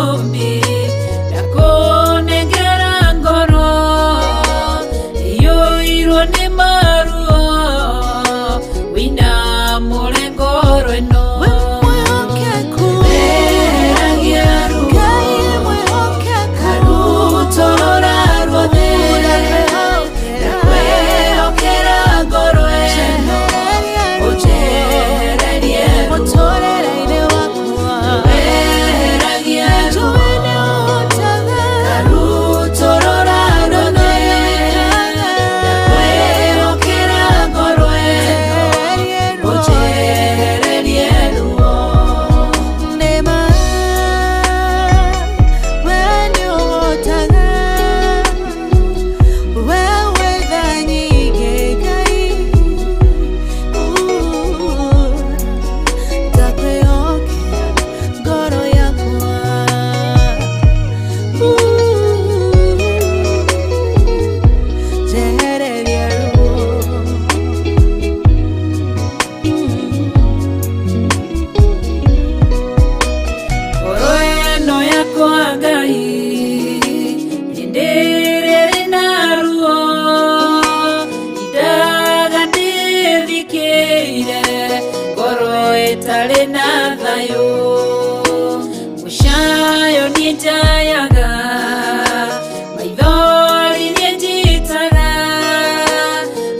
Mũmbi, ndakũnengera ngoro iyũirwo nĩ maruo, wĩna mũre ngoro ĩno. We mwĩhokeku. Weheragia ruo. Ngai mwĩhokeku. Karutũrũra ruothe. Ndakwĩhokera ngoro ĩno, ũnjehererie ruo. Mũtũrĩre-inĩ wakwa. Weheragia ruo. Njũĩ nĩ ũhotaga. Karutũrũra ruothe. Ndakwĩhokera ngoro ĩno, ũnjehererie ruo. Nĩma, we nĩũhotaga. We wĩ tha nyingĩ, Ngai. Ndakwĩhokera ngoro yakwa. Njehereria ruo. Ngoro ĩno yakwa Ngai, hĩndĩ ĩrĩa ĩrĩ na ruo, indaga ndĩthikĩire, ngoro ĩtarĩ na thayũ. Mũcayo niĩ njayaga, maithori niĩ njitaga,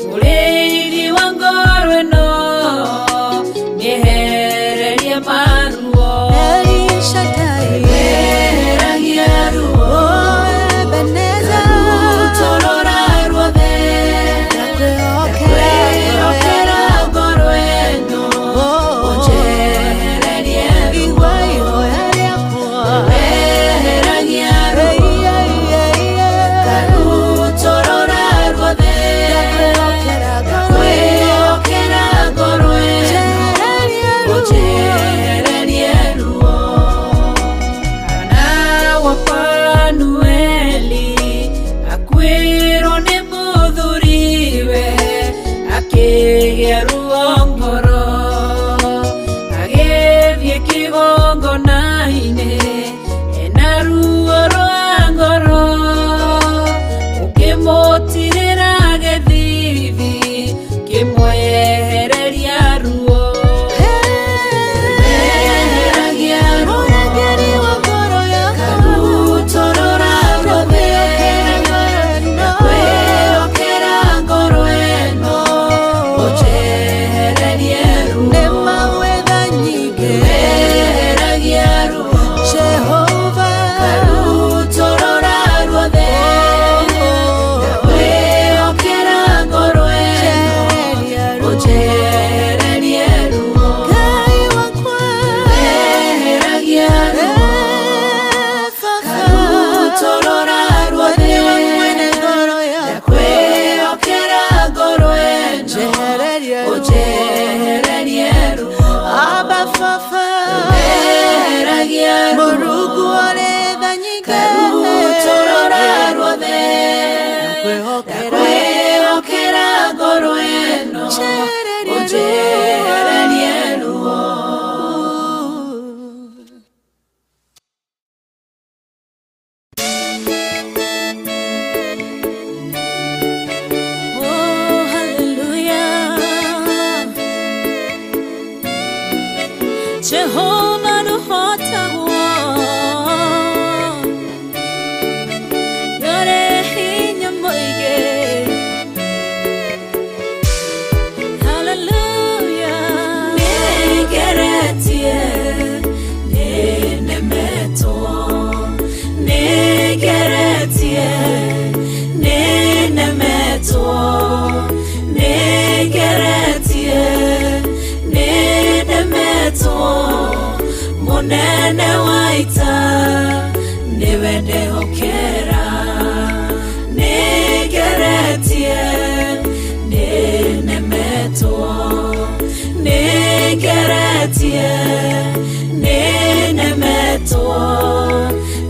mũrĩithi wa ngoro ĩno, nĩehererie maruo. El Shaddai. Weheragia ruo. Oh, Ebenezer. Karutũrũra ruothe. Ndakwĩhokera Ndakwĩhokera ngoro ĩno, ũnjehererie ruo. Igua ihoya rĩakwa. Weheragia ruo. Karutũrũra ruothe. Ndakwĩhokera ngoro ĩno. Ndakwĩhokera ngoro ĩno, ũnjehererie ruo. Hana wa Fanueli akuĩrwo nĩ mũthuriwe, akĩgĩa ruo ngoro, agĩthiĩ kĩgongona-inĩ ena ruo rwa ngoro, ũkĩmũtirĩra gĩthithi kĩmwehereria ruo. Weheragia ruo. Mũrangĩri wa ngoro yakwa. Karutũrũra ruothe. Ndakwĩhokera ngoro ĩno, ũnjehererie ruo. Nĩma wĩ tha nyingĩ. Weheragia ruo. Jehova. Karutũrũra ruothe. Ndakwĩhokera ngoro ĩno, ũnjehererie ruo. Ngai wakwa. Weheragia ruo. Karutũrũra ruothe. Nĩwe mwene ngoro yakwa. Ndakwĩhokera ngoro ĩno, Njehererie ruo. ũnjehererie ruo. Abba Baba. Weheragia ruo. Mũrungu ũrĩ tha nyingĩ. Karutũrũra ruothe. Ndakwĩhokera. Ndakwĩhokera ngoro ĩno, Njehererie ũnjehererie ruo. Oh, hallelujah. Jehovah nũhotagwo. Nĩũrĩ hinya mũingĩ. Hallelujah. Nĩngeretie, nĩnemetwo. Nĩngeretie, nĩnemetwo. Nĩngeretie, nĩnemetwo. Mũnene wa ita, nĩwe ndehokera. Nĩngeretie, nĩnemetwo. Nĩngeretie, nĩnemetwo.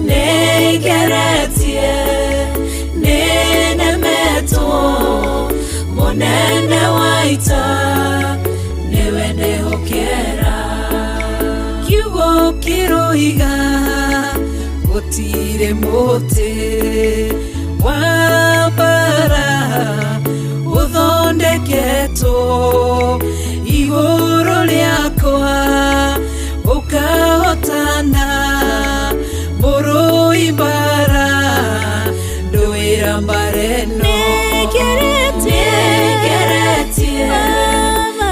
Nĩngeretie, nĩnemetwo. Mũnene wa ita, nĩwe ndehokera. Kiugo kĩroiga Gũtirĩ mũtĩ wa mbara ũthondeketwo igũrũ rĩakwa ũkahotana mũrũi mbara ndũĩra mbara ĩno. Nĩngeretie. Nĩngeretie. Baba.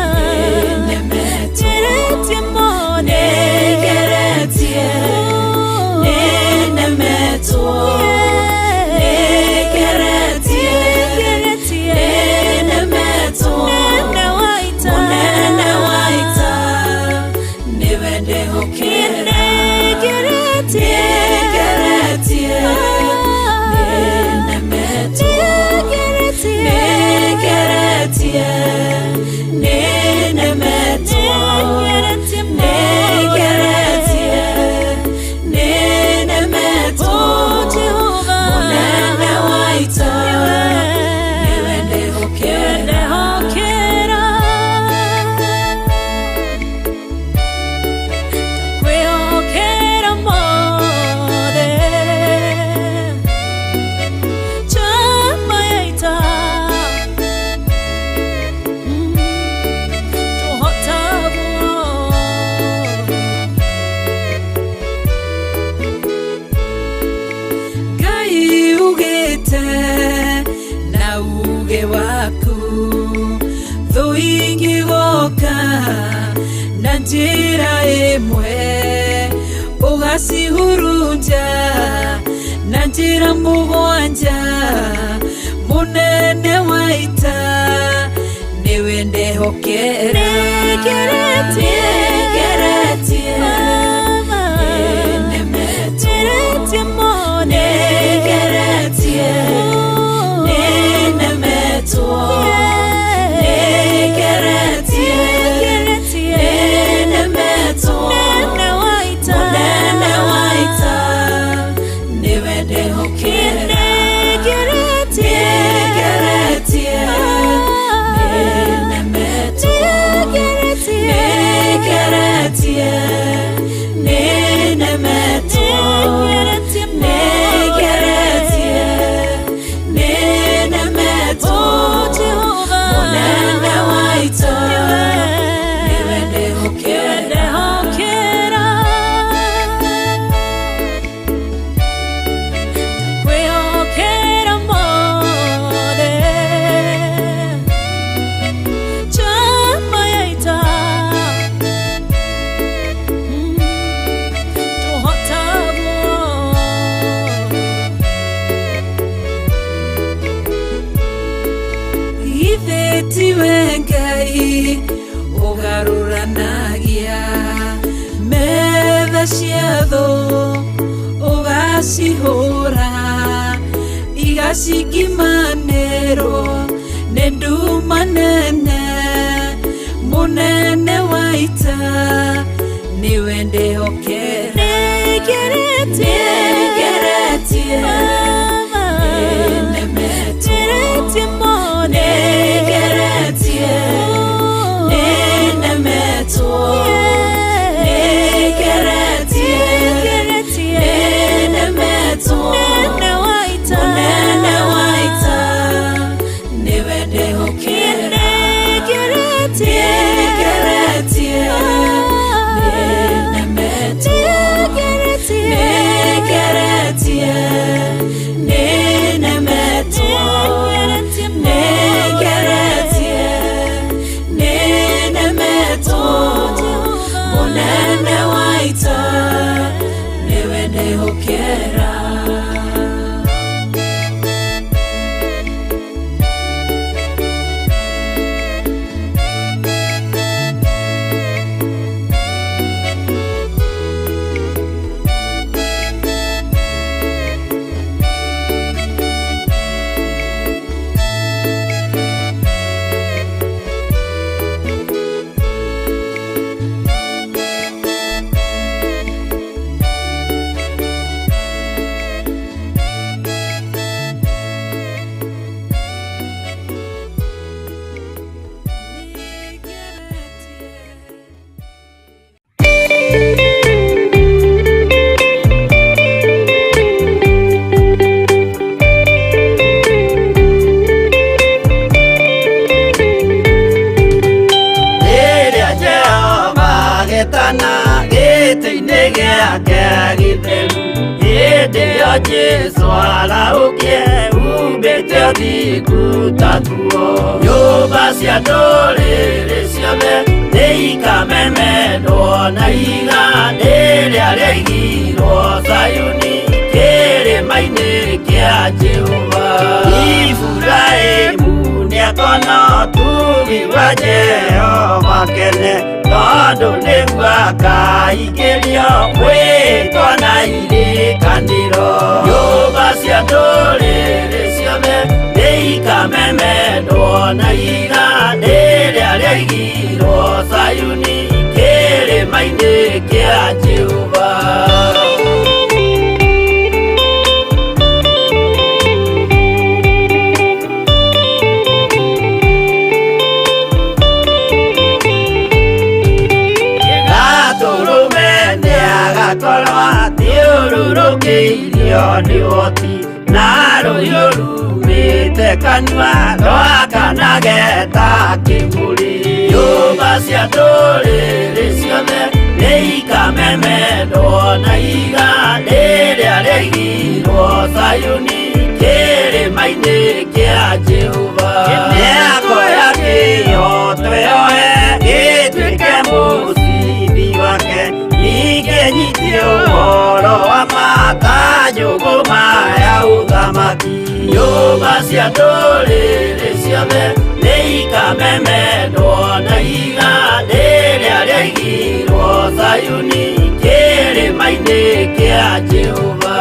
Nĩnemetwo. Ngeretie mũno. Nĩngeretie. Nĩnemetwo. Nĩngeretie. Nĩngeretie. Nĩnemetwo. Mũnene wa ita. Mũnene wa ita nĩwe ndĩhokera. Nĩngeretie. Nĩngeretie. Nĩnemetwo. Nĩngeretie. Nĩngeretie. Nĩnemetwo. Nĩngeretie mũno. Nĩngeretie. Nĩnemetwo. Oh, Jehovah. Mũnene wa ita nĩwe ndĩhokera. Ndehokera. Ndakwĩhokera mothe. Njamba ya ita. Tũhotagwo. Ngai ugĩte na uge waku thũ ingĩgoka na njĩra ĩmwe ũgacihurunja na njĩra mũgwanja mũnene wa ita nĩwe ndehokera. Nĩngeretie. Nĩngeretie. Baba. Nĩnemetwo. Ngeretie mũno. Nĩngeretie. Nĩnemetwo. Nĩngeretie. Nĩngeretie. Nĩnemetwo. Mũnene wa ita. Mũnene wa ita nĩwe ndehokera. Nĩngeretie. Nĩngeretie. Nĩnemetwo. Nĩngeretie. Nĩngeretie. Nĩnemetwo. Nĩngeretie mũno. Nĩngeretie. Nĩnemetwo. Oh, Jehovah. Mũnene wa ita nĩwe ndehokera. Ndehokera. Ndakwĩhokera mothe. Njamba ya ita. Tũhotagwo. Githĩ tiwe Ngai ũgarũranagia metha cia thũ ũgacihũra igacingimanĩrwo nĩ nduma nene mũnene wa ita nĩwe ndĩhokera. Nĩngeretie. Nĩngeretie. Baba. Nĩnemetwo. Ngeretie mũno. Nĩngeretie. Nĩnemetwo. Nĩngeretie. Nĩngeretie. Nĩnemetwo. Mũnene wa ita. Mũnene wa ita nĩwe ndĩhokera. Nĩngeretie. Nĩngeretie. Nĩnemetwo. Nĩngeretie. Nĩngeretie. gĩtheru hĩndĩ ĩyo Jesũ arahũkie umbĩte ũthingu ta nguo nyũmba cia ndũrĩrĩ ciothe nĩikamemendwo na ihiga rĩrĩa rĩaigirwo Zayuni kĩrĩma-inĩ kĩa Jehova Iburahĩmu nĩakona ũtugi wa Jehova kene tondũ nĩguo akaingĩrio mwĩtwa na irĩkanĩro nyũmba cia ndũrĩrĩ ciothe nĩikamemendwo na ihiga rĩrĩa rĩaigirwo Zayuni kĩrĩma-inĩ kĩa Jehova. Gatũrũme athiũrũrũkĩirio nĩ ũhoti na rũhiũ rumĩte kanua rwakanage ta kĩmũrĩ nyũmba cia ndũrĩrĩ ciothe nĩikamemendwo na ihiga rĩrĩa rĩaigirwo Zayuni kĩrĩma-inĩ kĩa Jehova nĩakoya kĩhooto yoe gĩtuĩke mũcibi wake ningĩ nyitie ũhoro wa mata njũgũma ya ũthamaki nyũmba cia ndũrĩrĩ ciothe nĩikamemendwo na ihiga rĩrĩa rĩaigirwo Zayuni kĩrĩma-inĩ kĩa Jehova.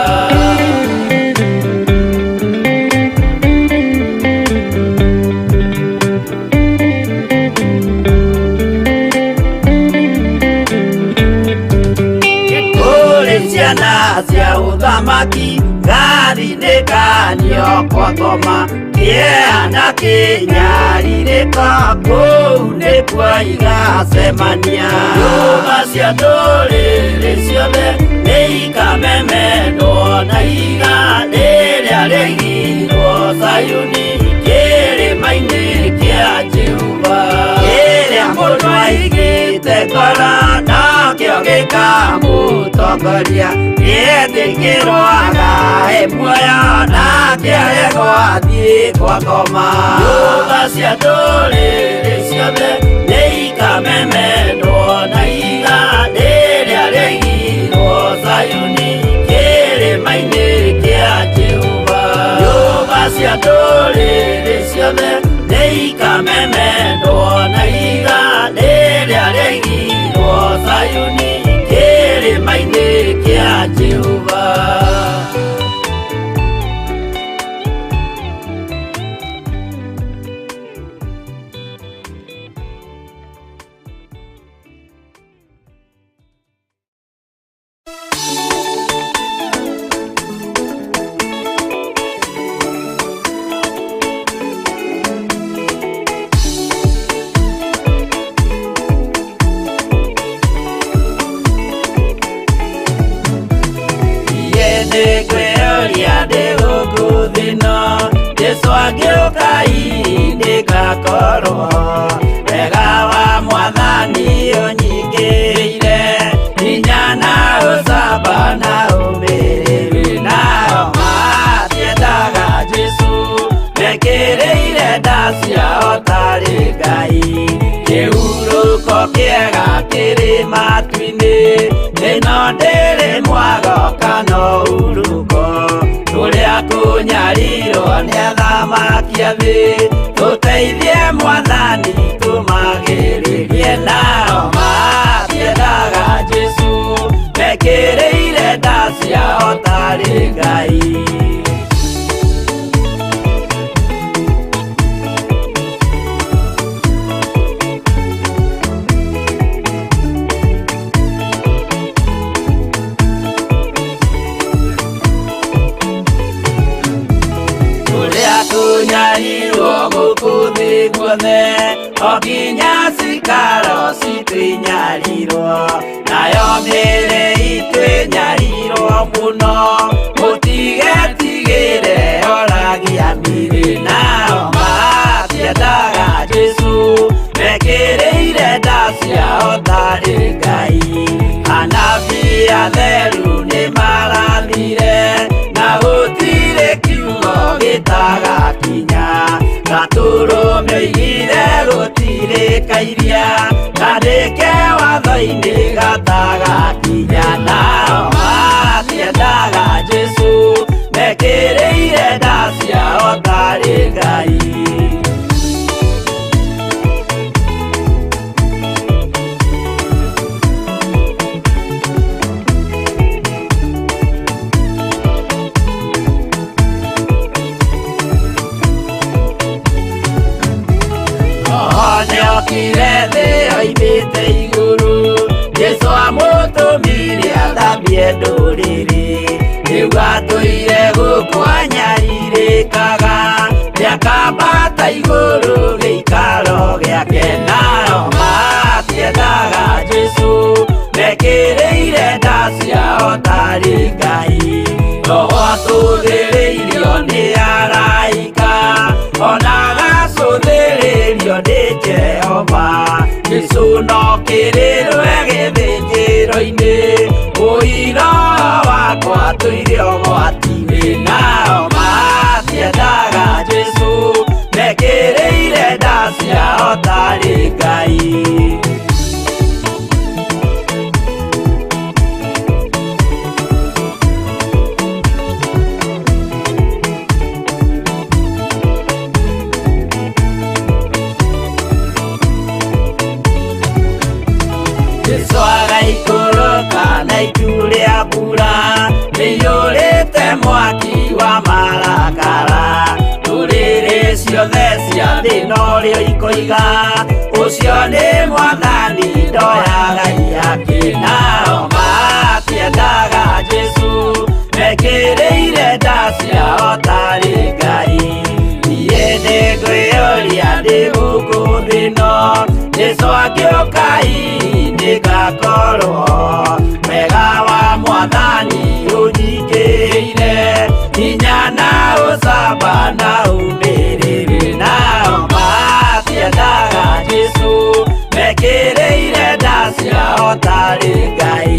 Ciana cia ũthamaki ngathi-inĩ kanio kwa ngoma kĩeha na kĩnyarirĩko kũu nĩkuo igacemania nyũmba cia ndũrĩrĩ ciothe nĩikamemendwo na ihiga rĩrĩa rĩaigirwo Zayuni kĩrĩma-inĩ kĩa Jehova kĩrĩa mũndũ aigĩte ngoro nakĩo gĩkamũtongoria gĩetĩkĩrwo agae muoyo nake aregwo athiĩ kwa ngoma nyũmba cia ndũrĩrĩ ciothe nĩikamemendwo na ihiga rĩrĩa rĩaigirwo Zayuni kĩrĩma-inĩ kĩa Jehova nyũmba cia ndũrĩrĩ ciothe nĩikamemendwo na ihiga rĩrĩa rĩaigirwo Zayuni kĩrĩma-inĩ kĩa Jehova. Jesu agĩũka ndĩgakorwo wega wa mwathani ũnyingĩrĩire hinya na ũcamba na ũmĩrĩru nao matiendaga Jesu mekĩrĩire nda ciao tarĩ Ngai kĩhurũko kĩega kĩrĩ matu-inĩ ĩno ndĩrĩ mwago kana ũhurũko tũrĩa kũnyarirwo nĩ athamaki a thĩ tũteithie mwathani tũmagĩrĩrie nao matiendaga Jesu mekĩrĩire nda ciao tarĩ Ngai. Kũnyarirwo gũkũ thĩ guothe o nginya cikaro citũ inyarirwo nayo mĩĩrĩ itũ ĩnyarirwo mũno mũtigetigĩre oragia mĩĩrĩ nao matiendaga Jesu mekĩrĩire nda ciao tarĩ Ngai anabii atheru nĩ Ndĩkairia kandĩke watho-inĩ gatagakinya nao matiendaga Jesũ mekĩrĩire nda ciao tarĩ Ngai. Nĩokire thĩ oimĩte igũrũ Jesũ amũtũmire athambie ndũrĩrĩ rĩu atũire gũkũ anyarirĩkaga nĩakambata igũrũ gĩikaro gĩake nao matiendaga Jesũ mekĩrĩire nda ciao tarĩ Ngai. Roho acũthĩrĩirio nĩ araika ona agacũthĩrĩrio nĩ Jehova Jesũ no kĩrĩrwe gĩthĩnjĩro-inĩ ũira wakwa tũire ũgwati-inĩ nao matiendaga Jesũ mekĩrĩire nda ciao tarĩ Ngai. Jesũ agaikũrũka na itu rĩa mbura rĩiyũrĩte mwaki wa marakara ndũrĩrĩ ciothe cia thĩ norĩo ikoiga ũcio nĩ mwathani ndoyaga iyake nao matiendaga Jesũ mekĩrĩire nda ciao tarĩ Ngai. Niĩ nĩngwĩyũria ndĩ gũkũ thĩ ĩno Jesũ angĩũka hihi nĩngakorwo wega wa mwathani ũnyingĩrĩire hinya na ũcamba na ũmĩrĩru nao matiendaga Jesũ mekĩrĩire nda ciao tarĩ Ngai.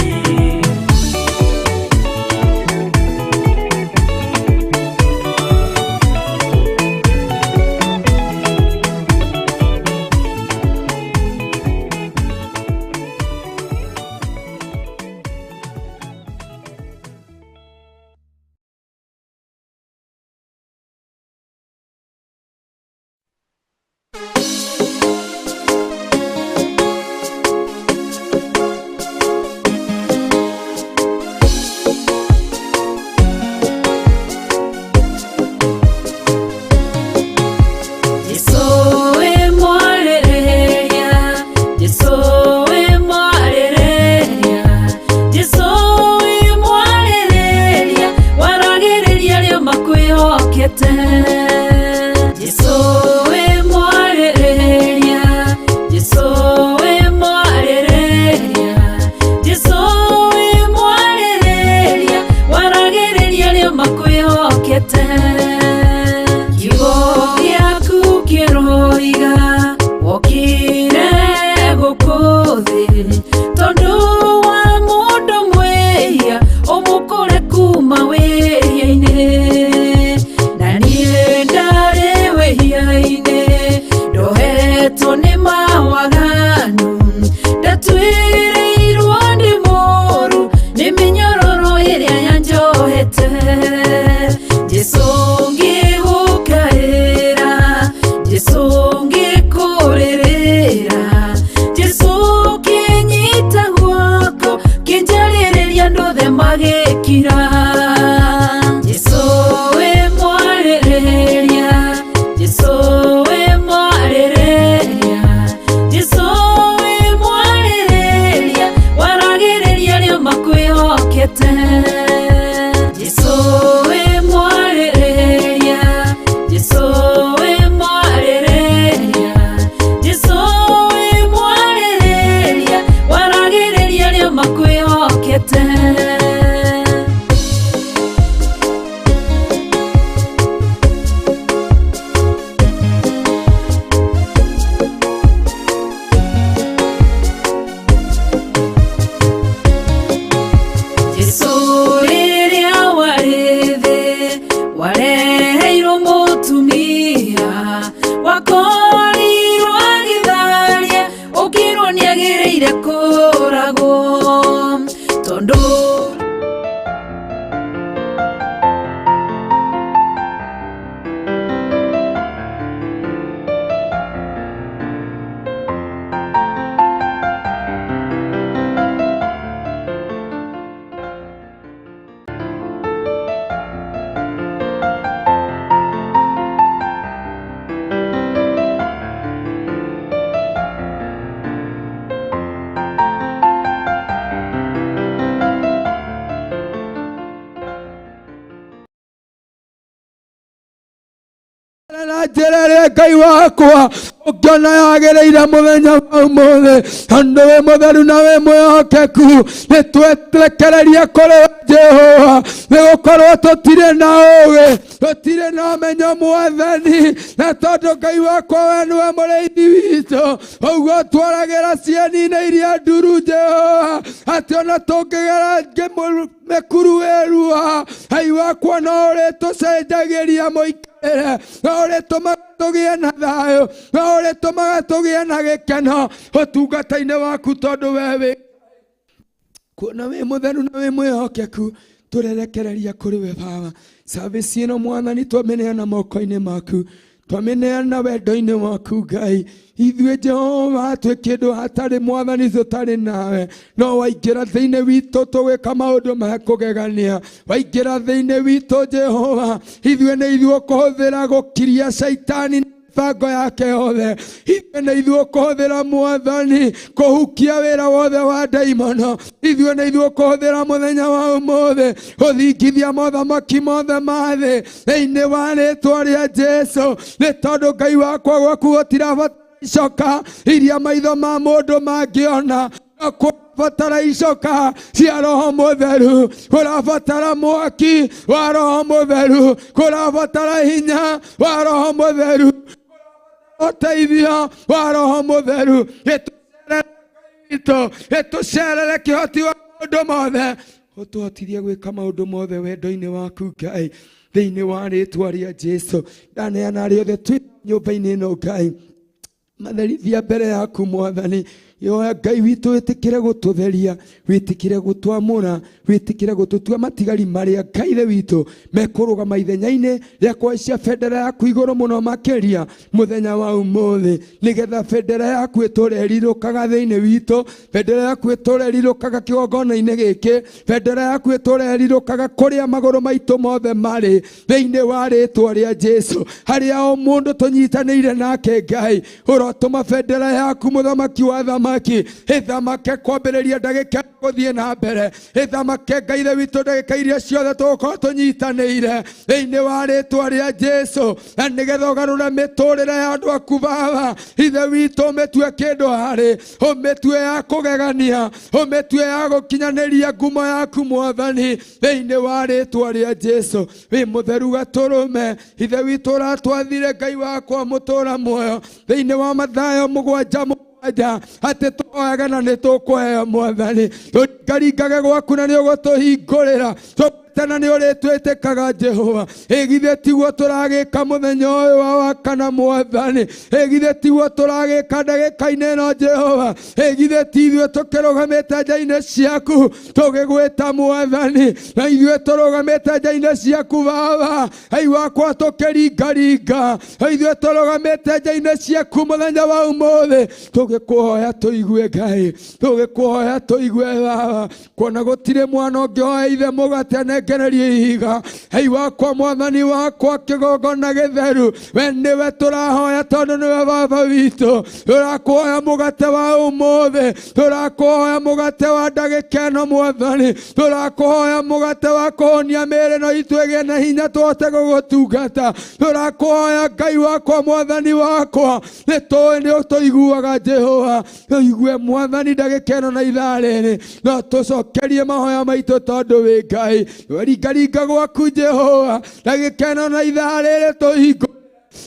Jesũ wĩ mwarĩrĩria, Jesũ wĩ mwarĩrĩria, Jesũ wĩ mwarĩrĩria, waragĩrĩria arĩa makwĩhokete. Jesũ wĩ mwarĩrĩria, Jesũ wĩ mwarĩrĩria, Jesũ wĩ mwarĩrĩria, waragĩrĩria arĩa makwĩhokete. Kiugo gĩaku kĩroiga wokire gũkũ thĩ tondũ wa mũndũ mwĩhia ũmũkũre kuma wĩhia-inĩ na niĩ Na njĩra ĩrĩa Ngai wakwa ũngĩona yagĩrĩire mũthenya wa ũmũthĩ, tondũ wĩ mũtheru na wĩ mwĩhokeku, nĩ twetrekererie kũrĩ we Jehova, nĩ gũkorwo tũtirĩ na ũũgĩ, tũtirĩ na ũmenyo Mwathani, na tondũ Ngai wakwa we nĩwe mũrĩithi witũ, ũguo twaragĩra cieni-inĩ iria nduru Jehova, atĩ ona tũngĩgera mĩkuru ĩrua, Ngai wakwa no ũrĩtũcenjagĩria mũikarĩre, no ũrĩtũmaga tũgĩe na thayũ, no ũrĩtũmaga tũgĩe na gĩkeno ũtungata-inĩ waku, tondũ we wĩ kuona wĩ mũtheru na wĩ mwĩhokeku, tũrerekereria kũrĩ we Baba. Service ĩno Mwathani twamĩneana moko-inĩ maku, twamĩneana wendo-inĩ waku Ngai. Ithuĩ Jehova twĩ kĩndũ hatarĩ Mwathani tũtarĩ nawe, no waingĩra thĩinĩ witũ tũgwĩka maũndũ ma kũgegania. Waingĩra thĩinĩ witũ Jehova, ithuĩ nĩ ithuĩ ũkũhũthĩra gũkiria caitani mĩbango yake yothe. Ithuĩ nĩ ithuĩ ũkũhũthĩra Mwathani kũhukia wĩra wothe wa ndaimono. Ithuĩ nĩ ithuĩ ũkũhũthĩra mũthenya wa ũmũthĩ gũthingithia mothamaki mothe ma thĩ thĩinĩ wa rĩtwa rĩa Jesũ, nĩ tondũ Ngai wakwa gwaku gũtirabatara icoka iria maitho ma mũndũ mangĩona, kũrabatara icoka cia Roho Mũtheru, kũrabatara mwaki wa Roho Mũtheru, kũrabatara hinya wa Roho Mũtheru, ũteithio wa Roho Mũtheru. Gĩtũcerere kĩhoti wa maũndũ mothe, ũtũhotithie gwĩka maũndũ mothe wendo-inĩ waku Ngai, thĩinĩ wa rĩtwa rĩa Jesũ. Ndaneana arĩa othe twĩ nyũmba-inĩ ĩno Ngai, matherithia mbere yaku Mwathani. Yoya Ngai witũ, wĩtĩkĩre gũtũtheria, wĩtĩkĩre gũtwamũra, wĩtĩkĩre gũtũtua matigari marĩa Ngai Ithe witũ mekũrũgama ithenya-inĩ rĩa kũhaicia bendera yaku igũrũ mũno makĩria mũthenya wa ũmũthĩ, nĩgetha bendera yaku ĩtũre ĩrirũkaga thĩinĩ witũ, bendera yaku ĩtũre ĩrirũkaga kĩgongona-inĩ gĩkĩ, bendera yaku ĩtũre ĩrirũkaga kũrĩa magũrũ maitũ mothe marĩ thĩinĩ wa rĩtwa rĩa Jesũ. Harĩa o mũndũ tũnyitanĩire nake Ngai, ũrotũma bendera yaku mũthamaki wa thamaki ĩthamake kwambĩrĩria ndagĩka gũthiĩ na mbere, ĩthamake Ngai Ithe witũ ndagĩka iria ciothe tũgũkorwo tũnyitanĩire thĩinĩ wa rĩtwa rĩa Jesũ, na nĩgetha ũgarũre mĩtũrĩre ya andũ aku Baba Ithe witũ, ũmĩtue kĩndũ harĩ, ũmĩtue ya kũgegania, ũmĩtue ya gũkinyanĩria ngumo yaku Mwathani thĩinĩ wa rĩtwa rĩa Jesũ. Wĩ mũtheru gatũrũme Ithe witũ, ũratwathire Ngai wakwa mũtũra muoyo thĩinĩ wa Mathayo 7:7 atĩ tũhoyage na nĩ tũkũheo Mwathani, tũringaringage gwaku na nĩ ũgũtũhingũrĩra, tũtana nĩ ũrĩtwĩtĩkaga Jehova. Ĩgithĩ tiguo tũragĩka mũthenya ũyũ wa wakana Mwathani, ĩgithĩ tiguo tũragĩka ndagĩka-inĩ ĩno Jehova, ĩgithĩ ti ithuĩ tũkĩrũgamĩte nja-inĩ ciaku tũgĩgwĩta Mwathani, na ithuĩ tũrũgamĩte nja-inĩ ciaku Baba Ngai wakwa tũkĩringaringa, ithuĩ tũrũgamĩte nja-inĩ ciaku mũthenya wa ũmũthĩ tũgĩkũhoya tũigue Ngai, tũgĩkũhoya tũigue Baba, kuona gũtirĩ mwana ũngĩhoya ithe mũgate anengererie ihiga. Ngai wakwa Mwathani wakwa kĩgongona gĩtheru, we nĩwe tũrahoya tondũ nĩwe Baba witũ. Tũrakũhoya mũgate wa ũmũthĩ, tũrakũhoya mũgate wa ndagĩka ĩno Mwathani, tũrakũhoya mũgate wa kũhonia mĩĩrĩ ĩno itũ ĩgĩe na hinya tũhote gũgũtungata. Tũrakũhoya Ngai wakwa Mwathani wakwa, nĩ tũĩ nĩ ũtũiguaga Jehova, tũigue Mwathani ndagĩka ĩno na ithaa rĩrĩ, no tũcokerie mahoya maitũ tondũ wĩ Ngai. Ringaringa gwaku Jehova ndagĩka ĩno na ithaa rĩrĩ tũhingũ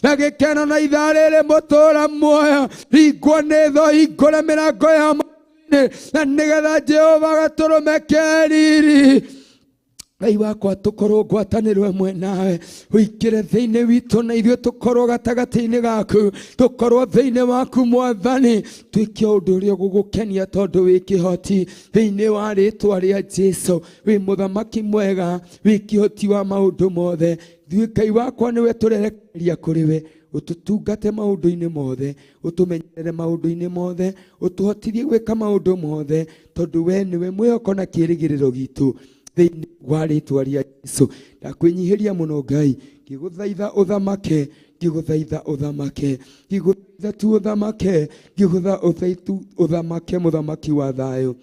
ndagĩka ĩno na ithaa rĩrĩ mũtũra muoyo, ringwo nĩ thũ, hingũre mĩrango ya matu-inĩ, na nĩgetha Jehova gatũrũme keriri Ngai wakwa tũkorwo ngwatanĩro ĩmwe nawe, ũingĩre thĩinĩ witũ na ithuĩ tũkorwo gatagatĩ-inĩ gaku, tũkorwo thĩinĩ waku Mwathani, twĩke ũndũ ũrĩa ũgũgũkenia tondũ wĩ kĩhoti thĩinĩ wa rĩtwa rĩa Jesũ. Wĩ mũthamaki mwega, wĩ kĩhoti wa maũndũ mothe. Ithuĩ Ngai wakwa nĩwe tũrerekereria kũrĩ we, ũtũtungate maũndũ-inĩ mothe, ũtũmenyerere maũndũ-inĩ mothe, ũtũhotithie gwĩka maũndũ mothe, tondũ we nĩwe mwĩhoko na kĩĩrĩgĩrĩro gitũ thĩinĩ wa rĩtwa rĩa Jesũ. Ndakwĩnyihĩria mũno Ngai, ngĩgũthaitha ũthamake, ngĩgũthaitha ũthamake, ngĩgũthaitha tu ũthamake, ngĩgũthaitha tu ũthamake, mũthamaki wa thayũ.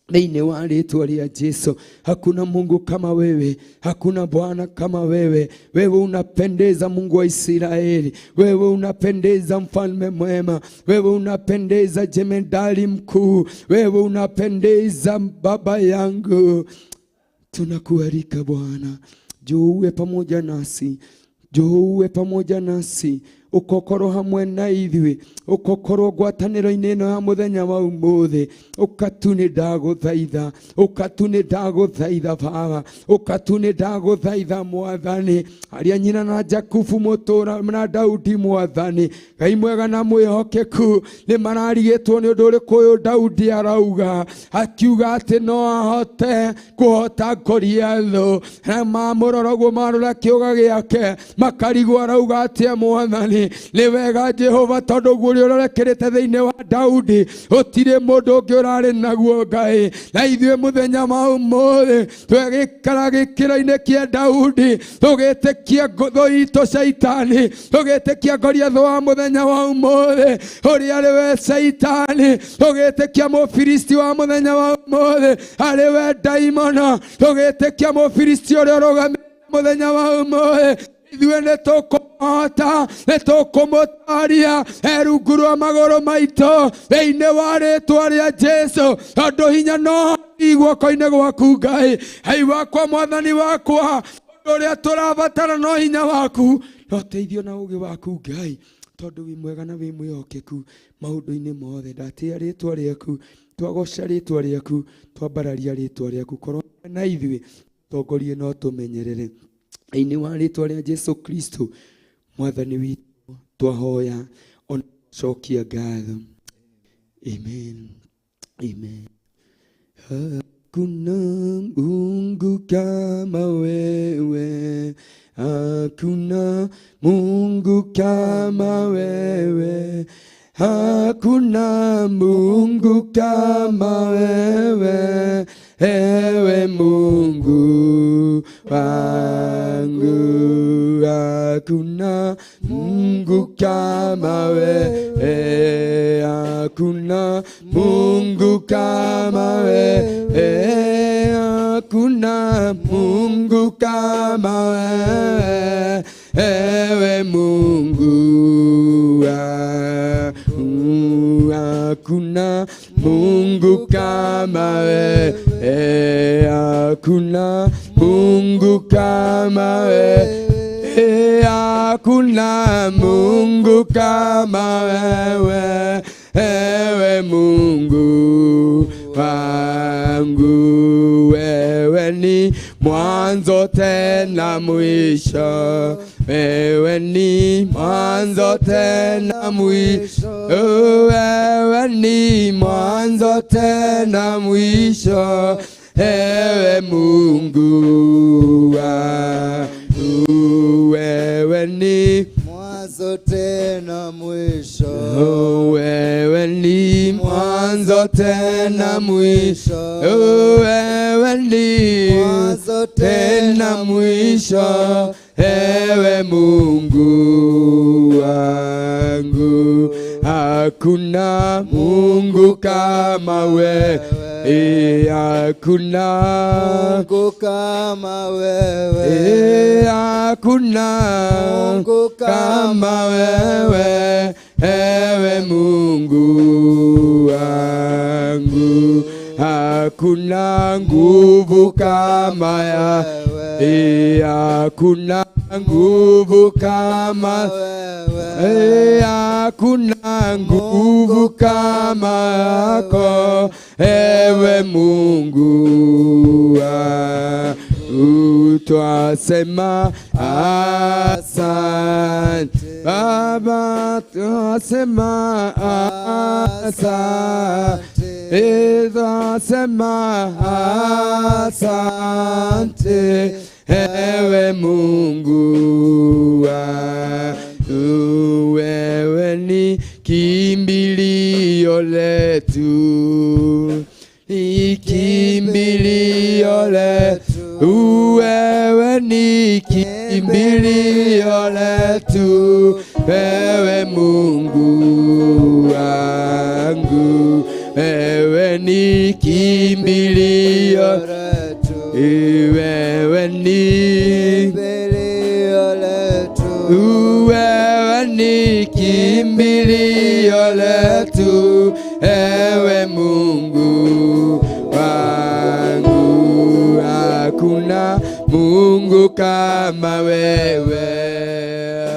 Thĩinĩ wa rĩtwa rĩa Jesu, hakuna Mungu kama wewe, hakuna Bwana kama wewe. Wewe unapendeza Mungu wa Israeli, wewe unapendeza mfalme mwema, wewe unapendeza jemedali mkuu, wewe unapendeza baba yangu. Tunakualika Bwana, njoo uwe pamoja nasi, njoo uwe pamoja nasi, ukokorwo hamwe na ithuĩ, ũkokorwo ngwatanĩro-inĩ ĩno ya mũthenya wa ũmũthĩ. Ũka tu nĩ ndagũthaitha, ũka tu nĩ ndagũthaitha Baba, ũka tu nĩ ndagũthaitha Mwathani. Arĩa nyina na Jakubu mũtũra na Daudi Mwathani, Ngai mwega na mwĩhokeku, nĩ mararigĩtwo nĩ ũndũ ũrĩkũ ũyũ Daudi arauga, akiuga atĩ no ahote kũhota Goliathũ. Na mamũrora ũguo marora kĩũga gĩake, makarigwo arauga atĩa Mwathani. Nĩ wega Jehova, tondũ guo ũrĩa ũrorekerete thĩinĩ wa Daudi gũtirĩ mũndũ ũngĩ ũrarĩ naguo Ngai. Na ithuĩ mũthenya wa ũmũthĩ twegĩkara gĩkĩro-inĩ kĩa Daudi, tũgĩtĩkia thũ itũ Caitani, tũgĩtĩkia Goliathũ wa mũthenya wa ũmũthĩ ũrĩa arĩ we Caitani, tũgĩtĩkia Mũfilisti wa mũthenya wa ũmũthĩ arĩ we ndaimono, tũgĩtĩkia Mũfilisti ũrĩa ũrũgamĩte mũthenya wa ũmũthĩ. Ithuĩ nĩ tũkũmũhota, nĩ tũkũmũtaria e rungu rwa magũrũ maitũ thĩinĩ wa rĩtwa rĩa Jesu, tondũ hinya no guoko-inĩ gwaku Ngai. Hai wakwa Mwathani wakwa, ũndũ ũrĩa tũrabatara no hinya waku, no teithio na ũũgĩ waku Ngai, tondũ wĩ mwega na wĩ mwĩhokeku maũndũ-inĩ mothe. Ndatĩĩa rĩtwa rĩaku, twagoca rĩtwa rĩaku, twambararia rĩtwa rĩaku. Korwo na ithuĩ, tongorie no tũmenyerere. Thĩinĩ wa rĩtwa rĩa Jesu Kristo Mwathani witũ twahoya ona cokia ngatho. Amen. Amen. Hakuna Mungu kama wewe, hakuna Mungu kama wewe, hakuna Mungu kama wewe, ewe Mungu wangu. Hakuna Mungu kama wewe, hakuna Mungu kama wewe, hakuna Mungu kama wewe, ewe Mungu wangu. Hakuna Mungu kama wewe, hakuna Mungu kama wewe, hakuna Mungu kama wewe, ewe Mungu wangu. Wewe ni mwanzo tena mwisho, wewe ni mwanzo tena mwisho, wewe ni mwanzo tena mwisho, ewe Mungu wangu. Wewe ni mwanzo tena mwisho, wewe ni mwanzo tena mwisho, wewe ni mwanzo tena mwisho, ewe Mungu wangu. Hakuna Mungu kama wewe, hakuna Mungu kama wewe, hakuna Mungu kama wewe, ewe Mungu wangu. Hakuna nguvu kama ya, hakuna nguvu kama wewe, hakuna nguvu kama yako, ewe Mungu wangu. Twasema asante Baba, twasema asante, twasema asante, ewe Mungu wangu. Wewe ni kimbilio letu, ni kimbilio letu, wewe ni kimbilio letu, wewe Mungu wangu. Wewe ni kimbilio letu, wewe ni kimbilio letu, wewe ni kimbilio letu, ewe Mungu wangu, hakuna Mungu kama wewe,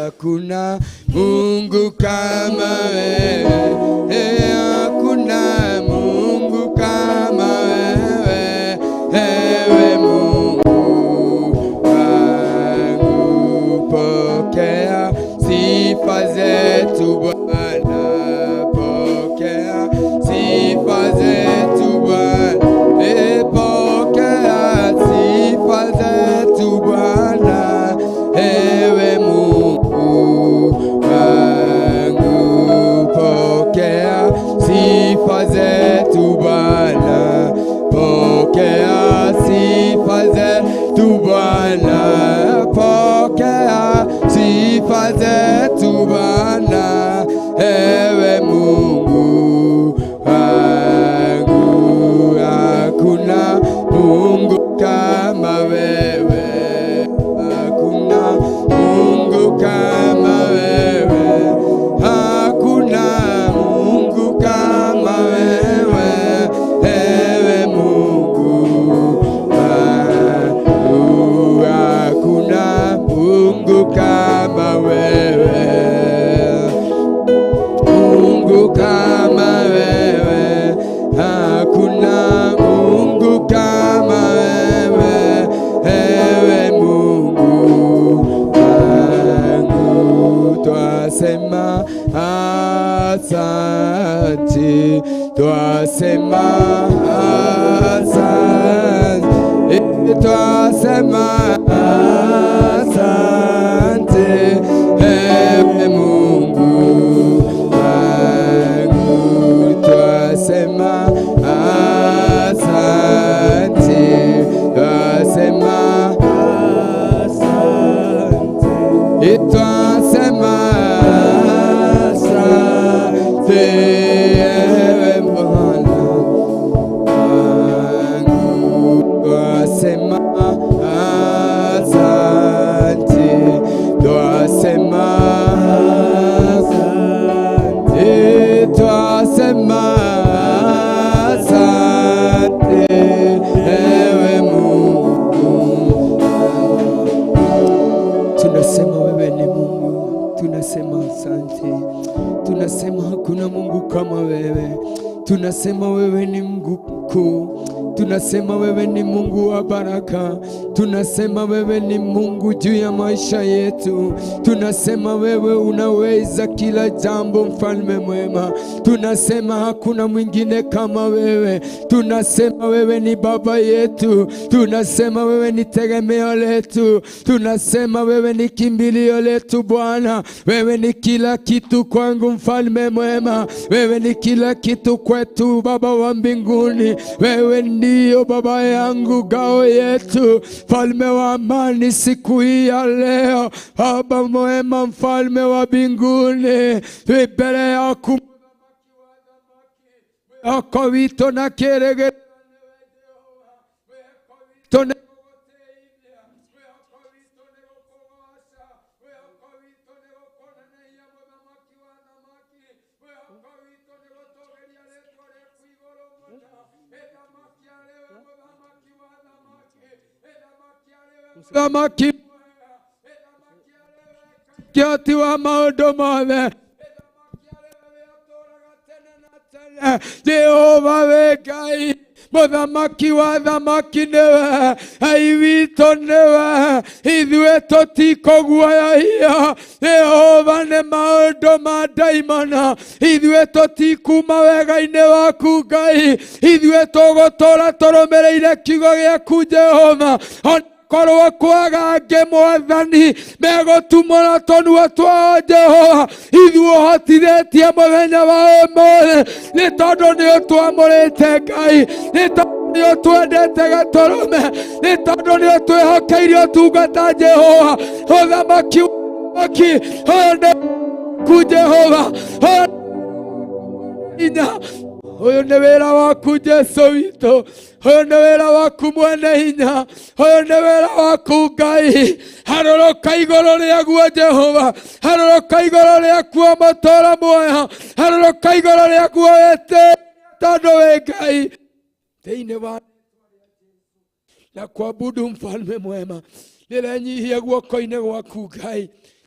hakuna Mungu kama wewe, hakuna Mungu kama wewe, ewe Mungu wangu, pokea sifa zetu Bwana, pokea sifa zetu Bwana, pokea sifa zetu Bwana, ewe Mungu wangu, pokea sifa zetu Bwana, pokea sifa zetu Bwana, pokea sifa zetu Bwana, ewe Mungu wangu, hakuna Mungu kama wewe, hakuna Mungu kama wewe, hakuna Mungu kama wewe, ewe Mungu wangu, hakuna Mungu kama wewe. Mungu kama wewe, hakuna Mungu kama wewe, ewe Mungu wangu, twasema asante, twasema asante, twasema asante, ewe Mungu wangu, twasema asante, twasema asante, twasema asante, ewe Bwana wangu, twasema asante, twasema asante, twasema asante, ewe Mungu. Tunasema wewe ni Mungu, tunasema asante, tunasema hakuna Mungu kama wewe, tunasema wewe ni Mungu mkuu, tunasema wewe ni Mungu wa baraka, tunasema wewe ni Mungu juu ya maisha yetu, tunasema wewe unaweza kila jambo, mfalme mwema, tunasema hakuna mwingine kama wewe, tunasema wewe ni baba yetu, tunasema wewe ni tegemeo letu, tunasema wewe ni kimbilio letu Bwana, wewe ni kila kitu kwangu, mfalme mwema, wewe ni kila kitu kwetu, Baba wa mbinguni, wewe ndiyo baba yangu, ngao yetu, mfalme wa amani, siku hii ya leo, Baba mwema, mfalme wa mbinguni, twi mbere yaku oko witũ na kĩrĩgĩrĩro tũ thamaki kĩhoti wa maũndũ mothe Jehova wĩ Ngai mũthamaki wa thamaki nĩwe ai witũ nĩwe ithuĩ tũtikũguoyohio Jehova nĩ maũndũ ma ndaimono ithuĩ tũtikuma wega-inĩ waku Ngai ithuĩ tũgũtũra tũrũmĩrĩire kiugo gĩaku Jehova korwo kwaga angĩ mwathani megũtumũra tũnua twao Jehova ithuĩ ũhotithĩtie mũthenya wa ũmũthĩ nĩ tondũ nĩ ũtwamũrĩte Ngai nĩ tondũ nĩ ũtwendete gatũrũme nĩ tondũ nĩ ũtwĩhokeire ũtungata Jehova ũthamaki waki ũyũ nĩ waku Jehova ũyũ nĩ hinya. Ũyũ nĩ wĩra waku Jesu witũ, ũyũ nĩ wĩra waku mwene hinya, ũyũ nĩ wĩra waku Ngai. Harũrũka igũrũ rĩaguo Jehova, harũrũka igũrũ rĩakuo mũtũũra muoyo, harũrũka igũrũ rĩakuo wĩtĩĩre tondũ wĩ Ngai. Thĩinĩ wa na kuabudu mfalme mwema, ndĩrenyihia guoko-inĩ gwaku Ngai,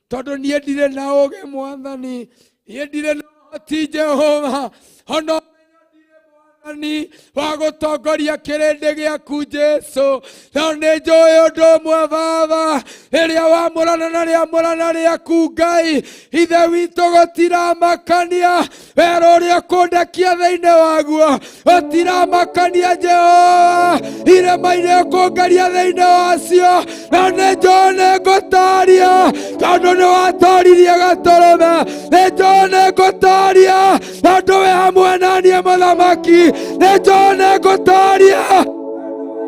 tondũ niĩ ndirĩ na ũũgĩ Mwathani, niĩ ndirĩ na ũhoti Jehova, ona ũmenyo ndirĩ Mwathani wa gũtongoria kĩrĩndĩ gĩaku Jesu, no nĩ njũĩ ũndũ ũmwe Baba, rĩrĩa wamũrana na rĩamũrana rĩaku Ngai, Ithe witũ gũtiramakania wera ũrĩa ũkũndekia thĩinĩ waguo, gũtiramakania Jehova irĩma-inĩ ũkũngeria thĩinĩ wacio, na nĩ njũĩ nĩ ngũtaria tondũ nĩ watoririe gatũrũme, nĩ njũĩ nĩ ngũtaria tondũ wĩ hamwe na niĩ mũthamaki, nĩ njũĩ nĩ ngũtaria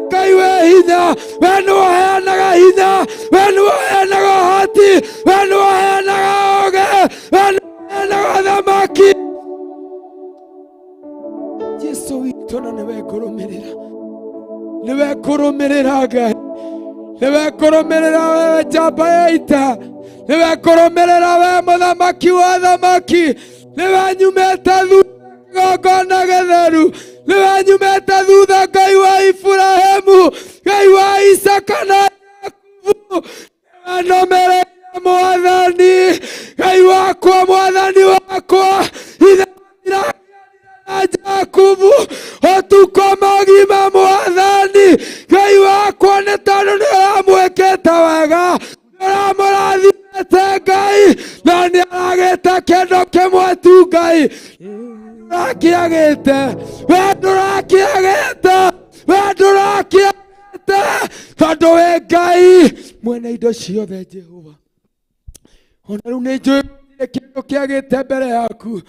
Ngai wĩ hinya, we nĩwe ũheanaga hinya, we nĩwe ũheanaga ũhoti, we nĩwe ũheanaga ũũgĩ, we nĩwe ũheanaga ũthamaki. Jesu witũ na nĩwe ngũrũmĩrĩra, nĩwe ngũrũmĩrĩra Ngai, nĩwe ngũrũmĩrĩra wewe njamba ya ita, nĩwe ngũrũmĩrĩra we mũthamaki wa thamaki, nĩwe nyumĩte thutha kĩgongona gĩtheru, nĩwe nyumĩte thutha Ngai wa Iburahĩmu, Ngai wa Isaka na Jakubu, nĩwe nũmĩrĩire Mwathani, Ngai wakwa, Mwathani wakwa, Ithe wa na Jakubu ũtukũ mũgima Mwathani, Ngai wakwa, nĩ tondũ nĩ ũramwĩkĩte wega, nĩ ũramũrathimĩte Ngai, na nĩ aragĩte kĩndũ kĩmwe tu Ngai ndũrakĩagĩte, we ndũrakĩagĩte, we ndũrakĩagĩte, tondũ wĩ Ngai mwene indo ciothe Jehova. Ona rĩu nĩ njũĩ gũtirĩ kĩndũ kĩagĩte mbere yaku,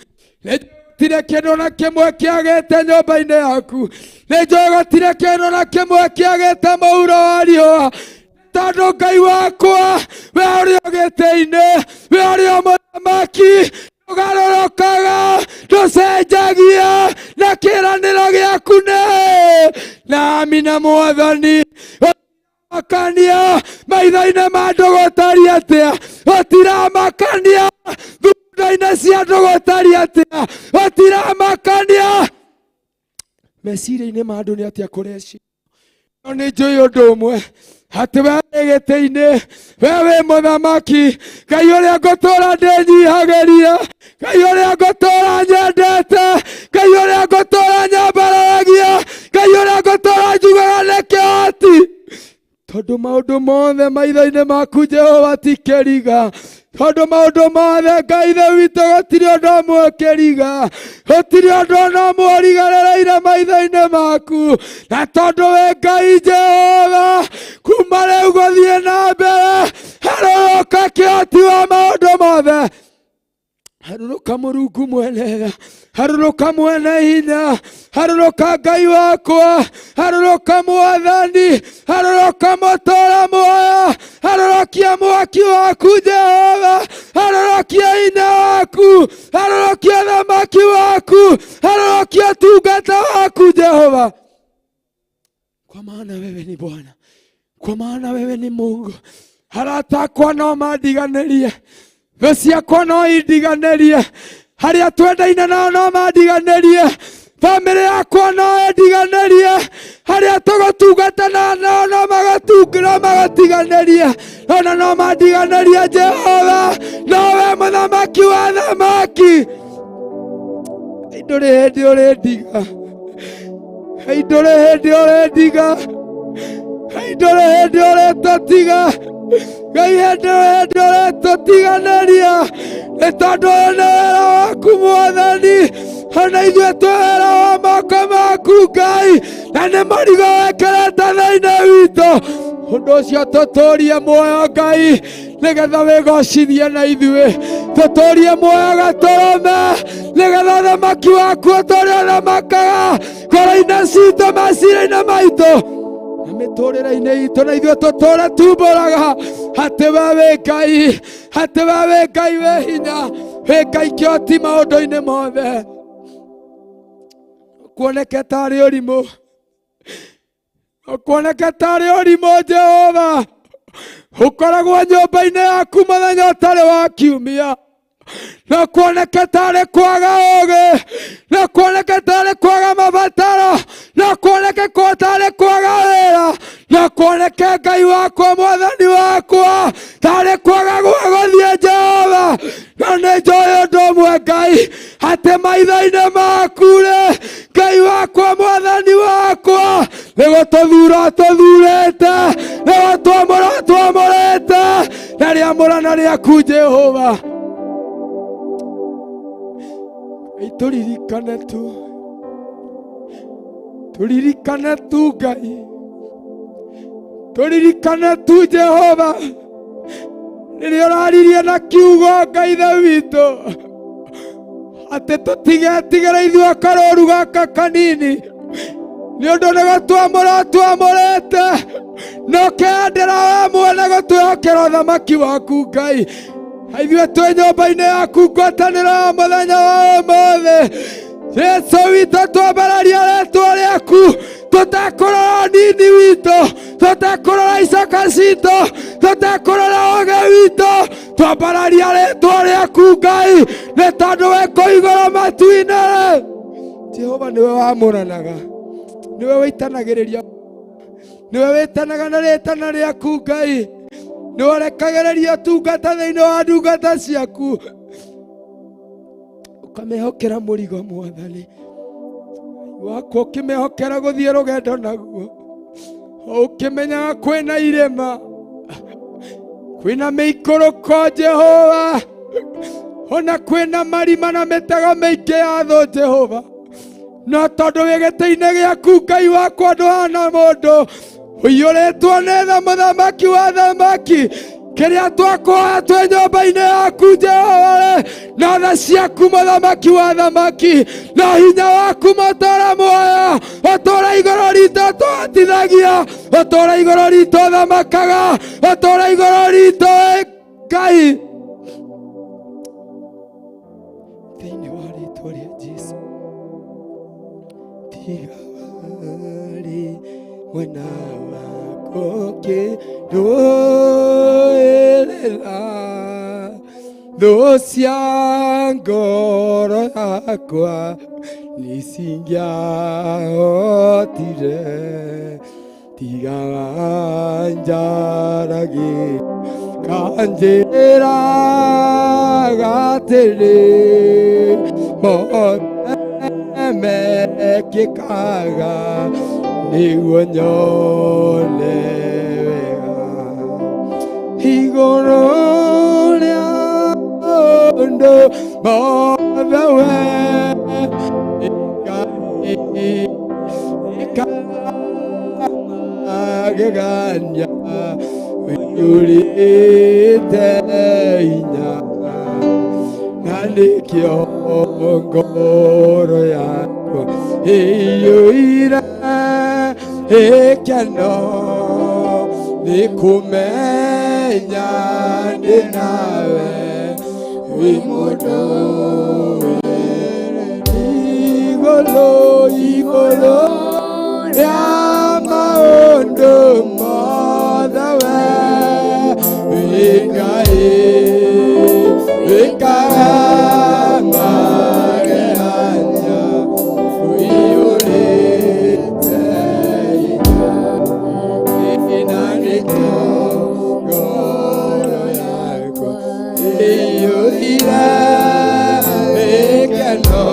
nĩ njũĩ gũtirĩ kĩndũ na kĩmwe kĩagĩte nyũmba-inĩ yaku, nĩ njũĩ gũtirĩ kĩndũ na kĩmwe kĩagĩte mũhuro wa riũa, tondũ Ngai wakwa we ũrĩ o gĩtĩ-inĩ, we ũrĩ o mũthamaki, ndũgarũrũkaga, ndũcenjagia, na kĩĩranĩro gĩaku nĩ na amina Mwathani. Makania maitho-inĩ ma andũ gũtariĩ atĩa, gũtiramakania thutha-inĩ cia andũ gũtariĩ atĩa, gũtiramakania meciria-inĩ ma andũ nĩ atĩa kũreciria. No nĩ njũĩ ũndũ ũmwe, atĩ we wĩ gĩtĩ-inĩ, we wĩ mũthamaki, Ngai ũrĩa ngũtũũra ndĩnyihagĩria, Ngai ũrĩa ngũtũũra nyendete, Ngai ũrĩa ngũtũũra nyambararagia, Ngai ũrĩa ngũtũũra njugaga nĩ kĩhoti, tondũ maũndũ mothe maitho-inĩ maku Jehova ti kĩriga, tondũ maũndũ mothe Ngai Ithe witũ gũtirĩ ũndũ ũmwe kĩriga, gũtirĩ ũndũ ona ũmwe ũrigarĩrĩire maitho-inĩ maku, na tondũ wĩ Ngai Jehova, kuma rĩu gũthiĩ na mbere harũrũka kĩhoti wa maũndũ mothe, harũrũka Mũrungu mwene tha, harũrũka mwene hinya, harũrũka Ngai wakwa, harũrũka Mwathani, harũrũka mũtũũra muoyo, harũrũkia mwaki waku Jehova, harũrũkia hinya waku, harũrũkia thamaki waku, harũrũkia tungata waku Jehova, kwa maana wewe ni Bwana, kwa maana wewe ni Mungu. Arata akwa no mandiganĩrie, thũ ciakwa no indiganĩrie, arĩa twendaine nao no mandiganĩrie, bamĩrĩ yakwa no ĩndiganĩrie, arĩa tũgũtungatana nao no magatiganĩrie, ona no mandiganĩrie Jehova, nowe mũthamaki wa thamaki. Ndũrĩ hĩndĩ ũrĩndiga, ndũrĩ hĩndĩ ũrĩndiga, ndũrĩ hĩndĩ ũrĩtũtiga, Ngai hĩndĩ hĩndĩ ũrĩtũtiganĩria, nĩ tondũ ũyũ nĩ wĩra waku Mwathani, ona ithuĩ twĩ wĩra wa moko maku Ngai, na nĩ mũrigo wĩkĩrĩte thĩinĩ witũ. Ũndũ ũcio tũtũrie muoyo Ngai, nĩgetha wĩgocithie na ithuĩ, tũtũrie muoyo gatũrũme, nĩgetha ũthamaki waku ũtũre ũthamakaga ngoro-inĩ citũ, meciria-inĩ maitũ na mĩtũrĩre-inĩ itũ, na ithuĩ tũtũre tumbũraga atĩ we wĩ Ngai, atĩ we wĩ Ngai wĩ hinya, wĩ Ngai kĩhoti maũndũ-inĩ mothe. Kuoneke tarĩ ũrimũ, no kuoneke tarĩ ũrimũ Jehova, ũkoragwo nyũmba-inĩ yaku mũthenya ũtarĩ wa kiumia. No kuoneke tarĩ kwaga ũũgĩ, no kuoneke tarĩ kwaga mabataro, no kuoneke tarĩ kwaga wĩra, no kuoneke Ngai wakwa Mwathani wakwa tarĩ kwaga gwa gũthiĩ Jehova. No nĩ njũĩ ũndũ ũmwe Ngai, atĩ maitho-inĩ maku-rĩ, Ngai wakwa Mwathani wakwa, nĩ gũtũthura tũthurĩte, nĩ gũtwamũra twamũrĩte, na rĩamũrana rĩaku Jehova. Ngai tũririkane tu, tũririkane tu Ngai, tũririkane tu Jehova, rĩrĩa ũraririe na kiugo Ngai Ithe witũ atĩ tũtigetigĩre ithuĩ akarũru gaka kanini, nĩ ũndũ nĩ gũtwamũra twamũrĩte, na ũkĩendera we mwene gũtwĩhokera ũthamaki waku Ngai. Ithuĩ twĩ nyũmba-inĩ yaku ngwatanĩro ya mũthenya wa ũmũthĩ, Jesu witũ, twambararia rĩtwa rĩaku, tũtekũrora nini witũ, tũtekũrora icoka citũ, tũtekũrora ũgĩ witũ, twambararia rĩtwa rĩaku Ngai, nĩ tondũ wĩ kũu igũrũ matu-inĩ. Jehova nĩwe wamũranaga, nĩwe wĩitanagĩrĩria, nĩwe wĩtanaga na rĩtana rĩaku Ngai, nĩwe ũrekagĩrĩria tungata thĩinĩ wa ndungata ciaku, ũkamĩhokera mũrigo Mwathani wakwa, ũkĩmĩhokera gũthiĩ rũgendo naguo, ũkĩmenyaga kwĩna irĩma, kwĩna mĩikũrũko Jehova, ona kwĩna marima na mĩtego mĩingĩ ya thũ Jehova, no tondũ wĩ gĩtĩ-inĩ gĩaku Ngai wakwa ndũhana mũndũ ũiyũrĩtwo nĩ tha, mũthamaki wa thamaki, kĩrĩa twakũhoya twĩ nyũmba-inĩ yaku Jehova-rĩ, no tha ciaku mũthamaki wa thamaki, no hinya waku mũtũra muoyo, ũtũra igũrũ ritũ tũhotithagia, ũtũra igũrũ ritũ thamakaga, ũtũra igũrũ ritũ Ngai, thĩinĩ wa rĩtwa rĩa Jesu. Tiga warĩ mwena wakwa ũkĩndũĩrĩra thũ cia ngoro yakwa nĩcingĩahotire, tiga wanjaragĩ kanjĩra atĩrĩ, mothe mekĩkaga nĩguo nyone wega igũrũ rĩa ũndũ mothe we Ngai magegania ũiyũrĩte hinya, na nĩkĩo ngoro yakwa ĩiyũire gĩkeno nĩ kũmenya ndĩ nawe wĩ mũndũ igũrũ igũrũ rĩa maũndũ mothe we wĩ Ngai wĩkaga magegania ũiyũrĩte hinya, na nĩkĩo ngoro yakwa ĩiyũire gĩkeno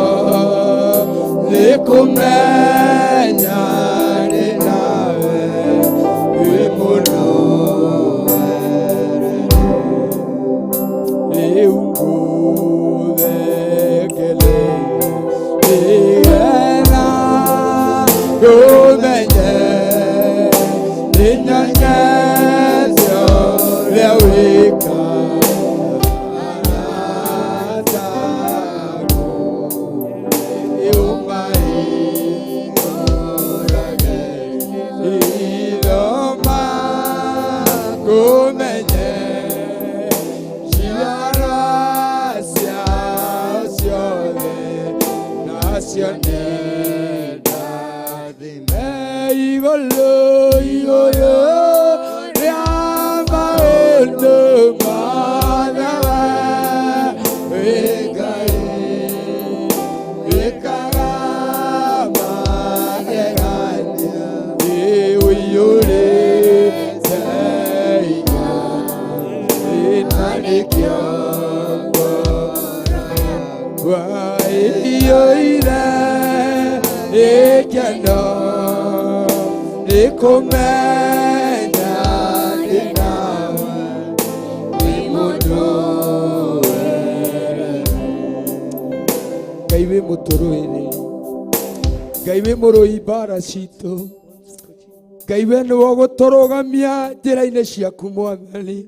nĩ kũmenya ndĩ nawe wĩ mũno rĩu ngũthengele nĩgetha ngũmenye nĩnyonete ũrĩa wĩkaga arata aku ũmahingũrage ithoma kũmenye ciara ciao ciothe nacio nĩ Waiyũire gĩkeno nĩ kũmenya ndĩ nawe wĩ mũndũ Ngai wĩ mũtũrũĩrĩri, Ngai wĩ mũrũi mbara citũ, Ngai we nĩwe ũgũtũrũgamia njĩra-inĩ ciaku Mwathani,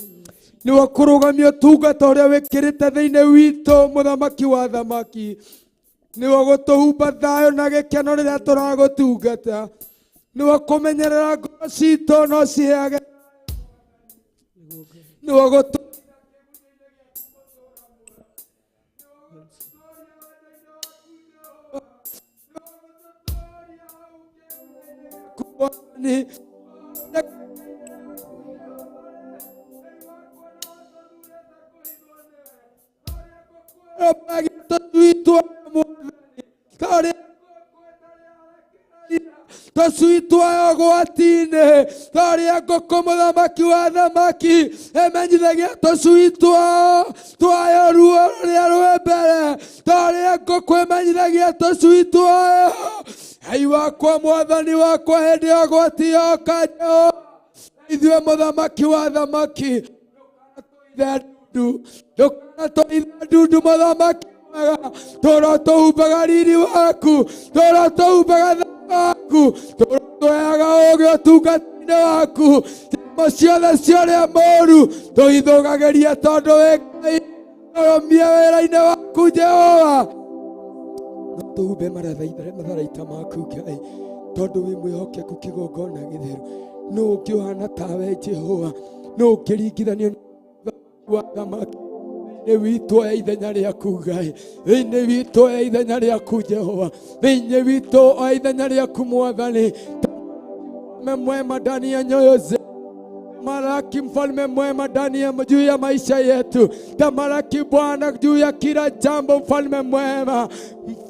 nĩwe ũkũrũgamia ũtungata ũrĩa wĩkĩrĩte thĩinĩ witũ mũthamaki wa thamaki, nĩwe ũgũtũhumba thayũ na gĩkeno rĩrĩa tũragũtungata, nĩwe ũkũmenyerera ngoro citũ no ciheage, nĩwe ũgũtũ ni tũcui twayo gwati-inĩ tarĩa ngũkũ mũthamaki wa thamaki ĩmenyithagia tũcui twao twayo ruo rũrĩa rwĩ mbere tarĩa ngũkũ ĩmenyithagia tũcui twayo. Ngai wakwa, mwathani wakwa, hĩndĩ ya ũgwati yoka Jehova, ithuĩ mũthamaki wa thamaki ndũkanatũithe ndundu mũthamaki mwega, tũrotũhumbaga riri waku, tũrotũhumbaga thayũ waku, tũrotũheaga ũũgĩ ũtungata-inĩ waku, ciamo ciothe cia ũrĩa mũũru tũithũgagĩrie tondũ wĩ Ngai, tũrũmie wĩra-inĩ waku Jehova. No tũhumbe matharaita maku Ngai, tondũ wĩ mwĩhokeku kĩgongona gĩtheru. Nũ ũngĩ ũhana tawe Jehova? Nũ ũngĩringithanio wa thamaki? Thĩinĩ witũ oya ithenya rĩaku Ngai, thĩinĩ witũ oya ithenya rĩaku Jehova, thĩinĩ witũ oya ithenya rĩaku Mwathani. Mfalme mwema ndani ya nyoyo zetu, tamalaki mfalme mwema ndani ya juu ya maisha yetu, tamalaki Bwana juu ya kila jambo, mfalme mwema,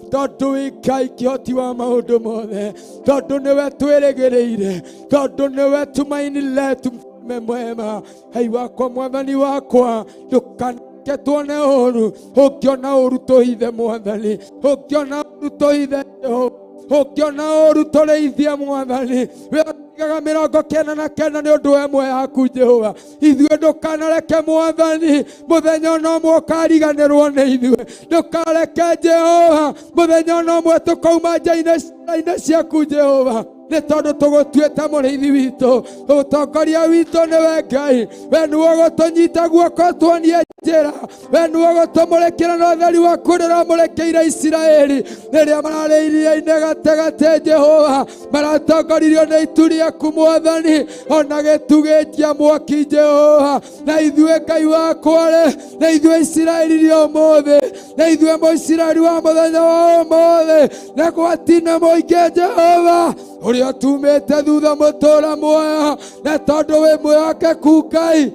tondũ wĩ Ngai kĩhoti wa maũndũ mothe, tondũ nĩwe twĩrĩgĩrĩire, tondũ nĩwe tumaini letu, mfalme mwema. Ngai wakwa, mwathani wakwa, ndũkanareke tuone ũũru, ũngĩona ũũru tũhithe Mwathani, ũngĩona ũũru tũhithe Jehova, ũngĩona ũũru tũrĩithie Mwathani. We ũtigaga 99 nĩ ũndũ wa ĩmwe yaku Jehova. Ithuĩ ndũkanareke Mwathani mũthenya ona ũmwe ũkariganĩrwo nĩ ithuĩ, ndũkareke Jehova mũthenya ona ũmwe tũkauma nja-inĩ ciaku Jehova, nĩ tondũ tũgũtuĩte mũrĩithi witũ, ũtongoria witũ nĩwe Ngai. We nĩwe ũgũtũnyita guoko tuonie njĩra, we nĩwe ũgũtũmũrĩkĩra na ũtheri waku ũrĩa ũramũrĩkĩire Isiraeli rĩrĩa mararĩ iria-inĩ gatagatĩ. Jehova, maratongoririo nĩ itu rĩaku Mwathani, ona gĩtugĩ kĩa mwaki Jehova. Na ithuĩ Ngai wakwa rĩ, na ithuĩ Isiraeli rĩa ũmũthĩ, na ithuĩ Mũisiraeli wa mũthenya wa ũmũthĩ, na gwatina mũingĩ Jehova ũrĩa ũtumĩte thutha mũtũra muoyo, na tondũ wĩ mwĩhokeku Ngai,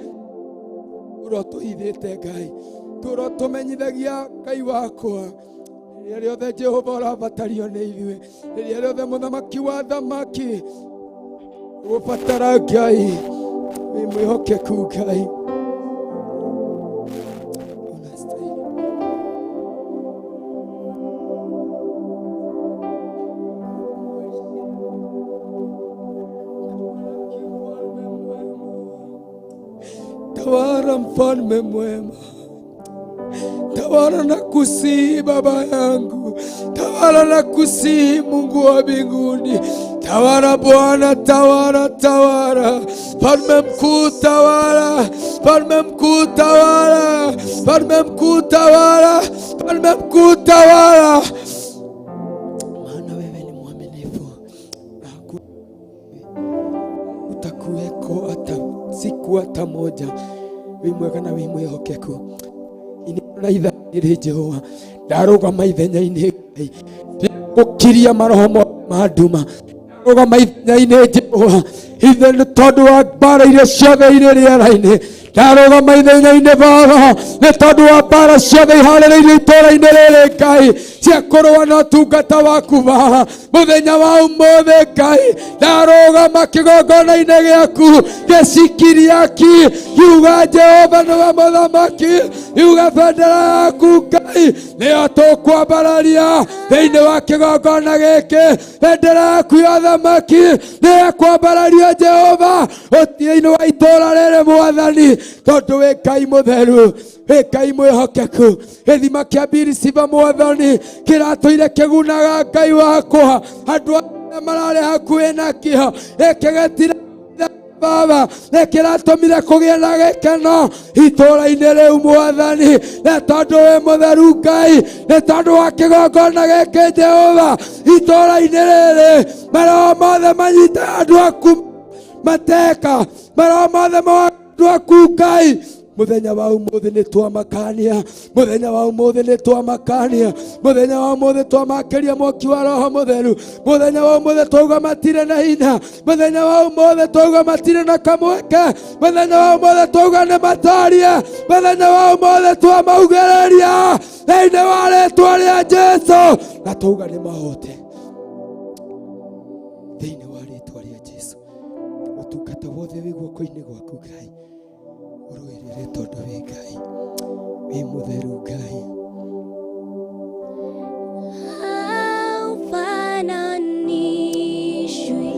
ũrotũhithĩte Ngai, tũrotũmenyithagia Ngai wakwa rĩrĩa rĩothe Jehova ũrabatario nĩ ithuĩ, rĩrĩa rĩothe mũthamaki wa thamaki ũgũbatara Ngai, wĩ mwĩhokeku Ngai. Unastahili. Tawala mfalme mwema, tawala na kusihi baba yangu, tawala na kusihi Mungu wa mbinguni, tawala Bwana, tawala, tawala mfalme mkuu, tawala mfalme mkuu, tawala mfalme mkuu, tawala mfalme mkuu, tawala, maana wewe ni mwaminifu na hakuna utakuweko hata siku hata moja. Wĩ mwega na wĩ mwĩhokeku. Na ithaa Jehova, ndarũgama ithenya-inĩ Ngai, gũkiria maroho mothe ma nduma, ndarũgama ithenya-inĩ Jehova, ithe. Tondũ wa mbara iria ciothe irĩ rĩera-inĩ, ndarũgama ithenya-inĩ Baba nĩ tondũ wa mbara ciothe iharĩrĩirio itũũra-inĩ rĩrĩ Ngai cia kũrũa na ũtungata waku Baba. Mũthenya wa ũmũthĩ Ngai ndarũgama kĩgongona-inĩ gĩaku gĩcikiriaki kiuga Jehova nĩwe mũthamaki, yuga bendera yaku Ngai nĩyo tũkwambararia thĩinĩ wa kĩgongona gĩkĩ. Bendera yaku ya thamaki nĩyo kwambararia Jehova thĩinĩ wa itũũra rĩrĩ Mwathani, tondũ wĩ Ngai mũtheru, wĩ Ngai mwĩhokeku. Gĩthima kĩa Birisiba Mwathani kĩratũire kĩgunaga Ngai wakwa, andũ arĩa mararĩ hakuhĩ nakĩo gĩkĩ gĩtira Baba nĩkĩratũmire kũgĩe na gĩkeno itũũra-inĩ rĩu Mwathani, nĩ tondũ wĩ mũtheru Ngai, nĩ tondũ wa kĩgongona gĩkĩ Jehova itũũra-inĩ rĩrĩ, maroho mothe manyite andũ aku mateka, maroho mothe ma andũ aku Ngai muthenya wa umuthi ni twamakania, muthenya wa umuthi ni twamakania, muthenya wa umuthi twamakiria mwaki wa roho mutheru, muthenya wa umuthi twauga matire na hinya, muthenya wa umuthi twauga matire na kamweke, muthenya wa umuthi twauga ni matarie, muthenya wa umuthi twamaugĩrĩria thĩinĩ wa rĩtwa rĩa Jesu, na twauga nĩ mahote thĩinĩ wa rĩtwa rĩa Jesu. Ũtungata wothe wĩ guoko-inĩ gwaku Ngai, ũrũĩrĩre tondũ wĩ Ngai, wĩ mũtheru Ngai. Haufananishwi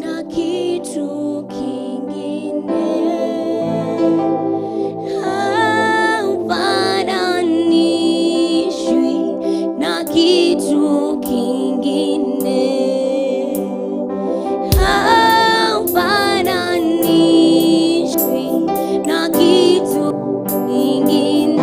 na kitu kingine, haufananishwi na kitu kingine, haufananishwi na kitu kingine,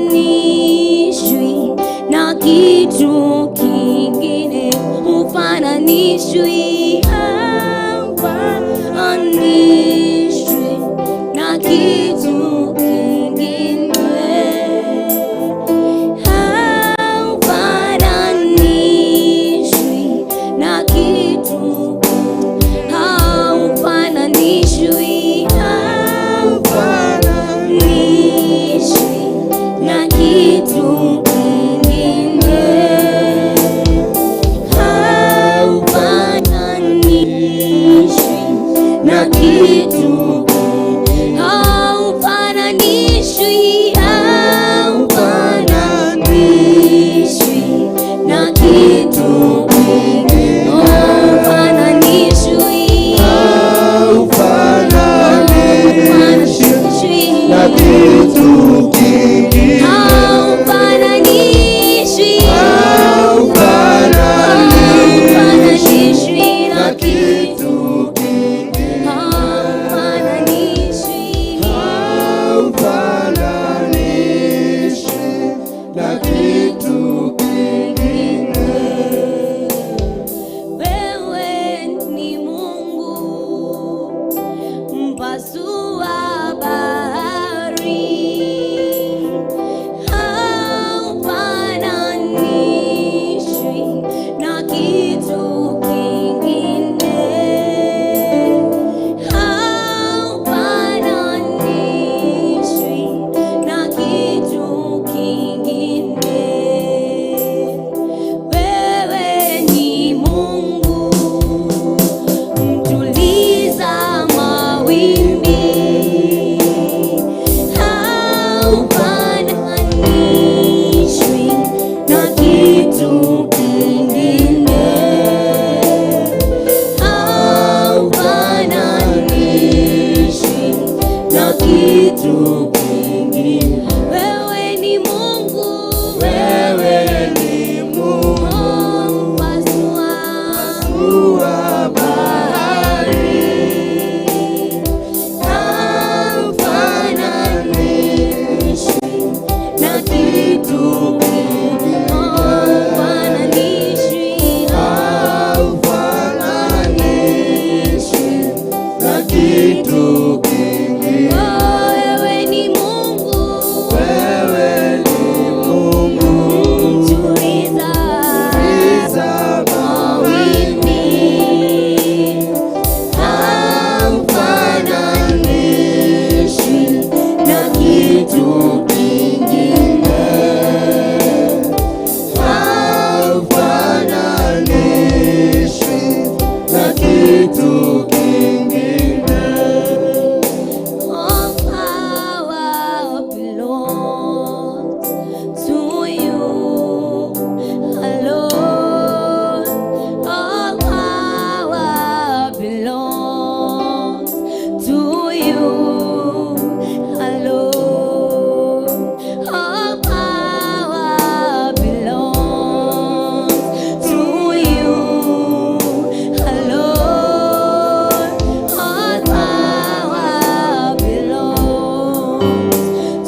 haufananishwi na kitu kingine, hufananishwi, haufananishwi na kitu kingine, haufananishwi na kitu, haufananishwi, haufananishwi na kitu kingine, haufananishwi na kitu, haufananishwi, haufananishwi na kitu kingine, haufananishwi, haufananishwi na kitu kingine, haufananishwi, haufananishwi na kitu kingine, haufananishwi, haufananishwi na kitu kingine. Wewe ni Mungu mpasua bahari, haufananishwi na kitu kingine, haufananishwi na kitu kingine. Wewe ni Mungu mtuliza mawimbi, haufananishwi na kitu kingine, haufananishwi na kitu kingine. Wewe ni Mungu, Wewe ni Mungu mpasua wa bahari, haufananishwi na kitu kingine, haufananishwi, haufananishwi na kitu kingine. Wewe ni kitu kingine, haufananishwi na kitu kingine. All power belongs to you alone. All power belongs to you alone. All power belongs to you alone. All power belongs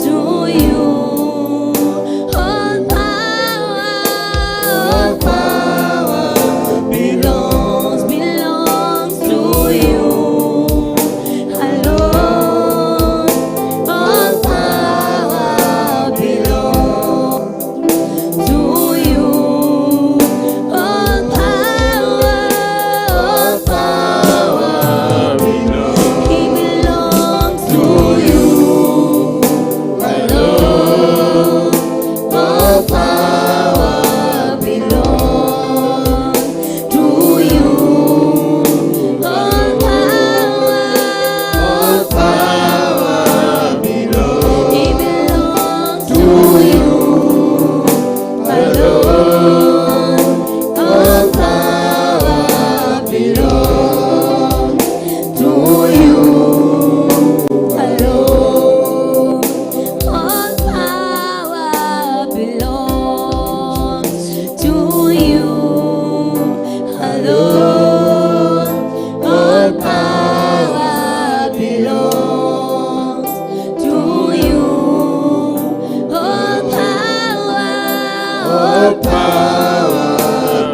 to you. All power, All power belongs to you alone. All power belongs to you. All power, all power belongs He belongs to you alone. All power belongs to you. All power, All power belongs He belongs to you alone. All power belongs to you alone. All power belongs to you alone. All power belongs to you. All power, All power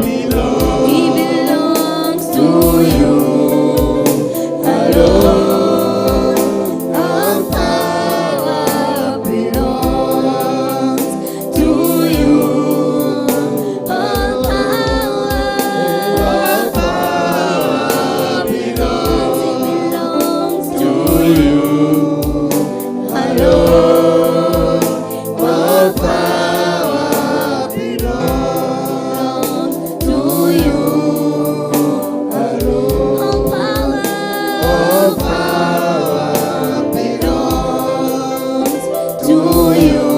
belongs He belongs to you alone. All power belongs to you. All power, All power belongs to you alone. All power belongs To you. All power, All power belongs to you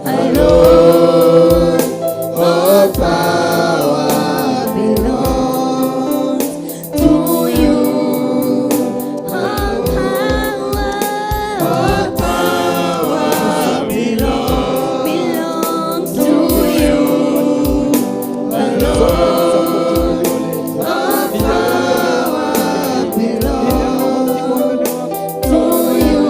alone. All power belongs to you. All power, All power belongs belongs to you alone. All power belongs to you.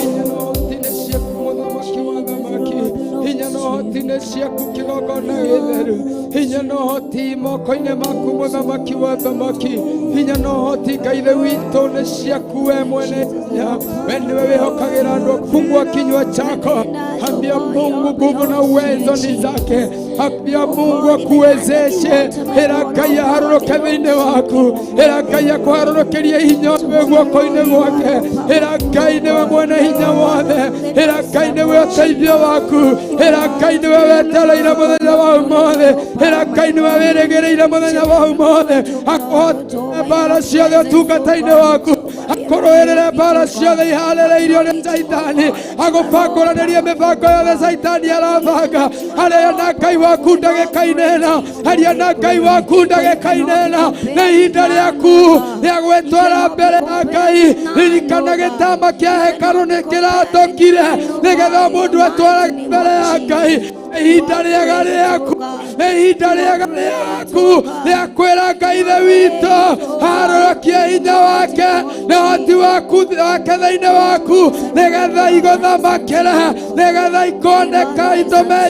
Hinya na ũhoti nĩ ciaku mũthamaki wa thamaki, hinya na ũhoti nĩ ciaku kĩgongona gĩtheru, hinya na ũhoti moko-inĩ maku mũthamaki wa thamaki, hinya na ũhoti Ngai ithe witũ nĩ ciaku we mwene hinya, we nĩwe wĩhokagĩra andũ. Fungua kinywa chako, ambia Mungu nguvu na uwezo ni zake. Ambia Mungu akuwezeshe, ĩra Ngai aharũrũke thĩinĩ waku, ĩra Ngai akũharũrũkĩrie hinya wĩ guoko-inĩ gwake, ĩra Ngai nĩwe mwene hinya wothe, ĩra Ngai nĩwe ũteithio waku, ĩra Ngai nĩwe wetereire mũthenya wa ũmũthĩ, ĩra Ngai nĩwe wĩrĩgĩrĩire mũthenya wa ũmũthĩ, akũhote mbara ciothe ũtungata-inĩ waku, akũrũĩrĩre mbara ciothe iharĩrĩirio nĩ Caitani, agũbangũranĩrie mĩbango yothe Caitani arabanga. Aria na Ngai waku ndagĩka-inĩ ĩno, aria na Ngai waku ndagĩka-inĩ ĩno, nĩ ihinda rĩaku rĩa gwĩtwara mbere ya Ngai. Ririkana gĩtama kĩa hekarũ nĩ kĩratũkire nĩgetha mũndũ atwarage mbere ya Ngai. Ihinda rĩega rĩaku, nĩ ihinda rĩega rĩaku rĩa kwĩra Ngai ithe witũ harũrũkie hinya wake na ũhoti waku wake thĩinĩ waku, nĩgetha igũthamakĩre, nĩgetha ikoneka itũme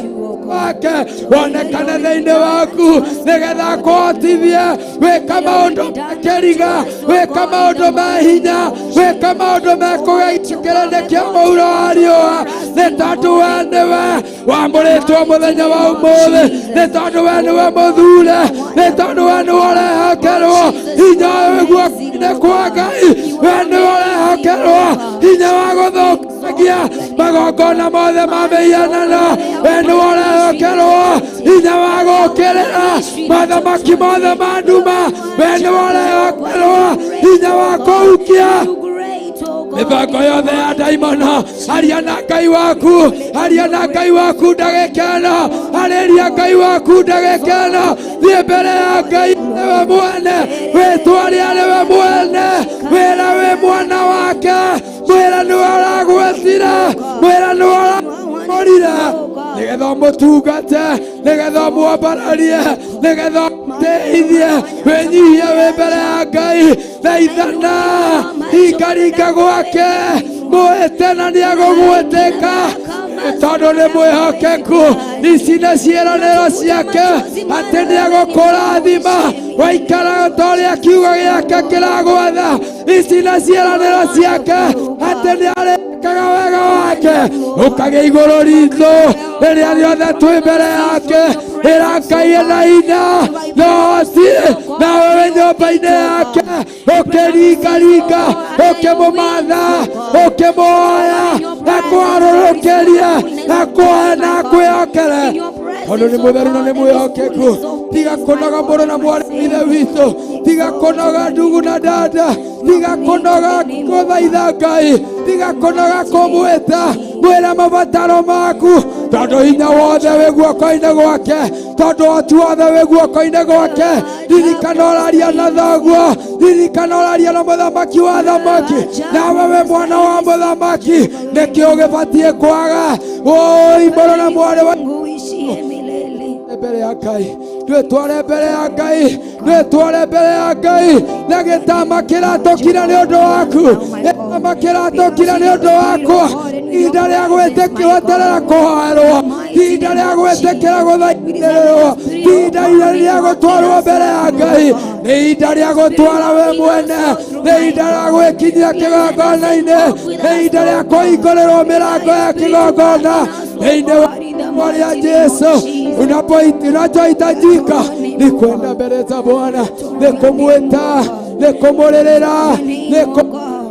wake wonekane thĩinĩ waku, nĩgetha akũhotithie gwĩka maũndũ ma kĩriga, gwĩka maũndũ ma hinya, gwĩka maũndũ ma kũgeithio kĩrĩndĩ kĩa mũhuro wa riũa, nĩ tondũ we nĩwe wamũrĩtwo mũthenya wa ũmũthĩ, nĩ tondũ we nĩwe mũthure, nĩ tondũ we nĩwe ũrehokerwo hinya ũyũ guoko-inĩ kwa Ngai, we nĩwe ũrehokerwo. Hinya wa gũthũkangia magongona mothe ma mĩhianano, we nĩwe ũrehokerwo. Hinya wa gũũkĩrĩra mathamaki mothe ma nduma, we nĩwe ũrehokerwo. Hinya wa kũhukia mĩbango yothe ya ndaimono. Aria na Ngai waku, aria na Ngai waku ndagĩka ĩno, arĩria Ngai waku ndagĩka ĩno. Thiĩ mbere ya Ngai nĩwe mwene, wĩtware arĩ we mwene, wĩra wĩ mwana wake, mwĩra nĩwe ũragwĩtire, mwĩra nĩwe ũrakũrire, nĩgetha ũmũtungate, nĩgetha ũmwambararie, nĩgetha ũmũteithie. Wĩnyihie wĩ mbere ya Ngai, thaithana, ringaringa gwake, mwĩte na nĩegũgwĩtĩka, tondũ nĩ mwĩhokeku. Ici nĩ ciĩranĩro ciake atĩ nĩegũkũrathima waikara ta ũrĩa kiugo gĩake kĩragwatha. Ici nĩ ciĩranĩro ciake atĩ nĩarĩkaga wega wake ũkagĩa igũrũ ritũ rĩrĩa rĩothe twĩ mbere yake. Ĩra Ngai ĩna hinya na ũhoti, nawe wĩ nyũmba-inĩ yake ũkĩringaringa, ũkĩmũmatha, ũkĩmũhoya, akwarũrũkĩrie, akũhe na akwĩhokere, tondũ nĩ mũtheru na nĩ mwĩhokeku. Tiga kũnoga mũrũ na mwarĩ wa ithe witũ, tiga kũnoga ndugu na dada, tiga kũnoga gũthaitha Ngai, tiga kũnoga kũmwĩta, mwĩre mabataro maku, tondũ hinya wothe wĩ guoko-inĩ gwake, tondũ ũhoti wothe wĩ guoko-inĩ gwake. Ririkana ũraria na thoguo, ririkana ũraria na mũthamaki wa thamaki, nawe wĩ mwana wa mũthamaki. Nĩkĩ ũgĩbatiĩ kwaga? Oi mũrũ na mwarĩ wa mbere ya Ngai, ndwĩtware mbere ya Ngai, ndwĩtware mbere ya Ngai na gĩtama kĩratũkire nĩ ũndũ waku, gĩtama kĩratũkire nĩ ũndũ wakwa. Ihinda rĩa gwĩtĩkĩra kũhoerwo, ihinda rĩa gwĩtĩkĩra gũthaithĩrĩrwo, ihinda rĩa gũtwarwo mbere ya Ngai, nĩ ihinda rĩa gũtwara we mwene, nĩ ihinda rĩa gwĩkinyia kĩgongona-inĩ, nĩ ihinda rĩa kũhingũrĩrwo mĩrango ya kĩgongona thĩinĩ wa rĩa Jesu. Unachohitajika ni kwenda mbele za Bwana, ni kumwita, ni kumũrĩrĩra, ni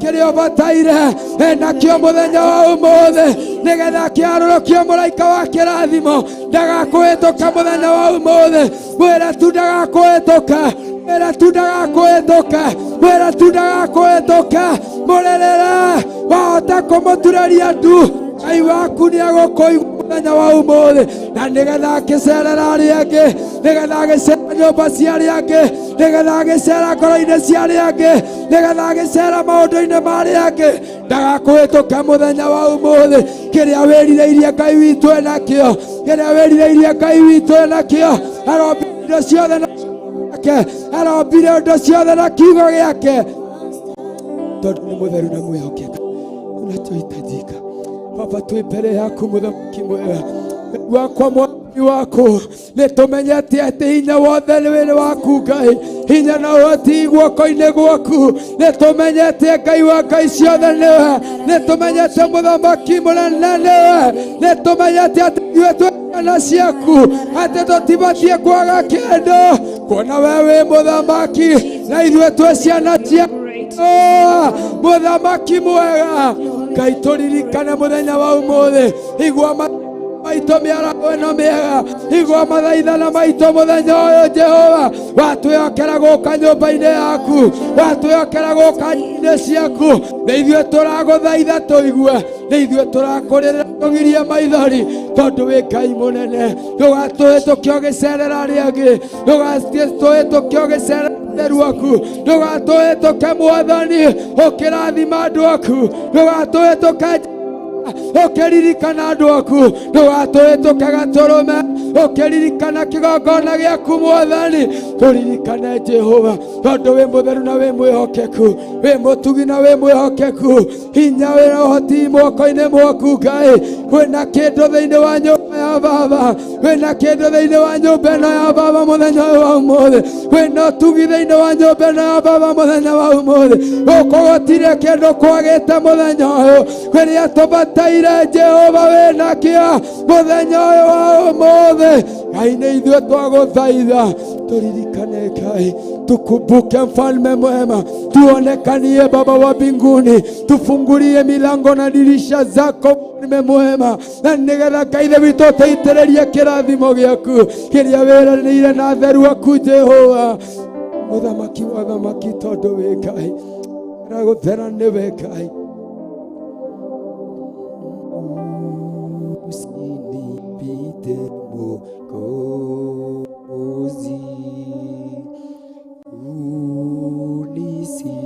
kĩrĩa ũbataire enakĩo mũthenya wa ũmũthĩ, nĩgetha kĩarũrũkio mũraika wa kĩrathimo ndagakũhĩtũka mũthenya wa ũmũthĩ. Mwĩre tu ndagakũhĩtũka, mwĩre tu ndagakũhĩtũka, mwĩre tu ndagakũhĩtũka. Mũrĩrĩre, wahota kũmũturĩria ndu, Ngai waku nĩegũkũigua mũthenya wa ũmũthĩ, na nĩgetha akĩcerera arĩa angĩ, nĩgetha agĩcera nyũmba cia arĩa angĩ, nĩgetha agĩcera ngoro-inĩ cia arĩa angĩ, nĩgetha agĩcera maũndũ-inĩ ma arĩa angĩ, ndagakũhĩtũka mũthenya wa ũmũthĩ. Kĩrĩa wĩrirĩirie Ngai witũ enakĩo, kĩrĩa wĩrirĩirie Ngai witũ enakĩo. Arombire indo ciothe na gĩake, arombire indo ciothe na kiugo gĩake, tondũ nĩ mũtheru na mwĩhokeku. Unachohitajika Baba, twĩ mbere yaku mũthamaki mwega wakwa, mwathani waku, nĩ tũmenyete atĩ hinya wothe nĩ wĩrĩ waku Ngai, hinya na ũhoti guoko-inĩ gwaku. Nĩ tũmenyete Ngai wa ngai ciothe nĩwe, nĩ tũmenyete mũthamaki mũnene nĩwe, nĩ tũmenyete atĩ ithuĩ twĩ ciana ciaku, atĩ tũtibatiĩ kwaga kĩndũ, kuona we wĩ mũthamaki na ithuĩ twĩ ciana ciaku. Mũthamaki mwega Ngai, tũririkane mũthenya wa ũmũthĩ. Igua maitũ mĩaraho ĩno mĩega, igua mathaithana maitũ mũthenya ũyũ. Jehova, watwĩhokera gũka nyũmba-inĩ yaku, watwĩhokera gũka inĩ ciaku, nĩ ithuĩ tũragũthaitha tũigue, nĩ ithuĩ tũrakũrĩrĩra tũgirie maithori, tondũ wĩ Ngai mũnene. Ndũgatũhĩtũke ũgĩcerera arĩa angĩ, ndũgatũhĩtũke ũgĩcerera theru aku, ndũgatũhĩtũke Mwathani ũkĩrathima andũ aku, ndũgatũhĩtũke ũkĩririkana andũ aku, ndũgatũhĩtũke gatũrũme ũkĩririkana kĩgongona gĩaku. Mwathani, tũririkane Jehova, tondũ wĩ mũtheru na wĩ mwĩhokeku, wĩ mũtugi na wĩ mwĩhokeku. Hinya wĩra ũhoti moko-inĩ mwaku Ngai. Kwĩna kĩndũ thĩinĩ wa nyũmba ya baba, kwĩna kĩndũ thĩinĩ wa nyũmba ĩno ya baba mũthenya ũyũ wa ũmũthĩ, kwĩna ũtugi thĩinĩ wa nyũmba ĩno ya baba mũthenya wa ũmũthĩ. Gũkũ gũtirĩ kĩndũ kwagĩte mũthenya ũyũ, kĩrĩa tũbataire. Ũbataire Jehova wĩna kĩa mũthenya ũyũ wa ũmũthĩ. Ngai nĩ ithuĩ twagũthaitha, turirikane Ngai, tukumbuke mfalme mwema, tuonekanie Baba wa mbinguni, tufungulie milango na dirisha zako mfalme mwema, na nigetha Ngai ithe witũ ũtũitĩrĩrie kĩrathimo gĩaku kĩrĩa wĩranĩire na atheru aku Jehova, mũthamaki wa thamaki, tondũ wĩ Ngai ragũthera nĩwe Ngai. Usinipite Mwokozi, unisikie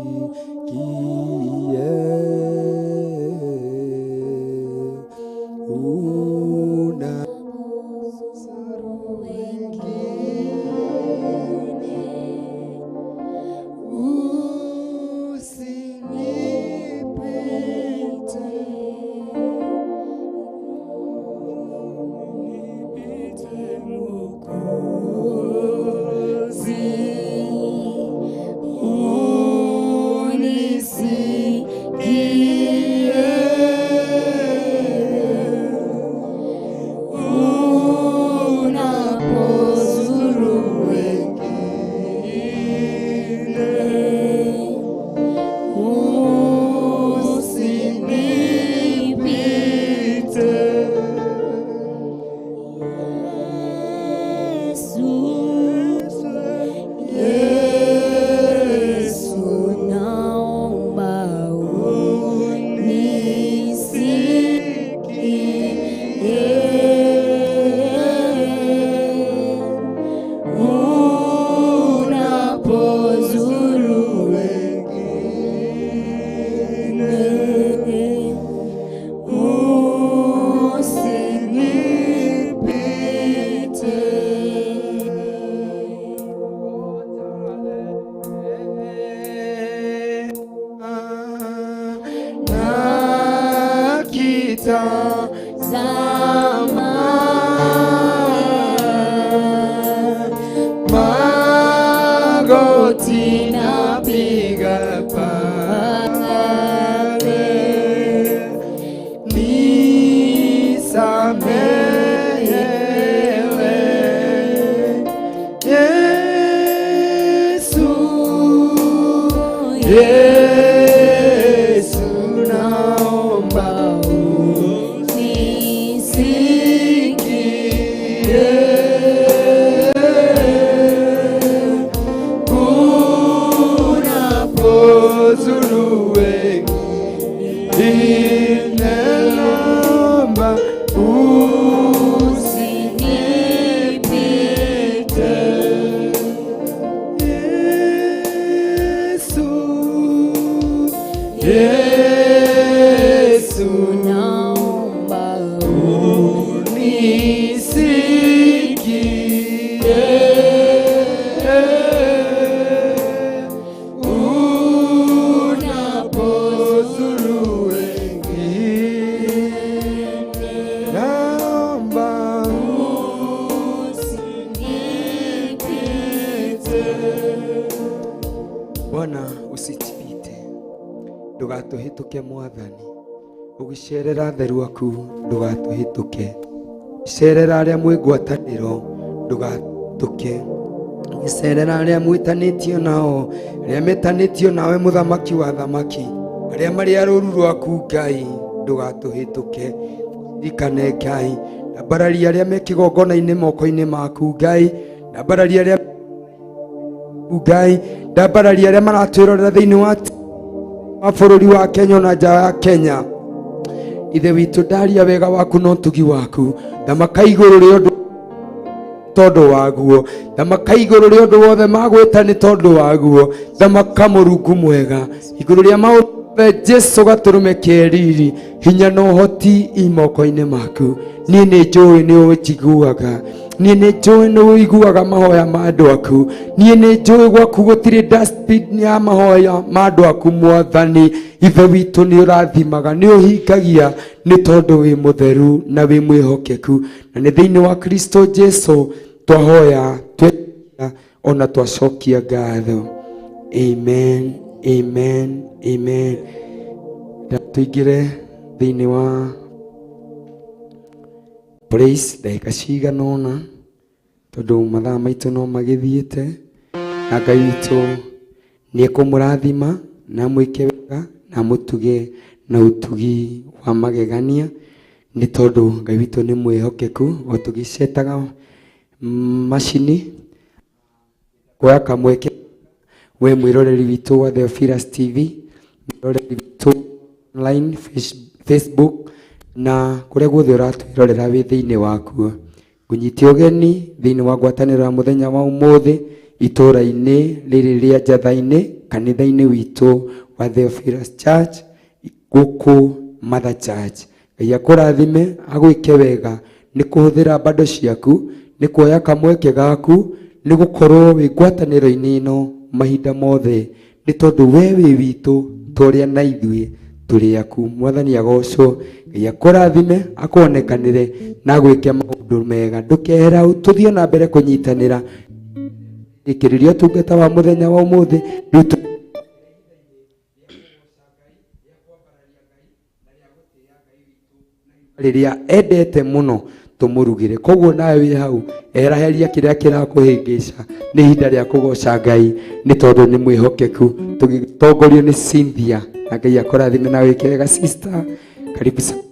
una Nakitazama magoti napiga pale, nisamehewe Yesu, Yesu naomba unisikie unapozuru wengine, naomba usinipite. Yesu, Yesu Naomba unisikie unapozuru wengine, naomba Bwana usitipite, ndũgatũhĩtũke Mwathani, ũgĩcerera atheru aku ndũgatũhĩtũke, cerera arĩa mwĩ ngwatanĩro ndũgatũke, ũgĩcerera arĩa mwĩtanĩtio nao, arĩa metanĩtio nawe mũthamaki wa thamaki, arĩa marĩ a rũũru rwaku Ngai ndũgatũhĩtũke, ririkane Ngai, na mbararia arĩa me kĩgongona-inĩ moko-inĩ maku Ngai, na mbararia arĩa Ngai, ndambararia arĩa maratwĩrorera thĩinĩ wa bũrũri wa Kenya ona nja ya Kenya. Ithe witũ ndaria wega waku na ũtugi waku, thamaka igũrũ rĩa ũndũ tondũ waguo, thamaka igũrũ rĩa ũndũ wothe magwĩta nĩ tondũ waguo, thamaka mũrungu mwega igũrũ rĩa maũndũ mothe. Jesu gatũrũme keriri hinya na ũhoti i moko-inĩ maku. Niĩ nĩ njũĩ nĩ ũnjiguaga, niĩ nĩ njũĩ nĩ ũiguaga mahoya ma andũ aku, niĩ nĩ njũĩ gwaku gũtirĩ dustbin ya mahoya ma andũ aku Mwathani. Ithe witũ nĩ ũrathimaga, nĩ ũhingagia, nĩ tondũ wĩ mũtheru na wĩ mwĩhokeku, na nĩ thĩinĩ wa Kristo Jesu twahoya twetĩkia ona twacokia ngatho. Amen, amen, amen. Na tũingĩre thĩinĩ wa Praise ndagĩka cigana ũna tondũ mathaa maitũ no magĩthiĩte na Ngai witũ nĩ ekũmũrathima na amwĩke wega na amũtuge na ũtugi wa magegania nĩ tondũ Ngai witũ nĩ mwĩhokeku. O tũgĩcetaga macini kuoya kamweke we mwĩroreri witũ wa Theophilus TV, mwĩroreri witũ online Facebook na kũrĩa guothe ũratwĩrorera wĩ thĩinĩ wakuo, ngũnyite ũgeni thĩinĩ wa ngwatanĩro ya mũthenya wa ũmũthĩ itũũra-inĩ rĩrĩ rĩa Njatha-inĩ kanitha-inĩ witũ wa Theophilus Church gũkũ Mother Church. Ngai akũrathime agwĩke wega nĩ kũhũthĩra bado ciaku, nĩ kuoya kamweke gaku, nĩ gũkorwo wĩ ngwatanĩro-inĩ ĩno mahinda mothe, nĩ tondũ we wĩ witũ tũrĩa na ithuĩ tũrĩ aku. Mwathani agocwo. Ngai akũrathime akuonekanĩre na agwĩke maũndũ mega. Ndũkehera hau, tũthiĩ na mbere kũnyitanĩra ĩkĩrĩria ũtungata wa mũthenya wa ũmũthĩ. Rĩu rĩrĩa endete mũno tũmũrugĩre. Koguo nawe wĩ hau eraheria kĩrĩa kĩrakũhĩngĩca, nĩ ihinda rĩa kũgoca Ngai nĩ tondũ nĩ mwĩhokeku. Tũgĩtongorio nĩ Cynthia, na Ngai akũrathime na wĩke wega sister. Karibu sana.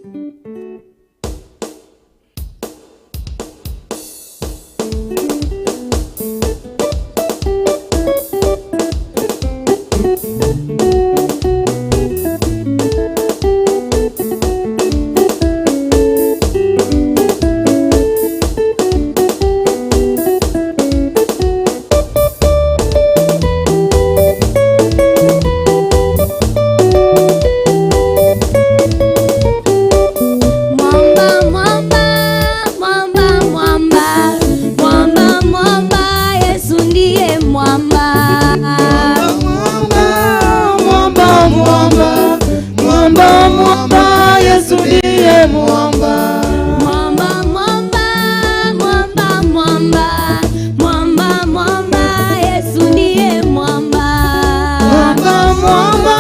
Mwamba, mwamba, mwamba, mwamba, mwamba, mwamba, Yesu ndiye mwamba. Mwamba, mwamba, mwamba, mwamba, Yesu ndiye mwamba. Mwamba, mwamba, mwamba, mwamba, mwamba, mwamba, Yesu ndiye mwamba. Mwamba, mwamba,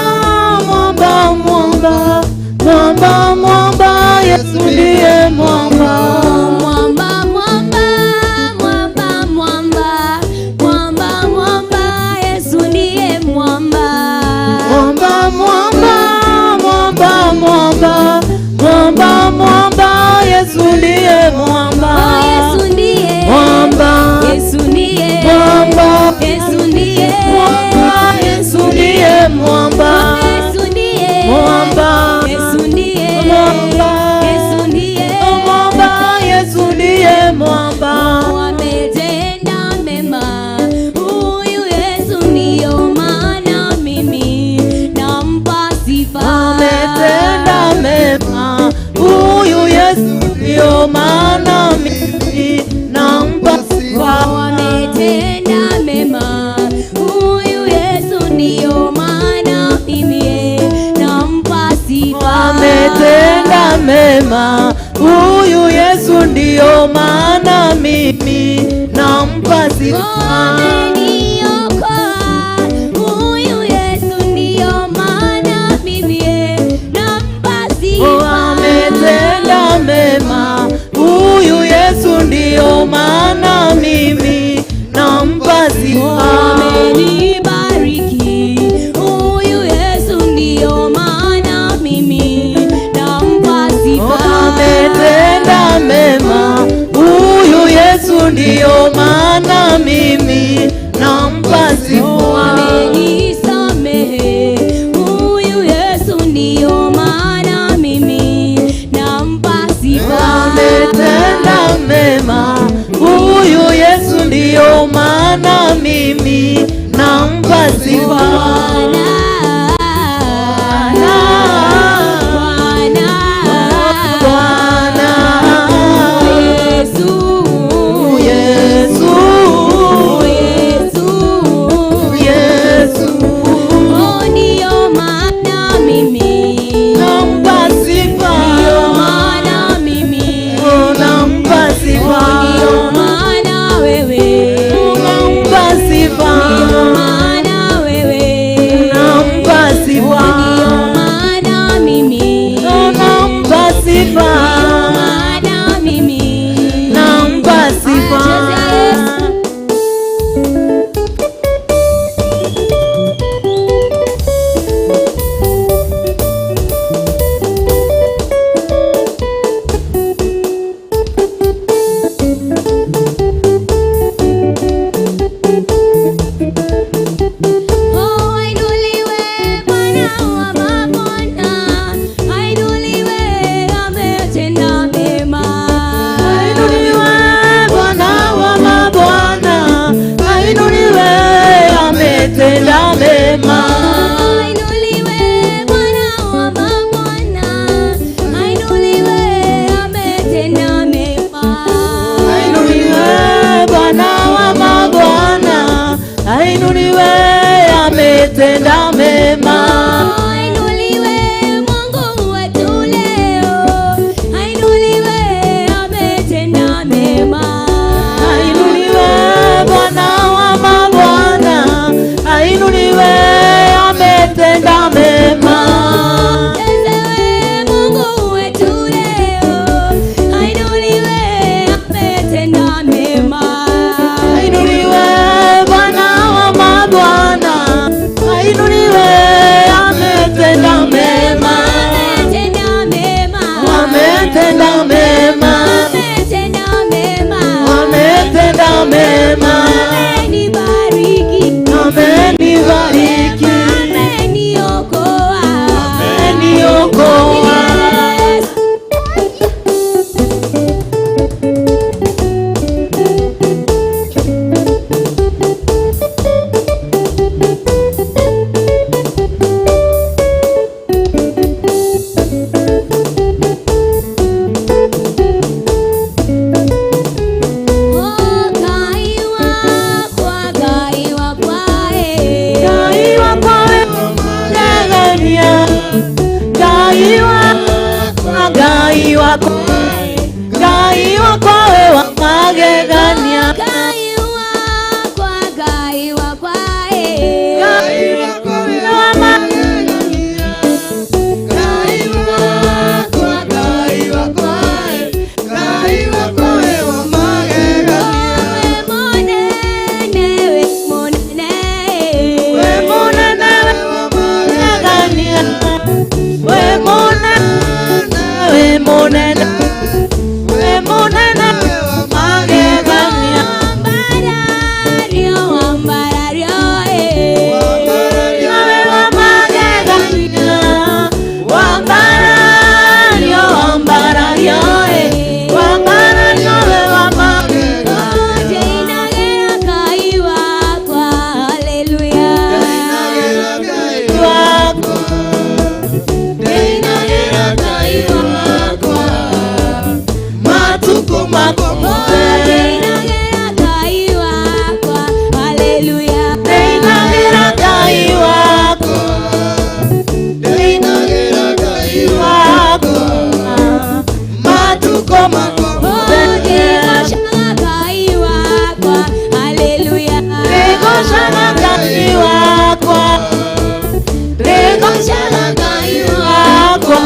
mwamba, mwamba, mwamba, mwamba, Yesu ndiye mwamba. Mwamba, mwamba, mwamba, mwamba, mwamba, mwamba, Yesu ndiye mwamba. Mwamba, mwamba, mwamba, mwamba, mwamba, mwamba, Yesu ndiye mwamba. Oh, Yesu ndiye Mwamba. Yesu ndiye Mwamba. Yesu ndiye Mwamba, Yesu ndiye mwamba. Oh, Yesu ndiye Mwamba. Yesu ndiye Mwamba. Yesu ndiye Mwamba, Yesu ndiye mwamba. Ametenda mema huyu Yesu, ndiyo maana mimi nampa sifa. Ametenda mema huyu Yesu, ndiyo maana mimi nampa sifa. Ametenda mema huyu Yesu, ndiyo maana mimi nampa sifa. Ametenda mema huyu Yesu, ndiyo maana mimi nampa sifa. Ameniokoa huyu Yesu, ndiyo maana mimi nampa sifa. Ametenda mema huyu Yesu, ndiyo maana mimi nampa sifa. Amenibariki huyu Yesu, ndiyo maana mimi nampa sifa. Ametenda mema huyu Yesu, ndiyo maana mimi nampa sifa. Amenisamehe huyu Yesu, ndiyo maana mimi nampa sifa. Ametenda mema huyu Yesu, ndiyo maana mimi nampa sifa. Bwana, Bwana, Bwana, Yesu, Yesu, Yesu, Yesu, Ngai wakwa, Ngai wakwa we wa magegania. Ngai wakwa, Ngai wakwa, eh. Ngai wakwa we wa magegania. Ngai wakwa, Ngai wakwa, Ngai wakwa we wa magegania. We mũnene, we mũnene, We mũnene we wa magegania. We mũnene, we mũnene, we mũnene we wa magegania. Wambarario, wambarario, eh. We wa magegania. Wambarario, wambarario, eh. Wambarario we wa magegania. Ndĩinagĩra Ngai wakwa, hallelujah. Wakwa, Ndĩinagĩra Ngai wakwa, matukũ makwa mothe. Ndĩinagĩra Ngai wakwa, hallelujah. Ndĩinagĩra Ngai wakwa, Ndĩinagĩra Ngai wakwa, matukũ makwa mothe. Ndĩgocaga Ngai wakwa, hallelujah. Ndĩgocaga Ngai wakwa, ndĩgocaga Ngai wakwa,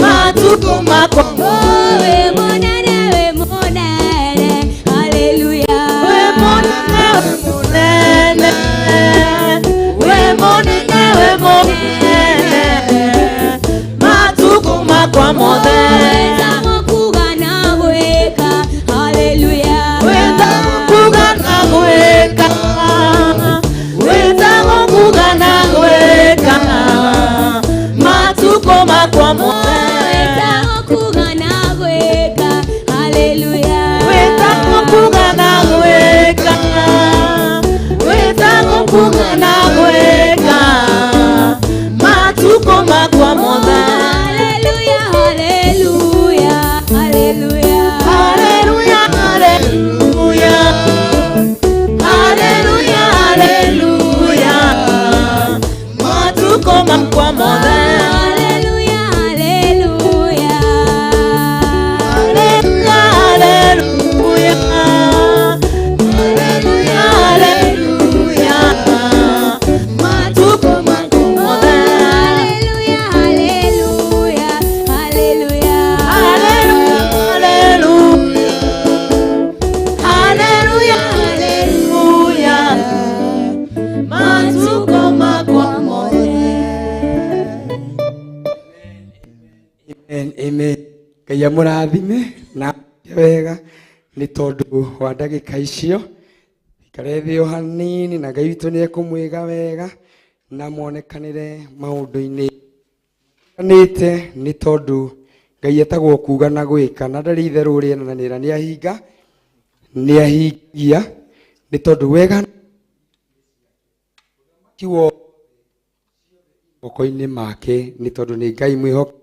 matukũ makwa Oh, we mũnene, we mũnene, hallelujah. We mũnene, we mũnene, we mũnene, we mũnene, matukũ makwa mothe. Wĩtagwo kuuga na gwĩka, hallelujah. Wĩtagwo kuuga na gwĩka, wĩtagwo kuuga na gwĩka, matukũ makwa mothe. Wĩtagwo kuuga na gwĩka, hallelujah. Wĩtagwo kuuga na gwĩka, wĩtagwo kuuga na gwĩka, matukũ makwa mothe. Hallelujah, hallelujah, hallelujah. Haleluya, haleluya, haleluya, haleluya, matukũ makwa mothe. Hallelujah, hallelujah. Haleluya, haleluya, haleluya, haleluya, matukũ makwa mothe. Hallelujah, hallelujah, hallelujah. Haleluya, haleluya, haleluya, haleluya, matukũ makwa mothe. Amen, amen. Ngai amũrathime na amwĩke wega nĩ tondũ wa ndagĩka icio. Ikare thĩ o hanini na Ngai witũ nĩ ekũmwĩga wega na monekanĩre maũndũ-inĩ nĩte nĩ tondũ Ngai etagwo kuga na gwĩka na ndarĩ itherũ ũrĩenanĩra nĩ ahinga nĩ ahingia nĩ tondũ wega kiwo moko-inĩ make nĩ tondũ nĩ Ngai mwĩhokeku.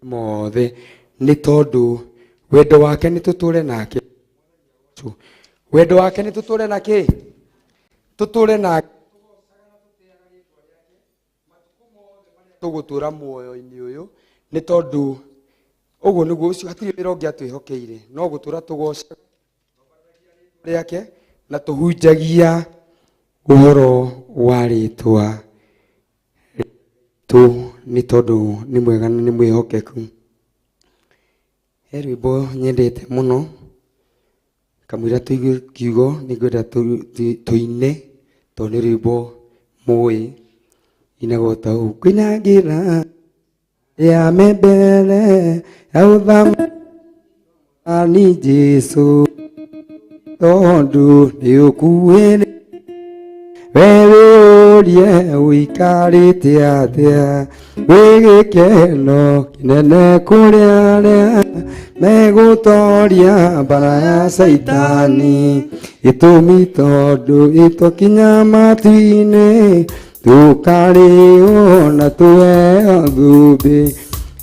Mothe nĩ tondũ wendo wake nĩ tũtũre nake, wendo wake nĩ tũtũre na kĩ tũtũre nake tũgũtũra muoyo-inĩ ũyũ nĩ tondũ ũguo nĩguo ũcio hatirĩ wĩra ũngĩ atwĩhokeire no gũtũra tũgocaga rĩake na tũhunjagia ũhoro wa rĩtwa tu nĩ tondũ nĩ mwega na nĩ mwĩhokeku. He rwĩmbo nyendete mũno kamũira tũigue kiugo nĩ ngwenda tũine tondũ nĩ rwĩmbo mũĩ inagwo ta ũũ kwĩnangĩra ya me mbere ya ũthamaki Jesũ tondũ nĩ ũkuĩrĩ we wĩũrie ũikarĩte atĩa wĩ gĩkeno kĩnene kũrĩ arĩa megũtoria mbara ya Caitani gĩtũmi tondũ ĩtwakinya matu-inĩ tũkarĩo na tũheo thũmbĩ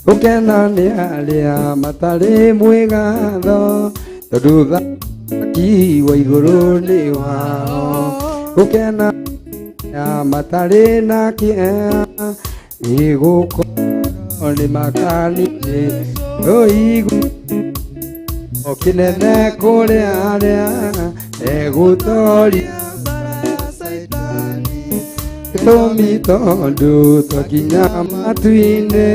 gũkena nĩ arĩa matarĩ mwĩgatho tondũ ũthamaki wa igũrũ nĩ wao gũkena Matarĩ na kĩeha nĩgũkorwo nĩ makanire rũigu kĩnene kũrĩ arĩa egũtoria gĩtũmi tondũ twakinya matu-inĩ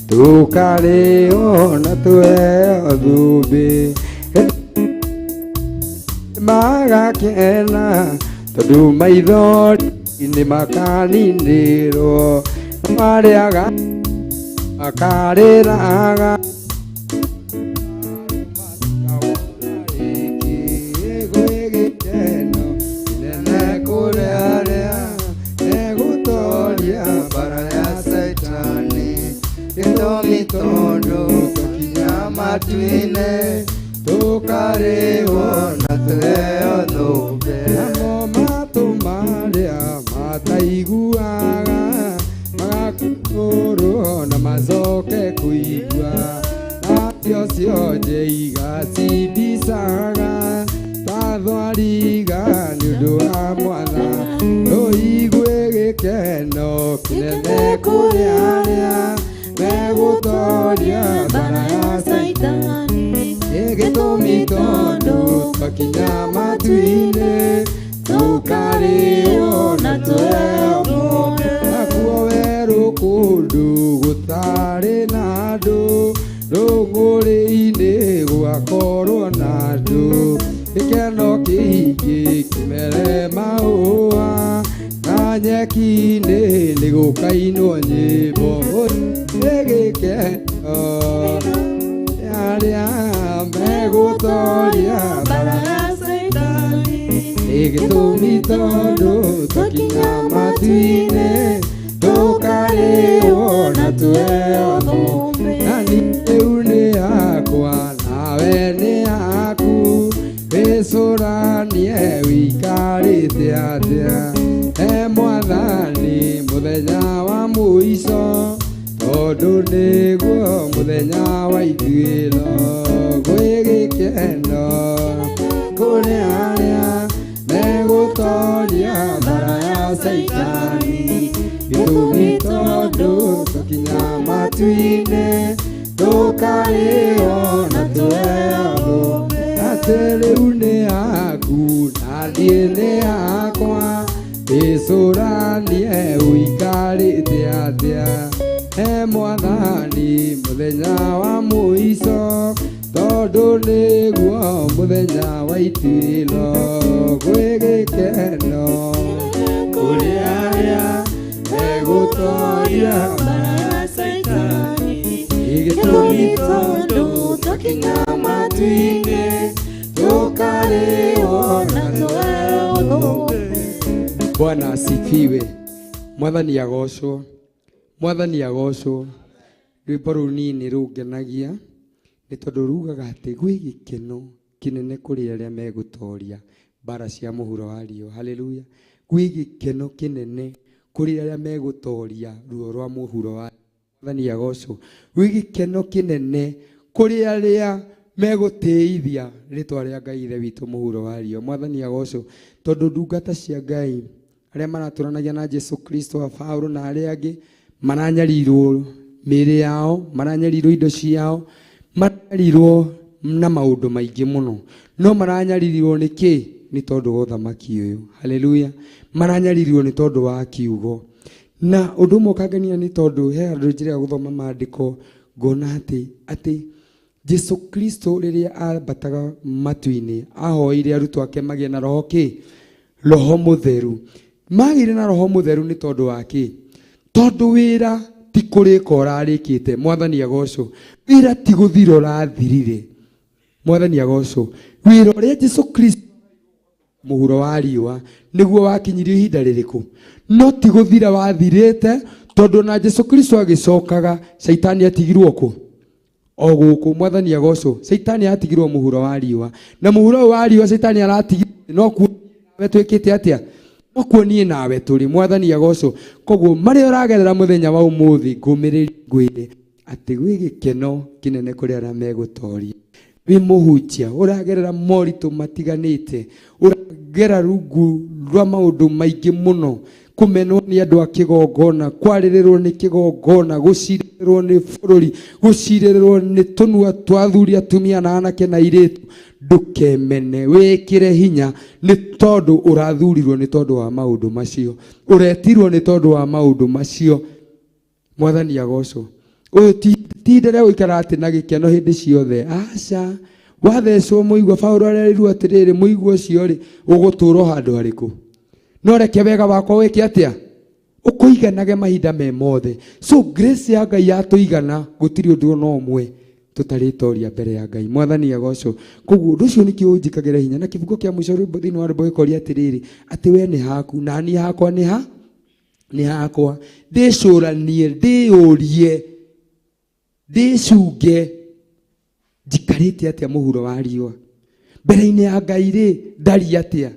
tũkarĩo na tũheo thũmbĩ magakena tondũ maithori nĩ makaninĩrwo marĩaga makarĩraga Tondũ tũkinya matu-inĩ tũkarĩhwo na tũheo thũmbĩ. Namo matũ marĩa mataiguaga magakũrwo na macoke kũigua nacio cionje igacindicaga ta thwariga nĩ ũndũ wa mwana ũigue gĩkeno kĩnene kũrĩ arĩa megũtoria mbara ya Caitani gĩtũmi tondũ twakinya matu-inĩ tũkarĩo na tũheo thũmbĩ. Nakuo werũ kũndũ gũtarĩ na andũ rũng'ũrĩ-inĩ gũgakorwo na andũ gĩkeno kĩingĩ kĩmere mahũa na nyeki-inĩ nĩ gũkainwo nyĩmbo nĩ gĩkeno arĩa megũtoria mbara ya Caitani gĩtũmi tondũ twakinya matu-inĩ tũkarĩhwo na tũheo thũmbĩ. Na niĩ rĩu nĩ yakwa nawe nĩ yaku wĩcũranie wĩikarĩte atĩa he mwathani mũthenya wa mũico tondũ nĩguo mũthenya wa ituĩro gwĩ gĩkeno kũrĩ arĩa megũtoria mbara ya Caitani gĩtũmi tondũ tũkinya matu-inĩ tũkarĩhwo na tũheo thũmbĩ. Atĩ rĩu nĩ yaku na niĩ nĩ yakwa wĩcũranie ũikarĩte atĩa he mwathani mũthenya wa mũico tondũ nĩguo mũthenya wa ituĩro gwĩ gĩkeno kũrĩ arĩa megũtoria mbara ya Caitani gĩtũmi tondũ twakinya matu-inĩ tũkarĩhwo na tũheo thũmbĩ. Bwana asifiwe. Mwathani agocwo. Mwathani agocwo. Rwĩmbo rũu niĩ nĩ rũngenagia nĩ tondũ rugaga atĩ gwĩ gĩkeno kĩnene kũrĩ arĩa megũtoria mbara cia mũhuro wa riũa. Haleluya. Gwĩ gĩkeno kĩnene kũrĩ arĩa megũtoria ruo rwa mũhuro wa Mwathani agocwo. Gwĩ gĩkeno kĩnene kũrĩ arĩa megũtĩithia rĩtwa rĩa Ngai Ithe witũ mũhuro wa riũa. Mwathani agocwo tondũ ndungata cia Ngai arĩa maratũranagia na Jesu Kristo wa Paulo na arĩa angĩ maranyarirwo mĩĩrĩ yao, maranyarirwo indo ciao, maranyarirwo na maũndũ maingĩ mũno. No maranyarirwo nĩ kĩ? Nĩ tondũ wa ũthamaki ũyũ. Haleluya. Maranyarirwo nĩ tondũ wa kiugo. Na ũndũ ũmwe ũkangenia nĩ tondũ he handũ njĩrĩga gũthoma maandĩko ngona atĩ Jesu Kristo rĩrĩa ambataga matu-inĩ ahoire arutwo ake magĩe na roho kĩ? Roho mũtheru. Magĩire na roho mũtheru nĩ tondũ wa kĩ? Tondũ wĩra ti kũrĩka ũrarĩkĩte. Mwathani agocwo. Wĩra ti gũthira ũrathirire. Mwathani agocwo. Wĩra ũrĩa Jesu Kristo mũhuro wa riũa nĩguo wakinyirio ihinda rĩrĩkũ no ti gũthira wathirĩte tondũ na Jesu Kristo agĩcokaga Caitani atigirwo kũ o gũkũ. Mwathani agocwo. Caitani atigirwo mũhuro wa riũa na mũhuro ũyũ wa riũa Caitani aratigirwo no kuo nawe twĩkĩte atĩa no kuo niĩ nawe tũrĩ. Mwathani agocwo. Koguo marĩa ũragerera mũthenya wa ũmũthĩ ngũmĩrĩrie ngwĩre atĩ gwĩ gĩkeno kĩnene kũrĩ arĩa megũtoria. Wĩ mũhunjia ũragerera moritũ matiganĩte, ũragera rungu rwa maũndũ maingĩ mũno. Kũmenwo nĩ andũ a kĩgongona, kwarĩrĩrwo nĩ kĩgongona, gũcirĩrwo nĩ bũrũri, gũcirĩrwo nĩ tũnua twa athuri, atumia na anake na airĩtu. Ndũkemene, wĩkĩre hinya nĩ tondũ ũrathurirwo nĩ tondũ wa maũndũ macio, ũretirwo nĩ tondũ wa maũndũ macio. Mwathani agocwo. Ũyũ ti ihinda rĩa gũikara atĩ na gĩkeno hĩndĩ ciothe. Aca, wathecwo mũigua, Paũlũ arerirwo atĩrĩrĩ, mũigua ũcio rĩ, ũgũtũra o handũ harĩkũ? No reke wega wakwa wĩke atĩa? Ũkũiganage mahinda me mothe. So grace ya Ngai yatũigana, gũtirĩ ũndũ ona ũmwe tũtarĩtoria mbere ya Ngai. Mwathani agocwo. Koguo ũndũ ũcio nĩkĩo ũnjĩkagĩra hinya. Na kĩbungo kĩa mũico rwĩmbo thĩinĩ wa rwĩmbo gĩkoria atĩrĩrĩ, atĩ we nĩ haku na niĩ hakwa nĩ ha nĩ hakwa. Ndĩcũranie, ndĩyũrie, ndĩcunge, njikarĩte atĩa mũhuro wa riũa mbere-inĩ ya Ngai rĩ, ndari atĩa?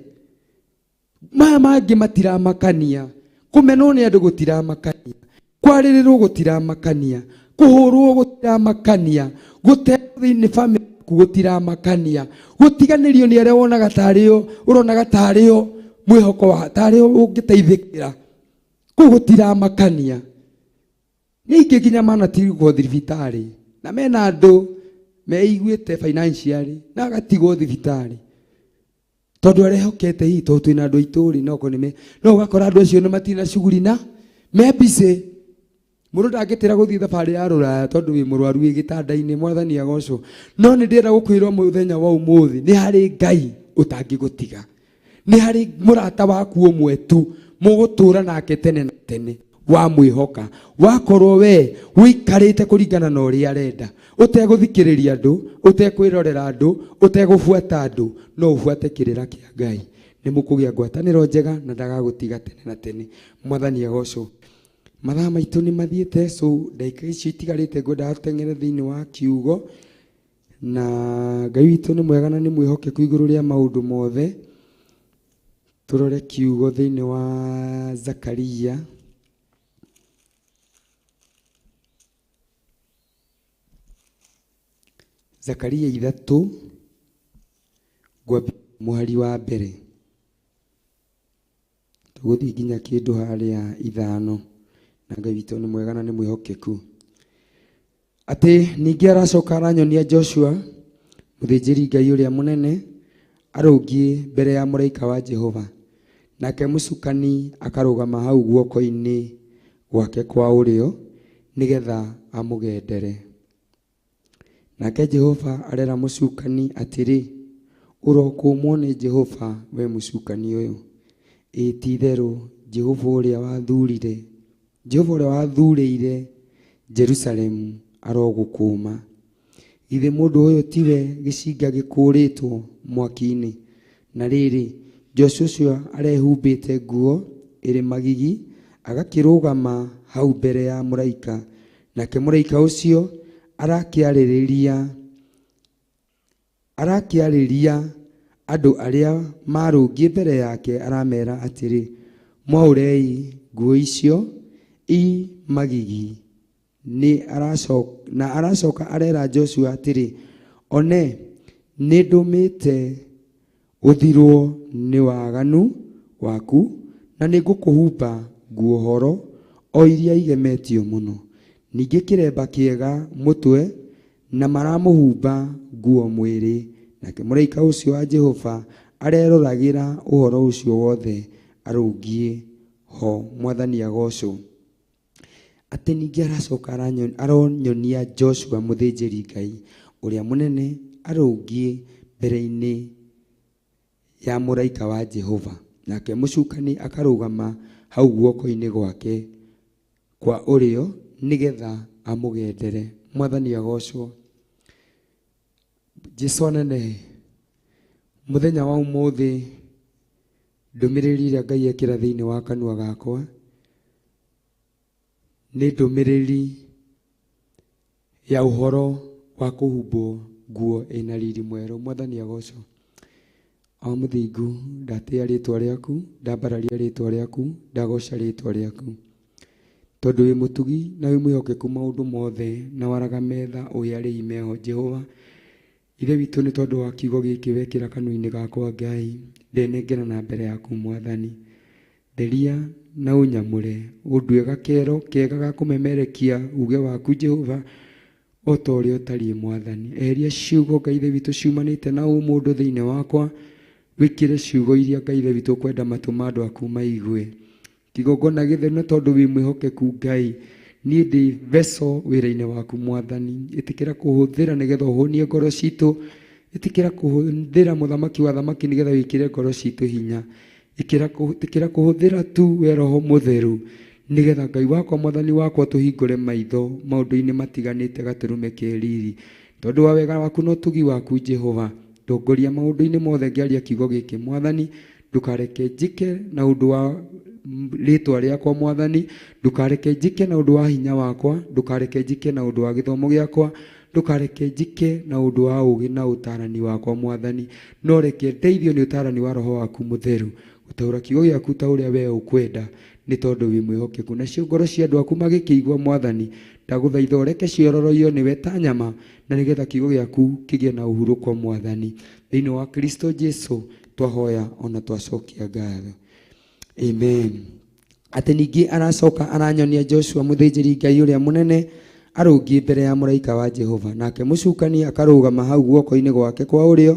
Maya mangĩ matiramakania, kũmenwo nĩ andũ gũtiramakania, kwarĩrĩrwo gũtiramakania, kũhũrwo gũtiramakania, gũteo thĩinĩ famĩlĩ yaku gũtiramakania, gũtiganĩrio nĩ arĩa wonaga tarĩo, ũronaga tarĩo mwĩhoko wa tarĩo ũngĩteithĩkĩra, kũu gũtiramakania. Ningĩ nginya manatigwo thibitarĩ na mena andũ meiguĩte financially na agatigwo thibitarĩ tondũ arehokete hihi tondũ twĩna andũ aitũ rĩ, no korwo nĩ me, no ũgakora andũ acio nĩ matirĩ na shughuli na me busy. Mũndũ ndangĩtĩra gũthiĩ thabarĩ ya rũraya tondũ wĩ mũrwaru wĩ gĩtanda-inĩ. Mwathani agocwo. No nĩ ndĩrenda gũkwĩra mũthenya wa ũmũthĩ nĩ harĩ Ngai ũtangĩgũtiga, nĩ harĩ mũrata waku ũmwe tu mũgũtũra nake tene na tene wamwĩhoka. Wakorwo we ũikarĩte kũringana na ũrĩa arenda, ũtegũthikĩrĩria andũ, ũtekwĩrorera andũ, ũtegũbuata andũ, no ũbuate kĩrĩra kĩa Ngai, nĩ mũkũgĩa ngwatanĩro njega na ndagagũtiga tene na tene. Mwathani agocwo. Mathaa maitũ nĩ mathiĩte, so ndagĩka icio itigarĩte ngwendaga tũteng'ere thĩinĩ wa kiugo. Na Ngai witũ nĩ mwega na nĩ mwĩhokeku igũrũ rĩa maũndũ mothe. Tũrore kiugo thĩinĩ wa Zakaria. Zakaria 3 ngwambia mũhari wa mbere. Tũgũthiĩ nginya kĩndũ harĩa 5. Na Ngai witũ nĩ mwega na nĩ mwĩhokeku. Atĩ ningĩ aracoka aranyonia Joshua mũthĩnjĩri Ngai ũrĩa mũnene arũngiĩ mbere ya mũraika wa Jehova, nake mũcukani akarũgama hau guoko-inĩ gwake kwa ũrĩo nĩgetha amũgendere. Nake Jehova arera mũcukani atĩrĩ, ũrokũmwo nĩ Jehova we mũcukani ũyũ. Ĩĩ ti-itherũ Jehova ũrĩa wathurire, Jehova ũrĩa wathurĩire Jerusalemu arogũkũma. Githĩ mũndũ ũyũ tiwe gĩcinga gĩkũrĩtwo mwaki-inĩ? Na rĩrĩ, Joshua ũcio arehumbĩte nguo ĩrĩ magigi, agakĩrũgama hau mbere ya mũraika. Nake mũraika ũcio arakĩarĩria andũ arĩa marũngiĩ mbere yake, aramera atĩrĩ, mwaũrei nguo icio i magigi. Nĩ aracoka, na aracoka arera Joshua atĩrĩ, one nĩ ndũmĩte ũthirwo nĩ waganu waku, na nĩ ngũkũhumba nguo horo o iria igemetio mũno, ningĩ kĩremba kĩega mũtwe, na maramũhumba nguo mwĩrĩ. Nake mũraika ũcio wa Jehova areroragĩra ũhoro ũcio wothe arũngiĩ ho. Mwathani agocwo. Atĩ ningĩ aracoka aronyonia Joshua mũthĩnjĩri Ngai ũrĩa mũnene arũngiĩ mbere-inĩ ya mũraika wa Jehova, nake mũcukani akarũgama hau guoko-inĩ gwake kwa ũrĩo nĩgetha amũgendere. Mwathani agocwo. Jesu anene, mũthenya wa ũmũthĩ ndũmĩrĩri ĩrĩa Ngai ekĩra thĩinĩ wa kanua gakwa nĩ ndũmĩrĩri ya ũhoro wa kũhumbwo nguo ĩna riri mwerũ. Mwathani agocwo. O mũthingu, ndatĩa rĩtwa rĩaku, ndambararia rĩtwa rĩaku, ndagoca rĩtwa rĩaku, tondũ wĩ mũtugi na wĩ mwĩhokeku maũndũ mothe, na waraga metha ũĩ arĩi meho. Jehova Ithe witũ, nĩ tondũ wa kiugo gĩkĩ wekĩra kanua-inĩ gakwa, Ngai ndenengera na mbere yaku. Mwathani, theria Na ũnyamũre, ũndue gakero kega ga kũmemerekia uge waku Jehova, o ta ũrĩa ũtariĩ Mwathani. Eheria ciugo Ngai Ithe witũ ciumanĩte na ũmũndũ thĩinĩ wakwa, wĩkĩre ciugo iria Ngai Ithe witũ ũkwenda matũ ma andũ aku maigue. Kĩgongona gĩtheru na tondũ wĩ mwĩhokeku Ngai, niĩ ndĩ vessel wĩra-inĩ waku Mwathani. Ĩtĩkĩra kũhũthĩra nĩgetha ũhũnie ngoro citũ, ĩtĩkĩra kũhũthĩra mũthamaki wa thamaki nĩgetha wĩkĩre ngoro citũ hinya. Ĩtĩkĩra kũhũthĩra tu we Roho Mũtheru nĩgetha Ngai wakwa Mwathani wakwa tũhingũre maitho maũndũ-inĩ matiganĩte gatũrũme ke riri. Tondũ wa wega waku na ũtugi waku Jehova, ndongoria maũndũ-inĩ mothe ngĩaria kiugo gĩkĩ Mwathani. Ndũkareke njĩke na ũndũ wa rĩtwa rĩakwa Mwathani, ndũkareke njĩke na ũndũ wa hinya wakwa, ndũkareke njĩke na ũndũ wa gĩthomo gĩakwa, ndũkareke njĩke na ũndũ wa ũũgĩ na ũtaarani wakwa Mwathani, no reke ndeithio nĩ ũtaarani wa Roho waku Mũtheru gũtaũra kiugo gĩaku ta ũrĩa wee ũkwenda, nĩ tondũ wĩ mwĩhokeku. Nacio ngoro cia andũ aku magĩkĩigua Mwathani, ndagũthaitha ũreke ciororoiyo nĩwe ta nyama, na nĩgetha kiugo gĩaku kĩgĩe na ũhurũko Mwathani. Thĩinĩ wa Kristo Jesu twahoya ona twacokia ngatho, amen. Atĩ ningĩ aracoka aranyonia Joshua mũthĩnjĩri Ngai ũrĩa mũnene arũngiĩ mbere ya mũraika wa Jehova, nake mũcukani akarũgama hau guoko-inĩ gwake kwa ũrĩo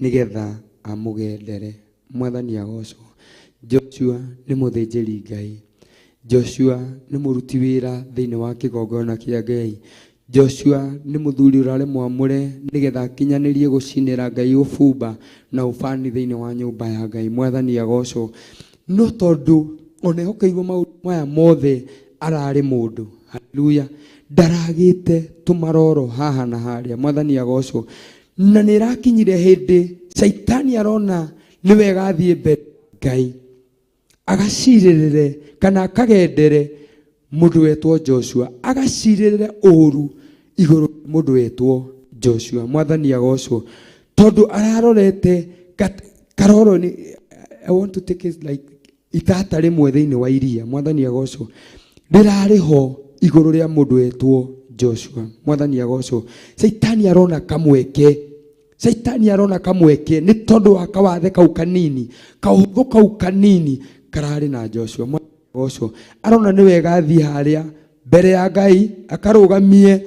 nĩgetha amũgendere. Mwathani agocwo. Joshua nĩ mũthĩnjĩri Ngai. Joshua nĩ mũruti wĩra thĩinĩ wa kĩgongona kĩa Ngai. Joshua nĩ mũthuri ũrarĩ mwamũre nĩgetha akinyanĩrie gũcinĩra Ngai ũbumba na ũbani thĩinĩ wa nyũmba ya Ngai. Mwathani agocwo. No tondũ ona ehokeirwo maũndũ maya mothe ararĩ mũndũ, haleluya, ndaragĩte tũmaroro haha na harĩa. Mwathani agocwo. Na nĩ ĩrakinyire hĩndĩ Caitani arona nĩ wega athiĩ mbere Ngai agacirĩrĩre kana akagendere mũndũ wetwo Joshua, agacirĩrĩre ũru igũrũ mũndũ wetwo Joshua. Mwathani agocwo. Tondũ ararorete karoro nĩ, I want to take it like itata rĩmwe thĩinĩ wa iria. Mwathani agocwo. Rĩrarĩ ho igũrũ rĩa mũndũ wetwo Joshua. Mwathani agocwo. Caitani arona kamweke, Caitani arona kamweke nĩ tondũ wa kawathe kau kanini, kaũhũthũ kau kanini kararĩ na Joshua. Mwathani agocwo. Arona nĩ wega athiĩ harĩa mbere ya Ngai akarũgamie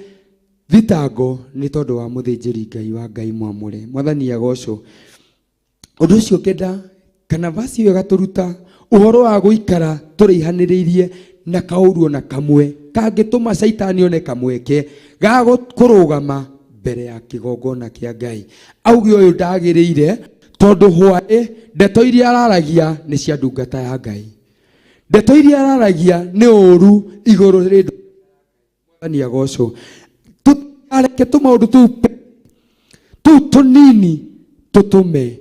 thitango nĩ tondũ wa mũthĩnjĩri Ngai wa Ngai mwamũre. Mwathani agocwo. Ũndũ ũcio ngenda kana vasi ĩyo ĩgatũruta ũhoro wa gũikara tũraihanĩrĩirie na kaũru ona kamwe kangĩtũma Caitani one kamweke ga kũrũgama mbere ya kĩgongona kĩa Ngai auge ũyũ ndagĩrĩire, tondũ hwaĩ ndeto iria araragia nĩ cia ndungata ya Ngai, ndeto iria araragia nĩ ũru igũrũ rĩ Mwathani agocwo. Tũtikareke tũmaũndũ tũu tũu tũnini tũtũme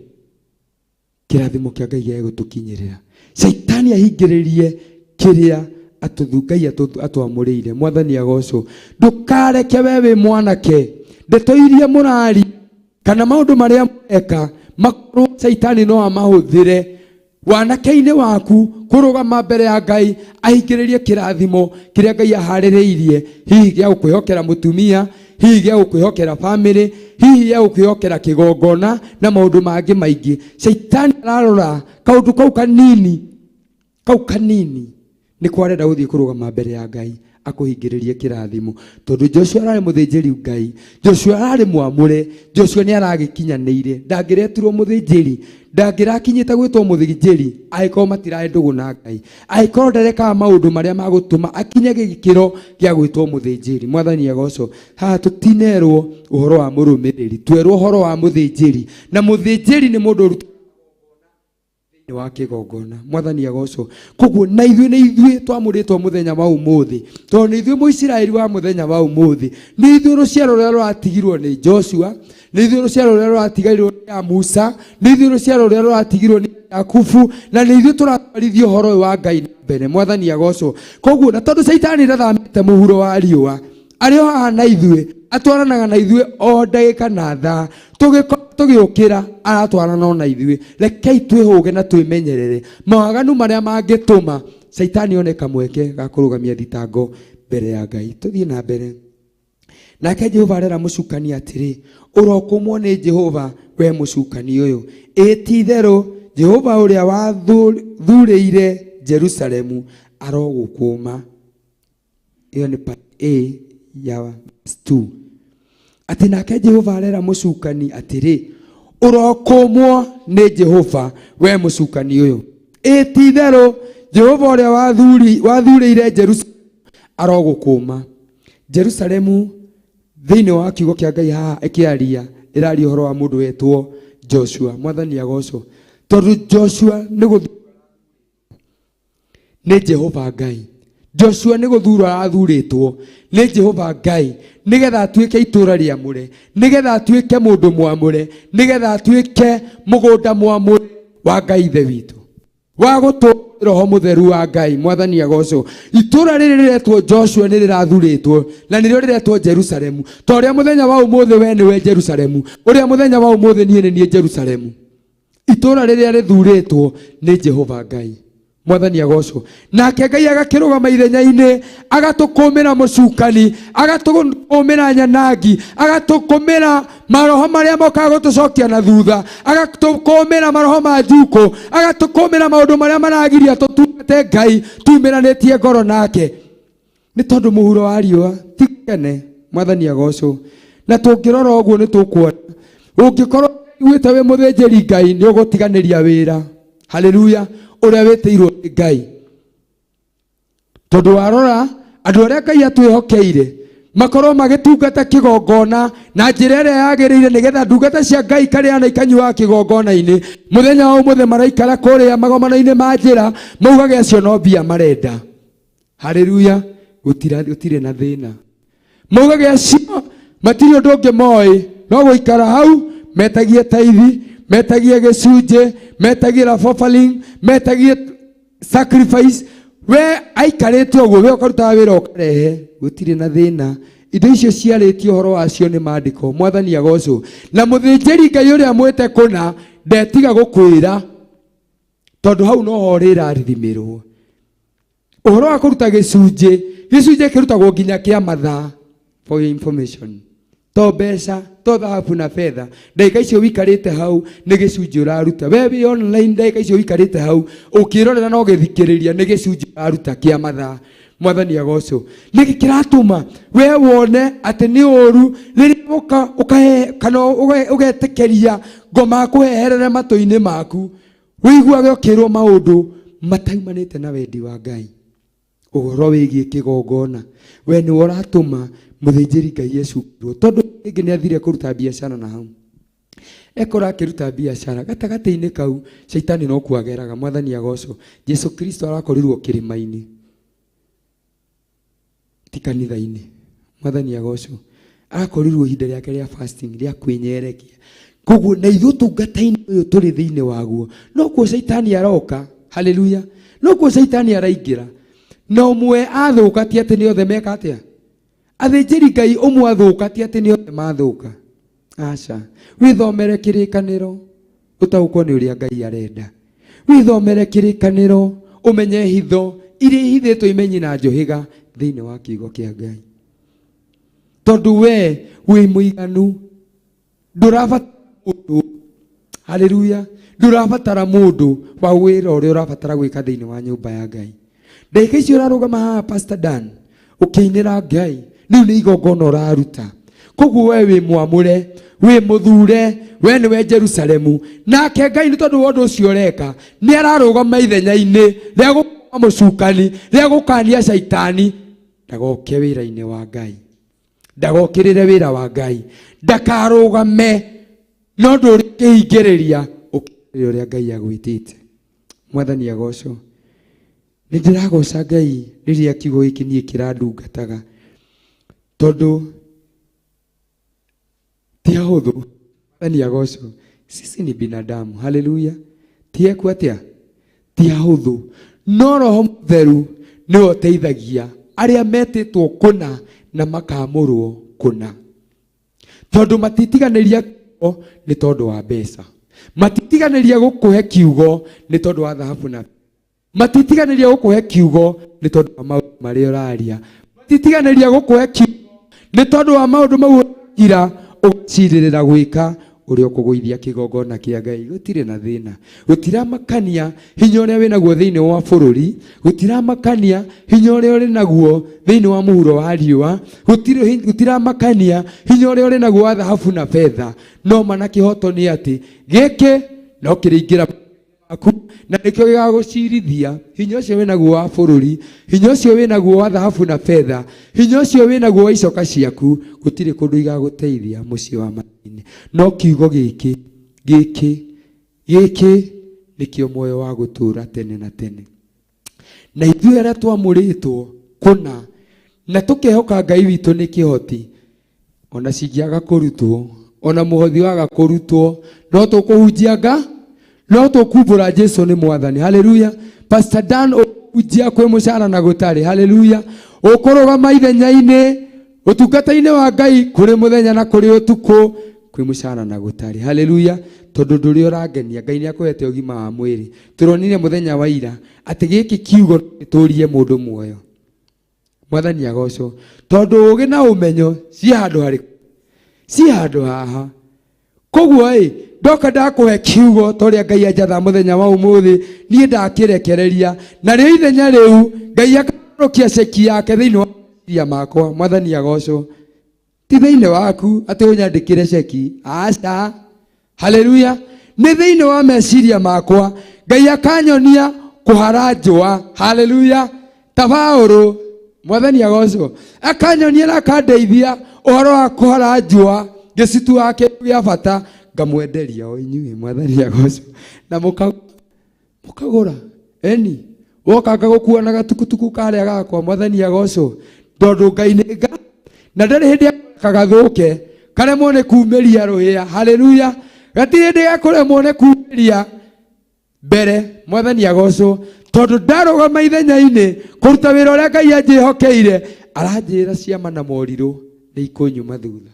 kĩrathimo kĩa Ngai gĩage gũtũkinyĩrĩra. Caitani ahingĩrĩrie kĩrĩa Ngai atwamũrĩire. Mwathani agocwo. Ndũkareke we wĩ mwanake ndeto iria mũrari kana maũndũ marĩa mũreka makorwo Caitani no amahũthĩre wanake-inĩ waku kũrũgama mbere ya Ngai ahingĩrĩrie kĩrathimo kĩrĩa Ngai aharĩrĩirie, hihi gĩa gũkwĩhokera mũtumia, hihi gĩa gũkwĩhokera famĩlĩ, hihi gĩa gũkwĩhokera kĩgongona na maũndũ mangĩ maingĩ. Caitani ararora kaũndũ kau kanini, kau kanini nĩko arenda gũthiĩ kũrũgama mbere ya Ngai akũhingĩrĩrie kĩrathimo. Tondũ Joshua ararĩ mũthĩnjĩri Ngai, Joshua ararĩ mwamũre, Joshua nĩ aragĩkinyanĩire, ndangĩretirwo mũthĩnjĩri, ndangĩrakinyĩte gwĩtwo mũthĩnjĩri angĩkorwo matirarĩ ndũgũ na Ngai, angĩkorwo ndarekaga maũndũ marĩa magũtũma akinye gĩkĩro gĩa gwĩtwo mũthĩnjĩri. Mwathani agocwo. Haha tũtinerwo ũhoro wa mũrũmĩrĩri, twerwo ũhoro wa mũthĩnjĩri, na mũthĩnjĩri nĩ mũndũ ũrutaga thĩinĩ wa kĩgongona. Mwathani agocwo. Koguo na ithuĩ nĩ ithuĩ twamũrĩtwo mũthenya wa ũmũthĩ, tondũ nĩ ithuĩ mũisiraeli wa mũthenya wa ũmũthĩ, nĩ ithuĩ rũciaro rũrĩa rũratigirwo nĩ Joshua, nĩ ithuĩ rũciaro rũrĩa rũratigirwo nĩ Musa, nĩ ithuĩ rũciaro rũrĩa rũratigirwo nĩ Jakubu, na nĩ ithuĩ tũratwarithia ũhoro ũyũ wa Ngai na mbere. Mwathani agocwo. Koguo na tondũ Caitani ndathamĩte mũhuro wa riũa, arĩ o haha na ithuĩ, atwaranaga na ithuĩ o ndagĩka na thaa, tũgĩũkĩra aratwarana o na ithuĩ. Rekei twĩhũge na twĩmenyerere mawaganu marĩa mangĩtũma Caitani one kamweke ga kũrũgamia thitango mbere ya Ngai. Tũthiĩ na mbere. Nake Jehova arera mũcukani atĩrĩ, ũrokũmwo nĩ Jehova we mũcukani ũyũ, ĩ ti itherũ Jehova ũrĩa wathurĩire Jerusalemu arogũkũma. Ĩyo nĩ part A ya verse 2. Atĩ nake Jehova arera mũcukani atĩrĩ, ũrokũmwo nĩ Jehova we mũcukani ũyũ. Ĩ ti itherũ Jehova ũrĩa wathurĩire Jerusalemu arogũkũma. Jerusalemu thĩinĩ wa kiugo kĩa Ngai haha ĩkĩaria ĩraria ũhoro wa mũndũ wetwo Joshua. Mwathani agocwo, tondũ Joshua nĩ gũthu nĩ Jehova Ngai. Joshua nĩ gũthurwo arathurĩtwo nĩ Jehova Ngai nĩgetha atuĩke itũũra rĩamũre, nĩgetha atuĩke mũndũ mwamũre, nĩgetha atuĩke mũgũnda mwamũre wa Ngai Ithe witũ, wa gũtũũra Roho Mũtheru wa Ngai. Mwathani agocwo. Itũũra rĩrĩ rĩretwo Joshua nĩ rĩrathurĩtwo na nĩrĩo rĩretwo Jerusalemu. Ta ũrĩa mũthenya wa ũmũthĩ we nĩwe Jerusalemu, ũrĩa mũthenya wa ũmũthĩ niĩ nĩ niĩ Jerusalemu. Itũũra rĩrĩa rĩthurĩtwo nĩ Jehova Ngai. Mwathani agocwo. Nake Ngai agakĩrũgama ithenya-inĩ, agatũkũmĩra mũcukani, agatũkũmĩra nyanangi, agatũkũmĩra maroho marĩa mokaga gũtũcokia na thutha, agatũkũmĩra maroho ma njukũ, agatũkũmĩra maũndũ marĩa maragiria tũtungate Ngai tumĩranĩtie ngoro nake. Nĩ tondũ mũhuro wa riũa ti kene. Mwathani agocwo. Na tũngĩrora ũguo nĩ tũkuona ũngĩkorwo wĩte wĩ mũthĩnjĩri Ngai nĩ ũgũtiganĩria wĩra, haleluya, ũrĩa wĩtĩirwo nĩ Ngai. Tondũ warora andũ arĩa Ngai atwĩhokeire makorwo magĩtungata kĩgongona na njĩra ĩrĩa yagĩrĩire, nĩgetha ndungata cia Ngai ikarĩa na ikanyuaga kĩgongona-inĩ, mũthenya wa ũmũthĩ maraikara kũrĩa magomano-inĩ ma njĩra maugage acio no mbia marenda. Haleluya, gũtirĩ na thĩna. Maugage acio matirĩ ũndũ ũngĩ moĩ no gũikara hau metagie taithi, metagie gĩcunjĩ, metagie love offering, metagie sacrifice. We aikarĩte ũguo, we ũkarutaga wĩra ũkarehe, gũtirĩ na thĩna. Indo icio ciarĩtie ũhoro wacio nĩ maandĩko. Mwathani agocwo. Na mũthĩnjĩri Ngai ũrĩa mwĩte kũna ndetiga gũkwĩra, tondũ hau noho rĩrarithimĩrwo. Ũhoro wa kũruta gĩcunjĩ, gĩcunjĩ kĩrutagwo nginya kĩa mathaa, for your information. To mbeca, to thahabu na betha. Ndagĩka icio wikarĩte hau nĩ gĩcunjĩ ũraruta. We wĩ online ndagĩka icio wikarĩte hau ũkĩrorera na ũgĩthikĩrĩria nĩ gĩcunjĩ ũraruta kĩa mathaa. Mwathani agocwo. Nĩkĩ kĩratũma we wone atĩ nĩ ũru rĩrĩa ũkahe kana ũgetĩkĩria ngoma kũheherere matũ-inĩ maku, wĩiguage ũkĩrwo maũndũ mataumanĩte na wendi wa Ngai. Ũhoro wĩgiĩ kĩgongona, we nĩwe ũratũma mũthĩnjĩri Ngai ecukĩrwo, tondũ rĩngĩ nĩ athire kũruta biacara na hau ekora akĩruta biacara gatagatĩ-inĩ kau caitani no kuageraga. Mwathani agocwo. Jesu Kristo arakorirwo kĩrĩma-inĩ, ti kanitha-inĩ. Mwathani agocwo. Arakorirwo ihinda rĩake rĩa fasting, rĩa kwĩnyerekia. Koguo na ithuĩ ũtungata-inĩ ũyũ tũrĩ thĩinĩ waguo, nokuo caitani aroka. Haleluya. Nokuo caitani araingĩra. Na ũmwe athũka ti atĩ nĩ othe meka atĩa? Athĩnjĩri Ngai ũmwe athũka ti atĩ nĩ othe mathũka. Aca. Wĩthomere kĩrĩkanĩro ũtaũkwo nĩ ũrĩa Ngai arenda. Wĩthomere kĩrĩkanĩro ũmenye hitho iria ihithĩtwo imenyi na njũhĩga thĩinĩ wa kiugo kĩa Ngai. Tondũ we wĩ mũiganu, ndũrabatara mũndũ. Haleluya. Ndũrabatara mũndũ wa wĩra ũrĩa ũrabatara gwĩka thĩinĩ wa nyũmba ya Ngai. Ndagĩka icio ũrarũgama haha Pastor Dan ũkĩinĩra Ngai, rĩu nĩ igongona ũraruta. Koguo we wĩ mwamũre, wĩ mũthure, we nĩwe Jerusalemu. Nake Ngai nĩ tondũ wa ũndũ ũcio ũreka, nĩ ararũgama ithenya-inĩ rĩa gũkoma mũcukani, rĩa gũkania caitani ndagoke wĩra-inĩ wa Ngai, ndagokĩrĩre wĩra wa Ngai, ndakarũgame no ũndũ ũrĩa ũkĩhingĩrĩria ũkĩrĩre ũrĩa Ngai agwĩtĩte. Mwathani agocwo. Nĩ ndĩragoca Ngai rĩrĩa kiugo gĩkĩ niĩ kĩrandungataga, tondũ ti hahũthũ. Mwathani agocwo. Sisi ni binadamu. Haleluya. Ti eku atĩa? Ti hahũthũ. No Roho Mũtheru nĩwe ũteithagia arĩa metĩtwo kũna na makamũrwo kũna, tondũ matitiganĩria kiugo nĩ tondũ wa mbeca, matitiganĩria gũkũhe kiugo nĩ tondũ wa thahabu na matitiganĩria gũkũhe kiugo nĩ tondũ wa maũndũ marĩa ũraria, matitiganĩria gũkũhe kiugo nĩ tondũ wa maũndũ mau ũrakira ũgacirĩrĩra gwĩka. Ũrĩa ũkũgũithia kĩgongona kĩa Ngai gũtirĩ na thĩna. Gũtiramakania hinya ũrĩa wĩnaguo thĩinĩ wa bũrũri, gũtiramakania hinya ũrĩa ũrĩ naguo thĩinĩ wa mũhuro wa riũa, gũtiramakania hinya ũrĩa ũrĩ naguo wa thahabu na betha. No ma na kĩhoto nĩ atĩ gĩkĩ no kĩrĩingĩra aku na nĩkĩo gĩgagũcirithia. Hinya ũcio wĩnaguo wa bũrũri, hinya ũcio wĩnaguo wa thahabu na betha, hinya ũcio wĩnaguo wa icoka ciaku, gũtirĩ kũndũ igagũteithia mũciĩ wa matu-inĩ. No kiugo gĩkĩ gĩkĩ gĩkĩ nĩkĩo muoyo wa gũtũũra tene na tene. Na ithuĩ arĩa twamũrĩtwo kũna na tũkehoka Ngai witũ nĩ kĩhoti, ona cingĩaga kũrutwo, ona mũhothi waga kũrutwo, no tũkũhunjia nga, no tũkumbũra Jesu nĩ Mwathani. Haleluya. Pastor Dan, ũkũhunjia kwĩ mũcara na gũtarĩ. Haleluya. Ũkũrũgama ithenya-inĩ ũtungata-inĩ wa Ngai kũrĩ mũthenya na kũrĩ ũtukũ, kwĩ mũcara na gũtarĩ. Haleluya. Tondũ ndũrĩ ũrangenia, Ngai nĩ akũhete ũgima wa mwĩrĩ. Tũronire mũthenya wa ira atĩ gĩkĩ kiugo gĩtũrie mũndũ muoyo. Mwathani agocwo. Tondũ ũgĩ na ũmenyo ciĩ handũ harĩkũ? Ciĩ handũ haha. Koguo ĩ, ndoka ndakũhe kiugo ta ũrĩa Ngai anjatha mũthenya wa ũmũthĩ, niĩ ndakĩrekereria. Narĩo ithenya rĩu Ngai akarũkia ceki yake thĩinĩ wa meciria makwa. Mwathani agocwo. Ti thĩinĩ waku atĩ ũnyandĩkĩre ceki, aca. Haleluya. Nĩ thĩinĩ wa meciria makwa Ngai akanyonia kũhara njũa. Haleluya. Ta Paũlũ, Mwathani agocwo, akanyonia na akandeithia ũhoro wa kũhara njũa, ngĩcitua kĩndũ gĩa bata, ngamwenderia o inyuĩ. Mwathani agocwo. Na mũkagũra. Eni woka ngagũkua na gatukutuku karĩa gakwa. Mwathani agocwo. Tondũ Ngai nĩ Ngai na ndarĩ hĩndĩ kagathũke karemwo nĩ kumĩria rũhĩa. Haleluya. Gatirĩ hĩndĩ gekũremwo nĩ kumĩria mbere. Mwathani agocwo. Tondũ ndarũgama ithenya-inĩ kũruta wĩra ũrĩa Ngai anjĩhokeire, aranjĩra ciama na morirũ nĩ ikũnyuma thutha.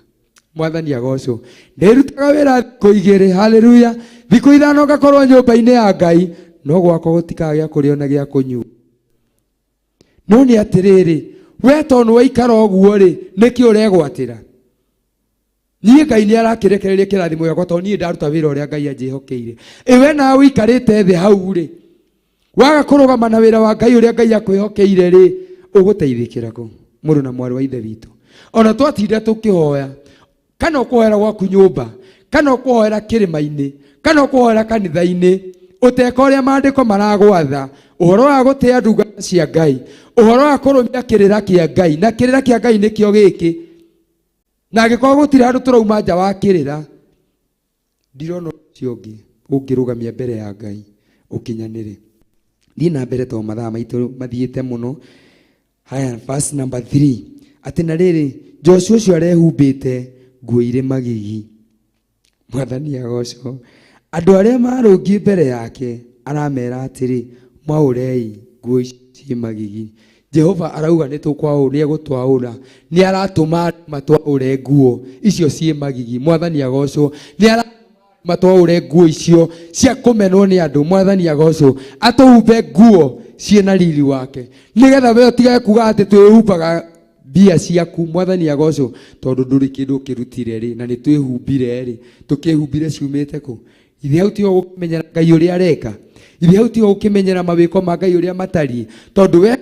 Mwathani agocwo. Ndĩrutaga wĩra thikũ igĩrĩ. Haleluya. Thikũ ithano ngakorwo nyũmba-inĩ ya Ngai, no gwakwa gũtikagĩa kũrĩa ona gĩa kũnyua. No nĩ atĩrĩrĩ, we tondũ waikara ũguo rĩ, nĩkĩ ũregwatĩra? Niĩ Ngai nĩ arakĩrekereria kĩrathimo gĩakwa tondũ niĩ ndaruta wĩra ũrĩa Ngai anjĩhokeire. Ĩ we nawe ũikarĩte thĩ hau rĩ, waga kũrũgama na wĩra wa Ngai ũrĩa Ngai akwĩhokeire rĩ, ũgũteithĩkĩra kũ? Mũrũ na mwarĩ wa Ithe witũ, ona twatinda tũkĩhoya, kana ũkũhoera gwaku nyũmba, kana ũkũhoera kĩrĩma-inĩ, kana ũkũhoera kanitha-inĩ, ũteka ũrĩa maandĩko maragwatha, ũhoro wa gũtĩa ndungata cia Ngai, ũhoro wa kũrũmia kĩrĩra kĩa Ngai, na kĩrĩra kĩa Ngai nĩkĩo gĩkĩ. Na angĩkorwo gũtirĩ handũ tũrauma nja wa kĩrĩra, ndirona ũcio ũngĩ ũngĩrũgamia mbere ya Ngai ũkinyanĩre. Thiĩ na mbere tondũ mathaa maitũ mathiĩte mũno. Haya, verse number 3. Atĩ na rĩrĩ, Joshua ũcio arehumbĩte nguo irĩ magigi. Mwathani agocwo. Andũ arĩa marũngiĩ mbere yake aramera atĩrĩ, mwaũrei nguo ici ciĩ magigi. Jehova arauga nĩ tũkwaũ, nĩ egũtwaũra, nĩ aratũma andũ matwaũre nguo icio ciĩ magigi. Mwathani agocwo. Nĩ aratũma matwaũre nguo icio cia kũmenwo nĩ andũ. Mwathani agocwo. Atũhumbe nguo ciĩna riri wake, nĩgetha we ũtigage kuga atĩ twĩhumbaga mbia ciaku. Mwathani agocwo. Tondũ ndũrĩ kĩndũ ũkĩrutire rĩ, na nĩ twĩhumbire rĩ, tũkĩhumbire ciumĩte kũ? Ithe hau tiho gũkĩmenyera Ngai ũrĩa areka. Ithe hau tiho gũkĩmenyera mawĩko ma Ngai ũrĩa matariĩ. Tondũ we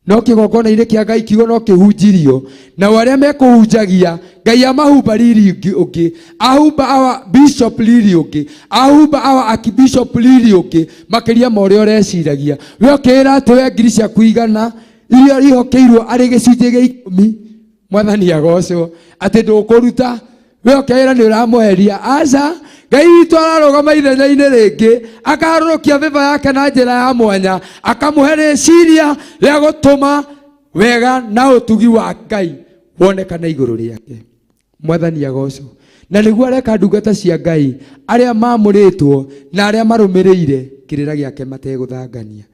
no kĩgongona-inĩ kĩa Ngai kiugo no kĩhunjirio, nao arĩa mekũhunjagia Ngai amahumba riri ũngĩ, ahumba awa bishop riri ũngĩ, ahumba awa archbishop riri ũngĩ, makĩria ma ũrĩa ũreciragia. We ũkĩĩra atĩ we ngiri ciaku igana iria ihokeirwo arĩ gĩcunjĩ gĩa ikũmi, Mwathani agocwo, atĩ ndũkũruta. We ũkeĩra nĩ ũramweheria. Aca, Ngai witũ ararũgama ithenya-inĩ rĩngĩ, akarũrũkia bĩba yake na njĩra ya mwanya, akamũhe rĩciria rĩa gũtũma wega na ũtugi wa Ngai wonekane igũrũ rĩake. Mwathani agocwo. Na nĩguo areka ndungata cia Ngai arĩa mamũrĩtwo na arĩa marũmĩrĩire kĩrĩra gĩake mategũthangania,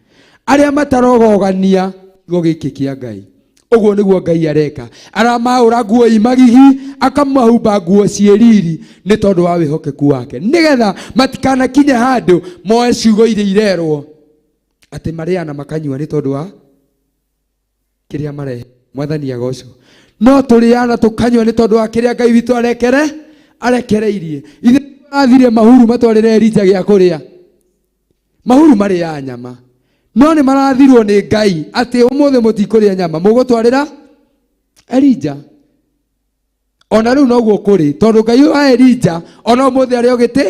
arĩa matarogogania kiugo gĩkĩ kĩa Ngai. Ũguo nĩguo Ngai areka. Aramaũra nguo imagigi, akamahumba nguo ciĩ riri nĩ tondũ wa wĩhokeku wake, nĩgetha matikanakinye handũ moe ciugo iria irerwo atĩ marĩana makanyua nĩ tondũ wa kĩrĩa marehe. Mwathani agocwo. No tũrĩana tũkanyua nĩ tondũ wa kĩrĩa Ngai witũ arekere. Arekereirie ithe athire mahuru matwarĩre Elija gĩa kũrĩa. Mahuru marĩaga nyama, no nĩ marathirwo nĩ Ngai atĩ ũmũthĩ mũtikũrĩa nyama, mũgũtwarĩra Elija. Ona rĩu noguo kũrĩ, tondũ Ngai wa Elija ona ũmũthĩ arĩ o gĩtĩ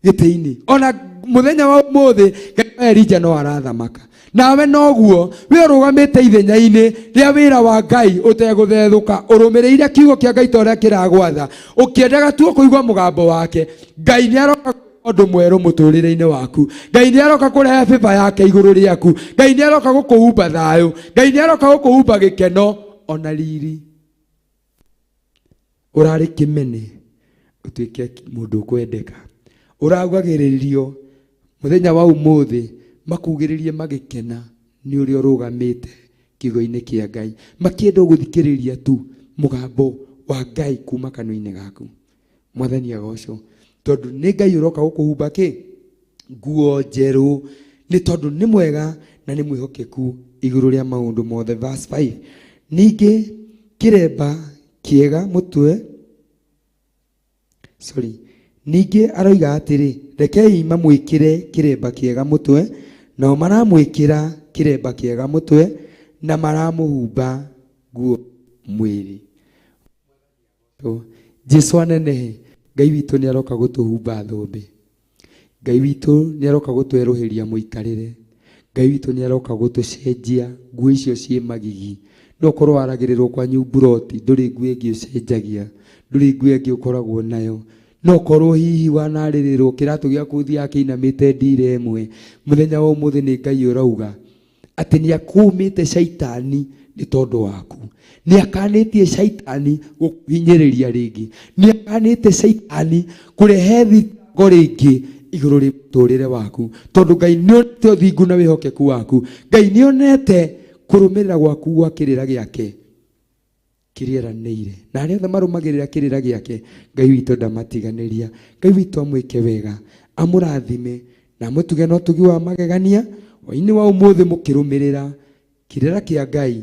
gĩtĩ-inĩ. Ona mũthenya wa ũmũthĩ Ngai wa Elija no arathamaka. Nawe noguo we ũrũgamĩte ithenya-inĩ rĩa wĩra wa Ngai ũtegũthethũka, ũrũmĩrĩire kiugo kĩa Ngai ta ũrĩa kĩragwatha, ũkĩendaga tu kũigua mũgambo wake. Ngai nĩ aroka ũndũ mwerũ mũtũrĩre-inĩ waku. Ngai nĩ aroka kũrehe bĩba yake igũrũ rĩaku. Ngai nĩ aroka gũkũhumba thayũ. Ngai nĩ aroka gũkũhumba gĩkeno ona riri. Ũrarĩ kĩmene ũtuĩke mũndũ ũkwendeka. Ũraugagĩrĩrio mũthenya wa ũmũthĩ, makugĩrĩrie magĩkena nĩ ũrĩa ũrũgamĩte kiugo-inĩ kĩa Ngai, makĩenda gũthikĩrĩria tu mũgambo wa Ngai kuma kanua-inĩ gaku. Mwathani agocwo, tondũ nĩ Ngai ũroka gũkũhumba kĩ nguo njerũ, nĩ tondũ nĩ mwega na nĩ mwĩhokeku igũrũ rĩa maũndũ mothe. Verse 5, ningĩ kĩremba kĩega mũtwe, sorry, ningĩ aroiga atĩrĩ, rekei mamwĩkĩre kĩremba kĩega mũtwe. Nao maramwĩkĩra kĩremba kĩega mũtwe na maramũhumba nguo mwĩrĩ. Jesu anenehe. Ngai witũ nĩ aroka gũtũhumba thũmbĩ. Ngai witũ nĩ aroka gũtwerũhĩria mũikarĩre. Ngai witũ nĩ aroka gũtũcenjia nguo icio ciĩ magigi. No ũkorwo waragĩrĩrwo kwanyu mburoti, ndũrĩ nguo ĩngĩ ũcenjagia, ndũrĩ nguo ĩngĩ ũkoragwo nayo. No ũkorwo hihi wanarĩrĩrwo kĩratũ gĩaku ũthiaga kĩinamĩte ndira ĩmwe. Mũthenya wa ũmũthĩ nĩ Ngai ũrauga atĩ nĩ akũmĩte caitani nĩ tondũ waku. Nĩ akanĩtie caitani gũkũhinyĩrĩria rĩngĩ. Nĩ akanĩte caitani kũrehe thitango rĩngĩ igũrũ rĩa mũtũrĩre waku, tondũ Ngai nĩ onete ũthingu na wĩhokeku waku. Ngai nĩ onete kũrũmĩrĩra gwaku gwa kĩrĩra gĩake kĩrĩa eranĩire, na arĩa othe marũmagĩrĩra kĩrĩra gĩake Ngai witũ ndamatiganĩria. Ngai witũ amwĩke wega, amũrathime na amũtuge na ũtugi wa magegania hwaĩ-inĩ wa ũmũthĩ mũkĩrũmĩrĩra kĩrĩra kĩa Ngai.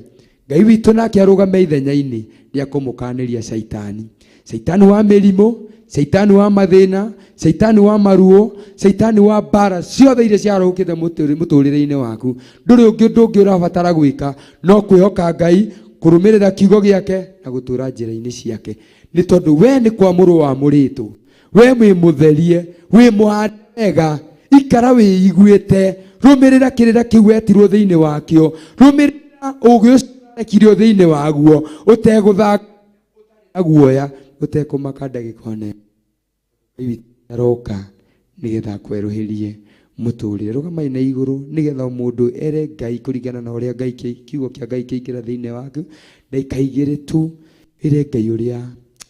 Ngai witũ nake arũgame ithenya-inĩ rĩa kũmũkanĩria caitani, caitani wa mĩrimũ, caitani wa mathĩna, caitani wa maruo, caitani wa mbara ciothe iria ciarũkĩte mũtũrĩre-inĩ waku. Ndũrĩ ũngĩ ũndũ ũngĩ ũrabatara gwĩka no kwĩhoka Ngai, kũrũmĩrĩra kiugo gĩake na gũtũra njĩra-inĩ ciake, nĩ tondũ we nĩ kwamũrwo wamũrĩtwo, we wĩ mũtherie, wĩ mũhande wega. Ikara wĩiguĩte, rũmĩrĩra kĩrĩra kĩu wetirwo thĩinĩ wakĩo, rũmĩrĩra ũgĩ ũcio warekirio thĩinĩ waguo, ũtegũthaka na guoya, ũtekũmaka ndagĩka ona ĩmwe. Ngai witũ aroka nĩgetha akwerũhĩrie mũtũrĩre. Rũgamai na igũrũ nĩgetha o mũndũ ere Ngai kũringana na ũrĩa Ngai kiugo kĩa Ngai kĩingĩra thĩinĩ waku. Ndagĩka igĩrĩ tu ĩre Ngai ũrĩa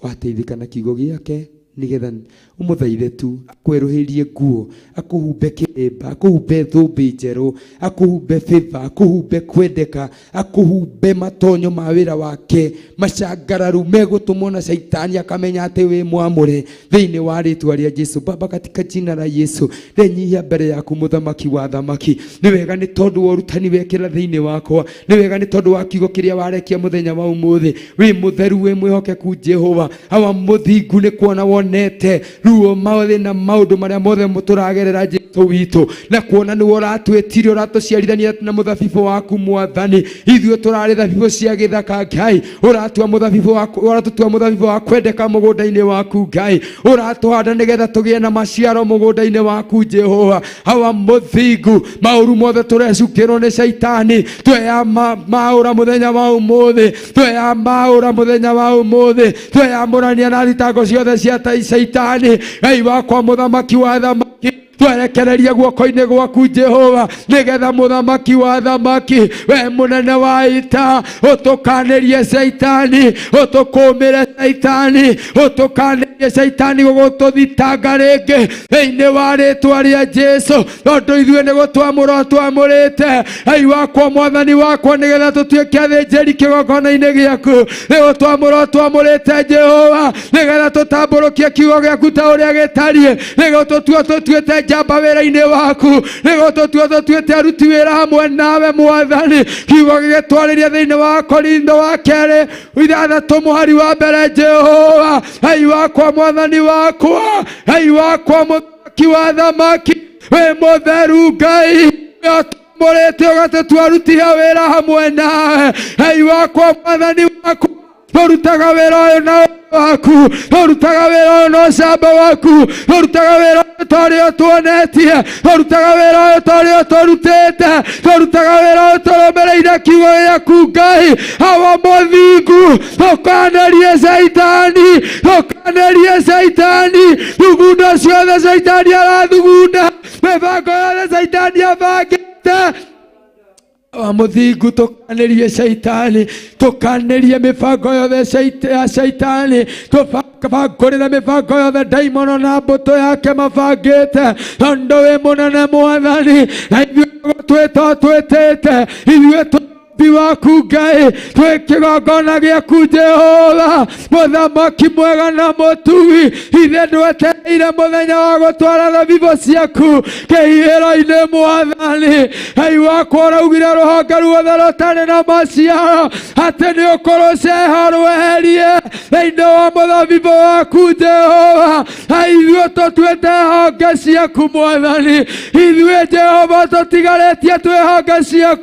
wateithĩka na kiugo gĩake, nĩgetha ũmũthaithe tu akwerũhĩrie nguo, akũhumbe kĩremba, akũhumbe thũmbĩ njerũ, akũhumbe favor, akũhumbe kwendeka, akũhumbe matonyo ma wĩra wake macangararu megũtũmwo na caitani akamenya atĩ wĩ mwamũre thĩinĩ wa rĩtwa rĩa Jesu. Baba, katika jina la Yesu ndenyihia mbere yaku mũthamaki wa thamaki. Nĩ wega nĩ tondũ wa ũrutani wekĩra thĩinĩ wakwa, nĩ wega nĩ tondũ wa kiugo kĩrĩa warekia mũthenya wa ũmũthĩ. Wĩ mũtheru, wĩ mwĩhokeku Jehova, awa mũthingu nĩ kuona wonete ruo mathĩna maũndũ marĩa mothe tũragerera Jesu witũ, na kuona nĩwe ũratwĩtire, ũratũciarithania na mũthabibũ waku Mwathani. Ithuĩ tũrarĩ thabibũ cia gĩthaka Ngai, ũratua mũthabibũ waku, ũratũtua mũthabibũ wa kwendeka mũgũnda-inĩ waku Ngai, ũratũhanda nĩgetha tũgĩe na maciaro mũgũnda-inĩ waku Jehova. Awa mũthingu, maũru mothe tũrecukĩrwo nĩ caitani, tweya maũra mũthenya wa ũmũthĩ, tweya maũra mũthenya wa ũmũthĩ, tweyamũrania na thitango ciothe cia caitani. Ngai wakwa mũthamaki wa thamaki, twerekereria guoko-inĩ gwaku Jehova, nĩgetha mũthamaki wa thamaki, we mũnene wa ita, ũtũkanĩrie caitani, ũtũkũmĩre caitani, ũtũkanĩrie caitani gũgũtũthitanga rĩngĩ thĩinĩ wa rĩtwa rĩa Jesu, tondũ ithuĩ nĩ gũtwamũra twamũrĩte. Ngai wakwa, Mwathani wakwa, nĩgetha tũtuĩke athĩnjĩri kĩgongona-inĩ gĩaku, nĩ gũtwamũra twamũrĩte Jehova, nĩgetha tũtambũrũkie kiugo gĩaku ta ũrĩa gĩtariĩ, nĩ gũtũtua tũtuĩte njamba wĩra-inĩ waku, nĩ gũtũtua tũtuĩte aruti wĩra hamwe nawe Mwathani. Kiugo gĩgĩtwarĩria thĩinĩ wa Korintho wa kerĩ 6 mũhari wa 1, Jehova Ngai wakwa Wakwa mwathani wakwa, Ngai wakwa mũthamaki wa thamaki, wĩ mũtheru Ngai, mũrĩte ũgatũtua aruti a wĩra hamwe nawe. Ngai wakwa mwathani wakwa, tũrutaga wĩra ũyũ na waku, tũrutaga wĩra ũyũ na ũcamba waku, tũrutaga wĩra ũyũ ta ũrĩa ũtuonetie, tũrutaga wĩra ũyũ ta ũrĩa ũtũrutĩte, tũrutaga wĩra ũyũ tũrũmĩrĩire kiugo gĩaku Ngai. Awa mũthingu, tũkanerie caitani, tũkanerie caitani, thugundo ciothe caitani arathugunda, mĩbango yothe caitani abangĩte. Wa mũthingu, tũkanerie caitani, tũkanerie mĩbango yothe ya caitani, tũbangũrĩre mĩbango yothe ndaimono na mbũtũ yake mabangĩte, tondũ wĩ mũnene mwathani, na ithuĩ twĩta twĩtĩte, ithuĩ tũ waku Ngai, twĩ kĩgongona gĩaku Jehova, mũthamaki mwega na mũtugi, ithe ndwetereire mũthenya wa gũtwara thabibũ ciaku kĩhihĩro-inĩ mwathani. Ngai wakwa, ũraugire rũhonge ruothe rũtarĩ na maciaro atĩ nĩ ũkũrũceha rweherie thĩinĩ wa mũthabibũ waku Jehova, na ithuĩ tũtuĩte honge ciaku mwathani, ithuĩ Jehova tũtigarĩtie twĩ honge ciaku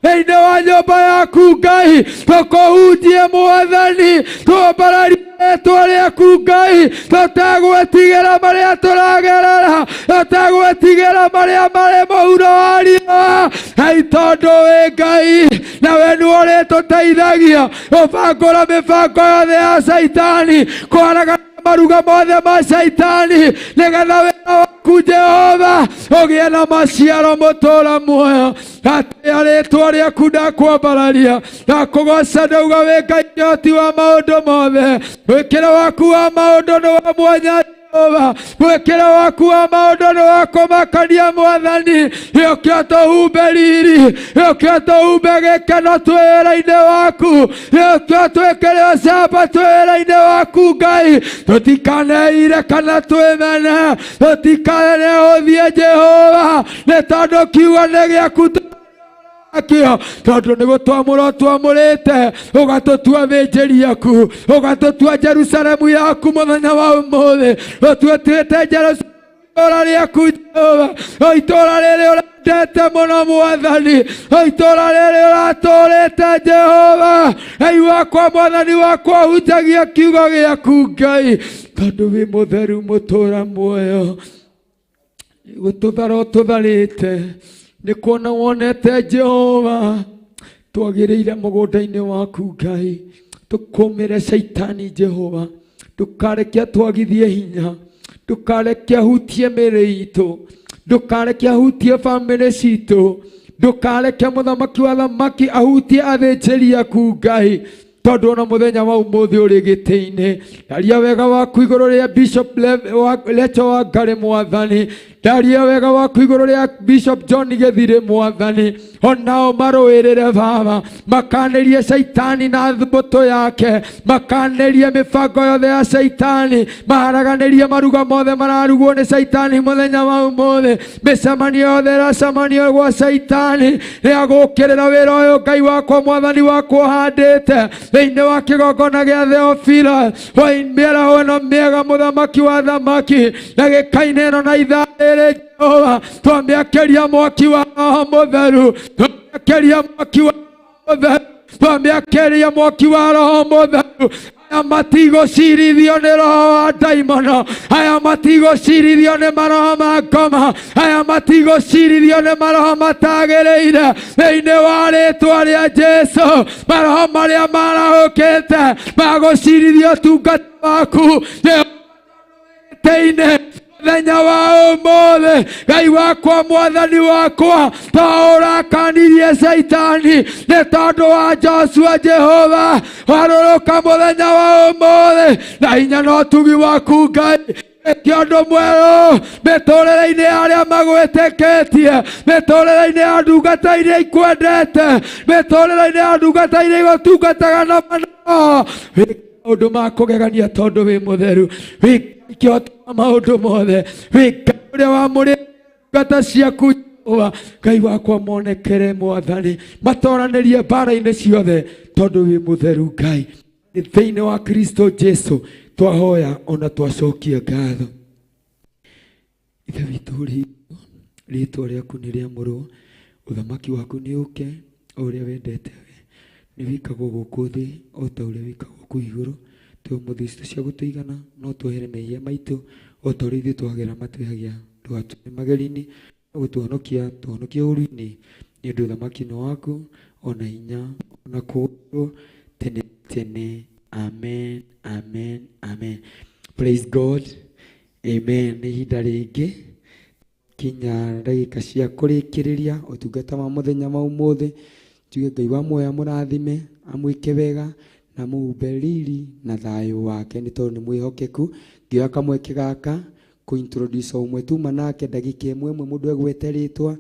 thĩinĩ wa nyũmba yaku Ngai, tũkũhunjie mwathani, twambararie rĩtwa rĩaku Ngai, tũtegwĩtigĩra marĩa tũragerera, tũtegwĩtigĩra marĩa marĩ mũhuro wa riũa. Ngai, tondũ wĩ Ngai na we nĩwe ũrĩtũteithagia gũbangũra mĩbango yothe ya caitani, kwaragana maruga mothe ma caitani, nĩgetha wĩra waku Jehova ũgĩe na maciaro mũtũra muoyo. Atĩa rĩtwa rĩaku, ndakwambararia, ndakũgoca, ndauga wĩ Ngai kĩhoti wa maũndũ mothe. Wĩkĩre waku wa maũndũ nĩ wa mwanya Jehova, mwĩkĩre waku wa maũndũ nĩ wa kũmakania mwathani. Gĩũke ũtũhumbe riri, gĩũke ũtũhumbe gĩkeno twĩ wĩra-inĩ waku, gĩũke ũtwĩkĩre ũcamba twĩ wĩra-inĩ waku Ngai, tũtikaneire kana twĩmene, tũtikanehũthie Jehova, nĩ tondũ kiugo nĩ gĩaku akĩo, tondũ nĩ gũtwamũra ũtwamũrĩte, ũgatũtua thĩnjĩri yaku, ũgatũtua Jerusalemu yaku. Mũthenya wa ũmũthĩ ũtuĩtuĩte Jerusalemu itũũra rĩaku Jehova, o itũũra rĩrĩ ũrendete mũno mwathani, o itũũra rĩrĩ ũratũũrĩte Jehova. Ngai wakwa, mwathani wakwa, hunjagia kiugo gĩaku Ngai, tondũ wĩ mũtheru mũtũũra muoyo. Gũtũthara ũtũtharĩte nĩ kuona wonete Jehova twagĩrĩire mũgũnda-inĩ waku Ngai, tũkũmĩre caitani Jehova, ndũkareke twagithie hinya, ndũkareke ahutie mĩĩrĩ itũ, ndũkareke ahutie bamĩrĩ citũ, ndũkareke mũthamaki wa thamaki ahutie athĩnjĩri aku Ngai, tondũ ona mũthenya wa ũmũthĩ ũrĩ gĩtĩ-inĩ. Ndaria wega waku igũrũ rĩa Bishop Lecho wa Ngarĩ mwathani, ndaria wega waku igũrũ rĩa Bishop John Gĩthirĩ mwathani, onao marũĩrĩre Baba, makanĩrie caitani na mbũtũ yake, makanĩrie mĩbango yothe ya caitani, maharaganĩrie maruga mothe mararugwo nĩ caitani mũthenya wa ũmũthĩ, mĩcemanio yothe ĩracemanio gwa caitani nĩ agũkĩrĩra wĩra ũyũ Ngai wakwa mwathani wakwa ũhandĩte thĩinĩ wa kĩgongona gĩa Theofila. Mĩaraho ĩno mĩega mũthamaki wa thamaki, na gĩkainĩ ĩno na ithaa rĩrĩ Jehova, twamĩakĩria mwaki wa Roho Mũtheru, twamĩakĩria mwaki wa Mũtheru, twamĩakĩria mwaki wa Roho Mũtheru. Aya matigũcirithio nĩ roho wa ndaimono, aya matigũcirithio nĩ maroho ma ngoma, aya matigũcirithio nĩ maroho matagĩrĩire thĩinĩ wa rĩtwa rĩa Jesu. Maroho marĩa marahũkĩte magũcirithio ũtungata waku gĩtĩ-inĩ mũthenya wa ũmũthĩ, Ngai wakwa mwathani wakwa, ta ũrakanirie caitani nĩ tondũ wa Joshua, Jehova, warũrũka mũthenya wa ũmũthĩ na hinya na ũtugi waku Ngai, ĩke ũndũ mwerũ mĩtũrĩre-inĩ ya arĩa magwĩtĩkĩtie, mĩtũrĩre-inĩ ya ndungata iria ikwendete, mĩtũrĩre-inĩ ya ndungata iria igũtungataga na manoo. Wĩke maũndũ ma kũgegania tondũ wĩ mũtheru, wĩ kĩhoti wa maũndũ mothe, wĩ Ngai ũrĩa wamũrĩte ndungata ciaku Jehova. Ngai wakwa, monekere mwathani, matoranĩrie mbara-inĩ ciothe tondũ wĩ mũtheru Ngai. Thĩinĩ wa Kristo Jesu Twahoya ona twacokia ngatho. Ithe witũ ũrĩ igũrũ, rĩtwa rĩaku nĩ rĩamũrwo, ũthamaki waku nĩ ũke, o ũrĩa wendete we nĩ wĩkagwo gũkũ thĩ o ta ũrĩa wĩkagwo kũu igũrũ. Tũhe ũmũthĩ citũ cia gũtũigana, no tuohere mehia maitũ o ta ũrĩa ithuĩ twagera matwĩhagia. Ndũgatũme magerio-inĩ, no gũtũhonokia tũhonokie ũũru-inĩ, nĩ ũndũ ũthamaki nĩ waku, ona hinya, ona kũgocwo tene tene. Amen, amen, amen. Praise God. Amen. Nĩ ihinda rĩngĩ kinya ndagĩka cia kũrĩkĩrĩria ũtungata wa mũthenya wa ũmũthĩ. Njuge Ngai wa muoyo amũrathime, amwĩke wega na mũhumbe riri na thayũ wake, nĩ tondũ nĩ mwĩhokeku. Ngĩoya kamweke gaka kũ introduce o ũmwe tuma nake ndagĩka ĩmwe ĩmwe mũndũ egwete rĩtwa,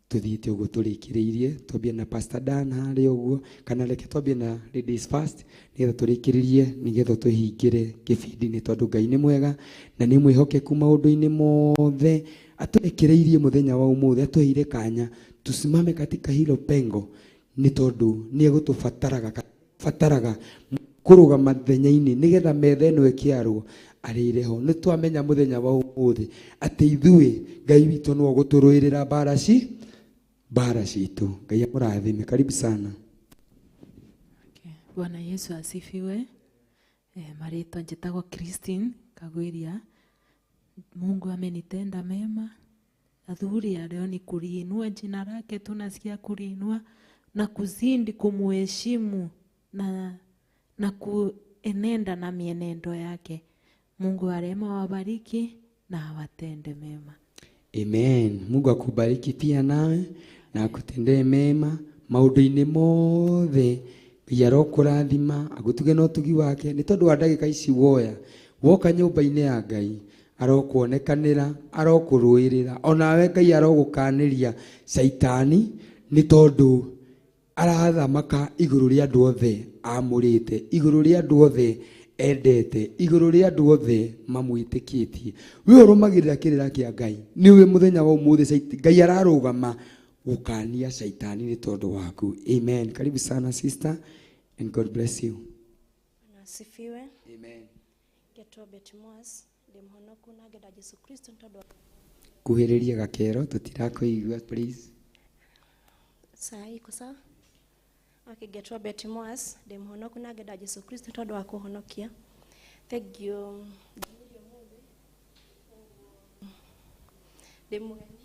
tuthiĩte ũguo tũrĩkĩrĩirie. Twambie na Pastor Dan harĩa ũguo, kana reke twambie na ladies first nĩgetha tũrĩkĩrĩrie, nĩgetha tũhingĩre kĩbindi, nĩ tondũ Ngai nĩ mwega na nĩ mwĩhokeku maũndũ-inĩ mothe. Atũrekereirie mũthenya wa ũmũthĩ, atũheire kanya tusimame katika hilo pengo, nĩ tondũ nĩ egũtũbataraga bataraga kũrũgama thenya-inĩ nĩgetha metha ĩno ĩkĩarwo arĩire ho. Nĩ twamenya mũthenya wa ũmũthĩ atĩ ithuĩ Ngai witũ nĩwe ũgũtũrũĩrĩra mbara citũ. Ngai amũrathime. Karibu sana. Okay. Bwana Yesu asifiwe. Marĩtwa njĩtagwo Christine Kagwiria. Mungu amenitenda mema. Adhuhuri ya leo ni kuliinua jina lake, tunasikia kuliinua na kuzidi kumuheshimu na kuenenda na mienendo yake. Mungu wa rehema awabariki na awatende mema. Amen. Mungu akubariki pia nawe na akutendee mema maũndũ-inĩ mothe. Ngai arokũrathima, agũtuge na ũtugi wake, nĩ tondũ wa ndagĩka ici woya woka nyũmba-inĩ ya Ngai, arokuonekanĩra, arokũrũĩrĩra, onawe Ngai arogũkanĩria caitani, nĩ tondũ arathamaka igũrũ rĩa andũ othe amũrĩte, igũrũ rĩa andũ othe endete, igũrũ rĩa andũ othe mamwĩtĩkĩtie. We ũrũmagĩrĩra kĩrĩra kĩa Ngai, nĩwe mũthenya wa ũmũthĩ Ngai ararũgama gũkania caitani nĩ tondũ waku. Amen. Karibu sana sister, and God bless you. Asifiwe. Amen. Ngetwo Betty Mwas, ndĩ mũhonoku na ngenda Jesu Kristo nĩ tondũ kuhĩrĩria gakero tũtirakũigua please. Saa iko sawa? Okay, ngetwo Betty Mwas, ndĩ mũhonoku na ngenda Jesu Kristo tondũ wa kũhonokia. Thank you. Ndĩ mũgeni.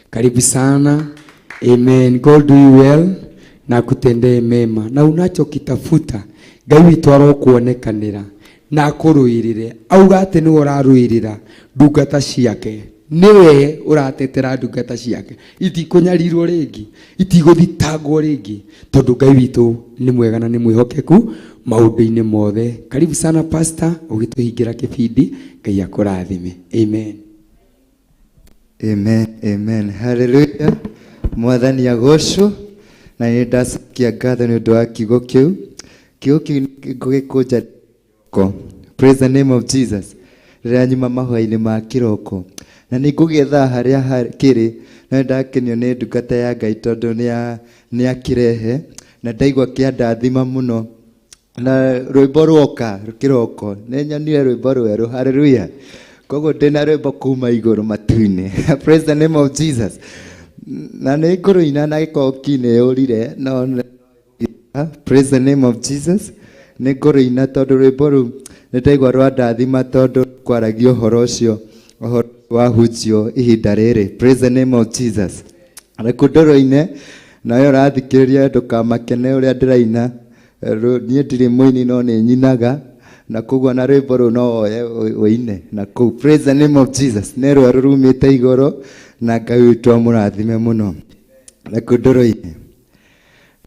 Karibu sana. Amen. God do you well na akutendee mema, na unachokitafuta Ngai witũ arokuonekanĩra na akũrũĩrĩre. Auga atĩ nĩwe ũrarũĩrĩra ndungata ciake, nĩwe ũratetera ndungata ciake, itikũnyarirwo rĩngĩ, itigũthitangwo rĩngĩ, tondũ Ngai witũ nĩ mwega na nĩ mwĩhokeku maũndũ-inĩ mothe. Karibu sana pastor, ũgĩtũhingĩra kĩbindi. Ngai akũrathime. Amen. Amen, amen. Hallelujah. Mwathani agocwo. Na nĩ ndacokia ngatho nĩ ũndũ wa kiugo kĩu. Kiugo kĩu ngũgĩkũnja ko. Praise the name of Jesus. Rĩrĩa nyuma mahoya-inĩ ma kĩroko. Na nĩ ngũgĩetha harĩa kĩrĩ, na ndakenio nĩ ndungata ya Ngai tondũ nĩ akĩrehe, na ndaigua kĩandathima mũno. Na rwĩmbo rwoka kĩroko, nĩ nyonire rwĩmbo rwerũ. Hallelujah. Koguo ndĩna rwĩmbo kuma igũrũ matu-inĩ. Praise the name of Jesus. Na nĩ ngũrũina na gĩkorwo ki nĩ yũrire, no praise the name of Jesus. Nĩ ngũrũina tondũ rwĩmbo rũu nĩ ndaigua rwandathima tondũ kwaragia ũhoro ũcio, ũhoro wahunjio ihinda rĩrĩ. Praise the name of Jesus. Reke ndũrũine, nawe ũrathikĩrĩria ndũkamakene ũrĩa ndĩraina. Niĩ ndirĩ mũini no nĩ nyinaga, na koguo na rwĩmbo rũu no woye ũine na kũu. Praise the name of Jesus. Nĩ rwerũ rumĩte igũrũ, na Ngai witũ amũrathime mũno. Reke ndũrũine.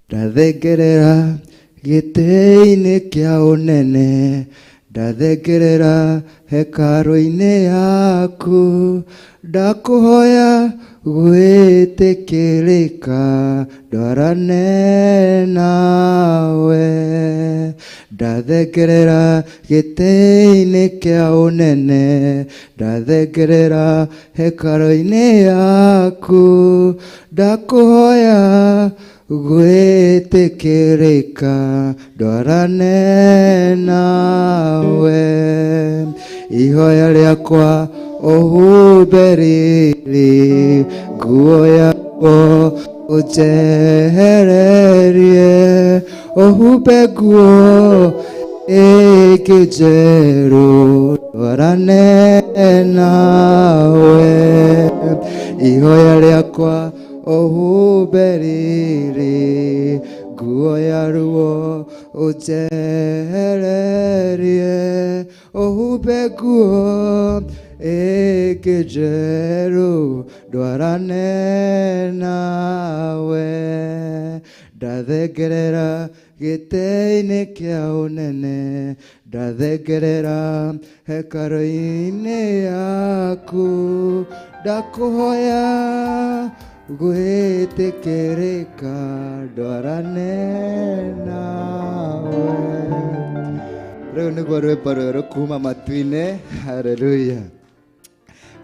Ndathengerera gĩtĩ-inĩ kĩa ũnene, ndathengerera hekarũ-inĩ yaku, ndakũhoya gwĩtĩkĩrĩka ndwarane nawe. Ndathengerera gĩtĩ-inĩ kĩa ũnene, ndathengerera hekarũ-inĩ yaku, ndakũhoya Gwĩtĩkĩrĩka ndwarane nawe, ihoya rĩakwa ũhumbe riri, nguo yakwa ũnjehererie, ũhumbe nguo ĩngĩ njerũ ndwarane nawe, ihoya rĩakwa ũhumbe riri, nguo ya ruo ũnjehererie, ũhumbe nguo ĩngĩ njerũ ndwarane nawe, ndathengerera gĩtĩ-inĩ kĩa ũnene, ndathengerera hekarũ-inĩ yaku, ndakũhoya gwĩtĩkĩrĩka ndwarane nawe. Rĩu nĩguo rwĩmbo rwerũ kuma matu-inĩ. Haleluya.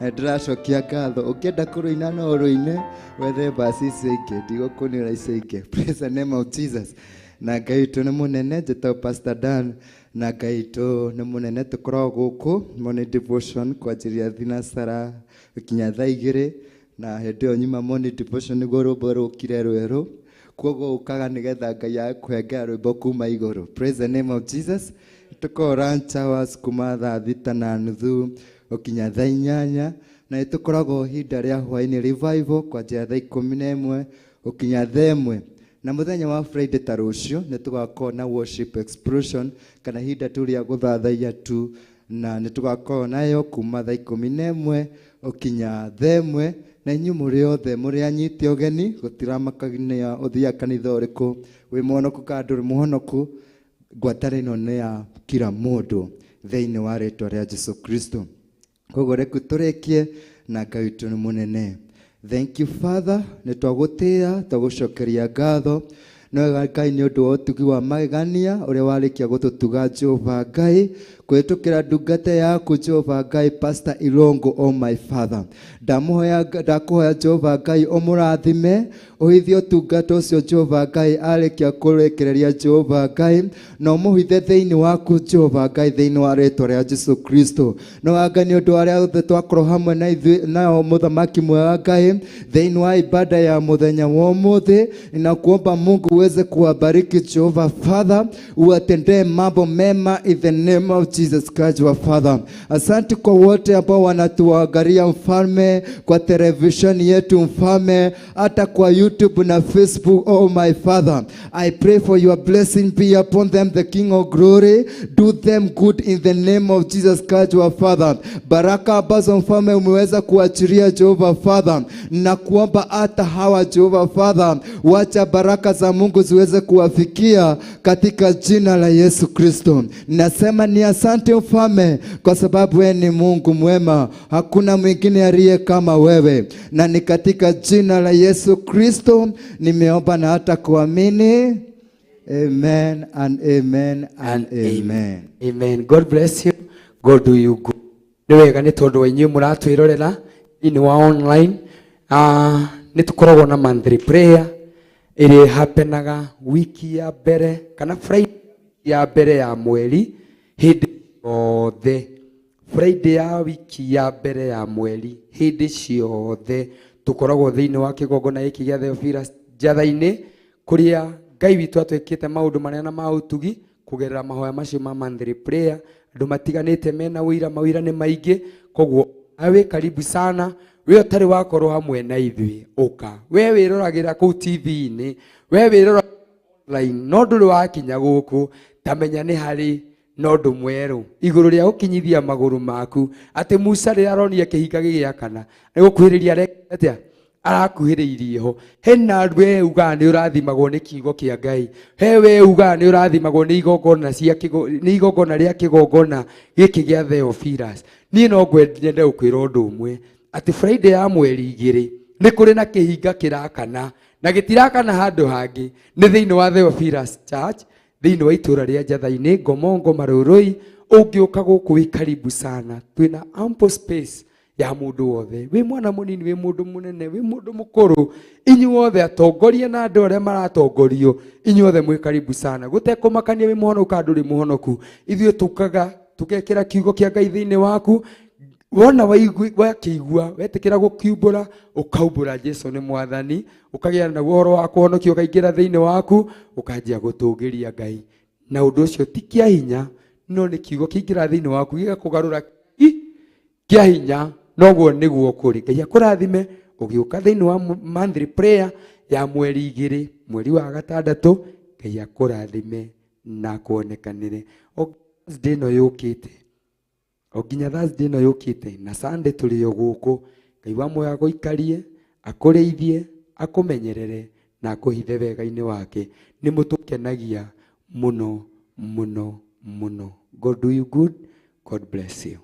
Ndĩracokia ngatho. Ũngĩenda kũrũina no ũrũine, wethe mbasi icio ingĩ, ndigũkũnĩra icio ingĩ. Praise the name of Jesus. Na Ngai witũ nĩ mũnene. Njĩtagwo Pastor Dan, na Ngai witũ nĩ mũnene. Tũkoragwo gũkũ morning devotion kwanjĩrĩria thinacara gũkinya thaa igĩrĩ, na hĩndĩ ĩyo nyuma morning devotion nĩguo rwĩmbo rũkire rwerũ. Koguo ũkaga nĩgetha Ngai agakũhengera rwĩmbo kuma igũrũ. Praise the name of Jesus. Tũkoragwo lunch hours kuma thaa 6:30 gũkinya thaa 8, na nĩ tũkoragwo ihinda rĩa hwaĩ-inĩ revival kwanjia thaa 11 gũkinya thaa 1. Na mũthenya wa Friday ta rũciũ nĩ tũgakorwo na worship explosion, kana ihinda tu rĩa gũthathaiya tu, na nĩ tũgakorwo nayo kuma thaa 11 gũkinya thaa 1. Na inyuĩ mũrĩ othe mũrĩ anyite ũgeni, gũtiramakania ũthiaga kanitha ũrĩkũ, wĩ mũhonoku kana ndũrĩ mũhonoku, ngwatanĩro ĩno nĩ ya kila mũndũ thĩinĩ wa rĩtwa rĩa Jesu Kristo. Koguo reke tũrĩkie na Ngai witũ nĩ mũnene. Thank you Father, nĩ twagũtĩĩa, twagũcokeria ngatho. Nĩ wega Ngai nĩ ũndũ wa ũtugi wa magegania ũrĩa warĩkia gũtũtuga Jehova Ngai, kũhĩtũkĩra ndungata yaku Jehova Ngai, Pastor Irungu, oh my Father. Ndamũhoya, ndakũhoya Jehova Ngai ũmũrathime, ũhithie ũtungata ũcio Jehova Ngai arĩkia kũrĩkĩrĩria Jehova Ngai, na ũmũhithe thĩinĩ waku Jehova Ngai, thĩinĩ wa rĩtwa rĩa Jesu Kristo. No Ngai nĩ ũndũ wa arĩa othe twakorwo hamwe na ithuĩ nao mũthamaki mwega Ngai, thĩinĩ wa ibada ya mũthenya wa ũmũthĩ, ninakuomba Mungu uweze kuwabariki Jehova Father, uwatendee mambo mema in the name of Jesus Christ our Father. Asante kwa wote ambao wanatuangalia mfalme, kwa television yetu mfalme, hata kwa YouTube na Facebook. Oh my Father, I pray for your blessing be upon them, the King of Glory. Do them good in the name of Jesus Christ our Father. Baraka ambazo mfalme umeweza kuachilia Jehova Father, na kuomba hata hawa Jehova Father, wacha baraka za Mungu ziweze kuwafikia katika jina la Yesu Kristo. Nasema ni asante mfalme, kwa sababu wewe ni Mungu mwema, hakuna mwingine aliye kama wewe. Na ni katika jina la Yesu Kristo nimeomba na hata kuamini. Amen and amen and amen. Amen. God bless you. God do you good. Nĩ wega nĩ tondũ wa inyuĩ mũratwĩrorera thĩinĩ wa online. Nĩ tũkoragwo na monthly prayer ĩrĩa ĩhapenaga wiki ya mbere kana Friday ya mbere ya mweri, hĩndĩ yothe. Friday ya wiki ya mbere ya mweri, hĩndĩ ciothe tũkoragwo thĩinĩ wa kĩgongona gĩkĩ gĩa Theophilus Njatha-inĩ, kũrĩa Ngai witũ atwĩkĩte maũndũ manene na ma ũtugi kũgerera mahoya macio ma monthly prayer. Andũ matiganĩte mena ũira, mawĩra nĩ maingĩ, koguo wĩ karibu sana. We ũtarĩ wakorwo hamwe na ithuĩ, ũka. We wĩroragĩra kũu TV-inĩ, we wĩroragĩra online, no ndũrĩ wakinya gũkũ, tamenya nĩ harĩ na ũndũ mwerũ igũrũ rĩa gũkinyithia magũrũ maku, atĩ Musa rĩrĩa aronire kĩhinga gĩgĩakana, nĩ gũkuhĩrĩria areka atĩa? Arakuhĩrĩirie ho. Hena we ugaga nĩ ũrathimagwo nĩ kiugo kĩa Ngai, he we ugaga nĩ ũrathimagwo nĩ igongona cia kĩgo, nĩ igongona rĩa kĩgongona gĩkĩ gĩa Theophilus. Niĩ no nyende gũkwĩra ũndũ ũmwe, atĩ Friday ya mweri 2 nĩ kũrĩ na kĩhinga kĩrakana, na gĩtirakana handũ hangĩ, nĩ thĩinĩ wa Theophilus Church, thĩinĩ wa itũũra rĩa Njatha-inĩ, Ngomongo Marũrũi. Ũngĩũka gũkũ wĩ karibu sana, twĩna ample space Ya mũndũ wothe, wĩ mwana mũnini, wĩ mũndũ mũnene, wĩ mũndũ mũkũrũ, inyuothe atongoria na andũ arĩa maratongorio, inyuothe mwĩ karibu sana. Gũtekũmakania wĩ mũhonoku kana ndũrĩ mũhonoku, ithuĩ tũkaga tũgekĩra kiugo kĩa Ngai thĩinĩ waku. Wona wakĩigua wetĩkĩra gũkiumbũra, ũkaumbũra Jesu nĩ mwathani, ũkagĩa naguo ũhoro wa kũhonokio, ũkaingĩra thĩinĩ waku, ũkanjia gũtũgĩria Ngai. Na ũndũ ũcio ti kĩa hinya, no nĩ kiugo kĩingĩra thĩinĩ waku gĩgakũgarũra kĩa hinya. Noguo nĩguo kũrĩ. Ngai akũrathime ũgĩũka thĩinĩ wa monthly prayer ya mweri 2, mweri wa 6. Ngai akũrathime na akuonekanĩre. O Thursday ĩno yũkĩte, o nginya Thursday ĩno yũkĩte na Sunday tũrĩ o gũkũ. Ngai wa muoyo agũikarie, akũrĩithie, akũmenyerere na akũhithe wega-inĩ wake. Nĩ mũtũkenagia mũno mũno mũno. God do you good. God bless you.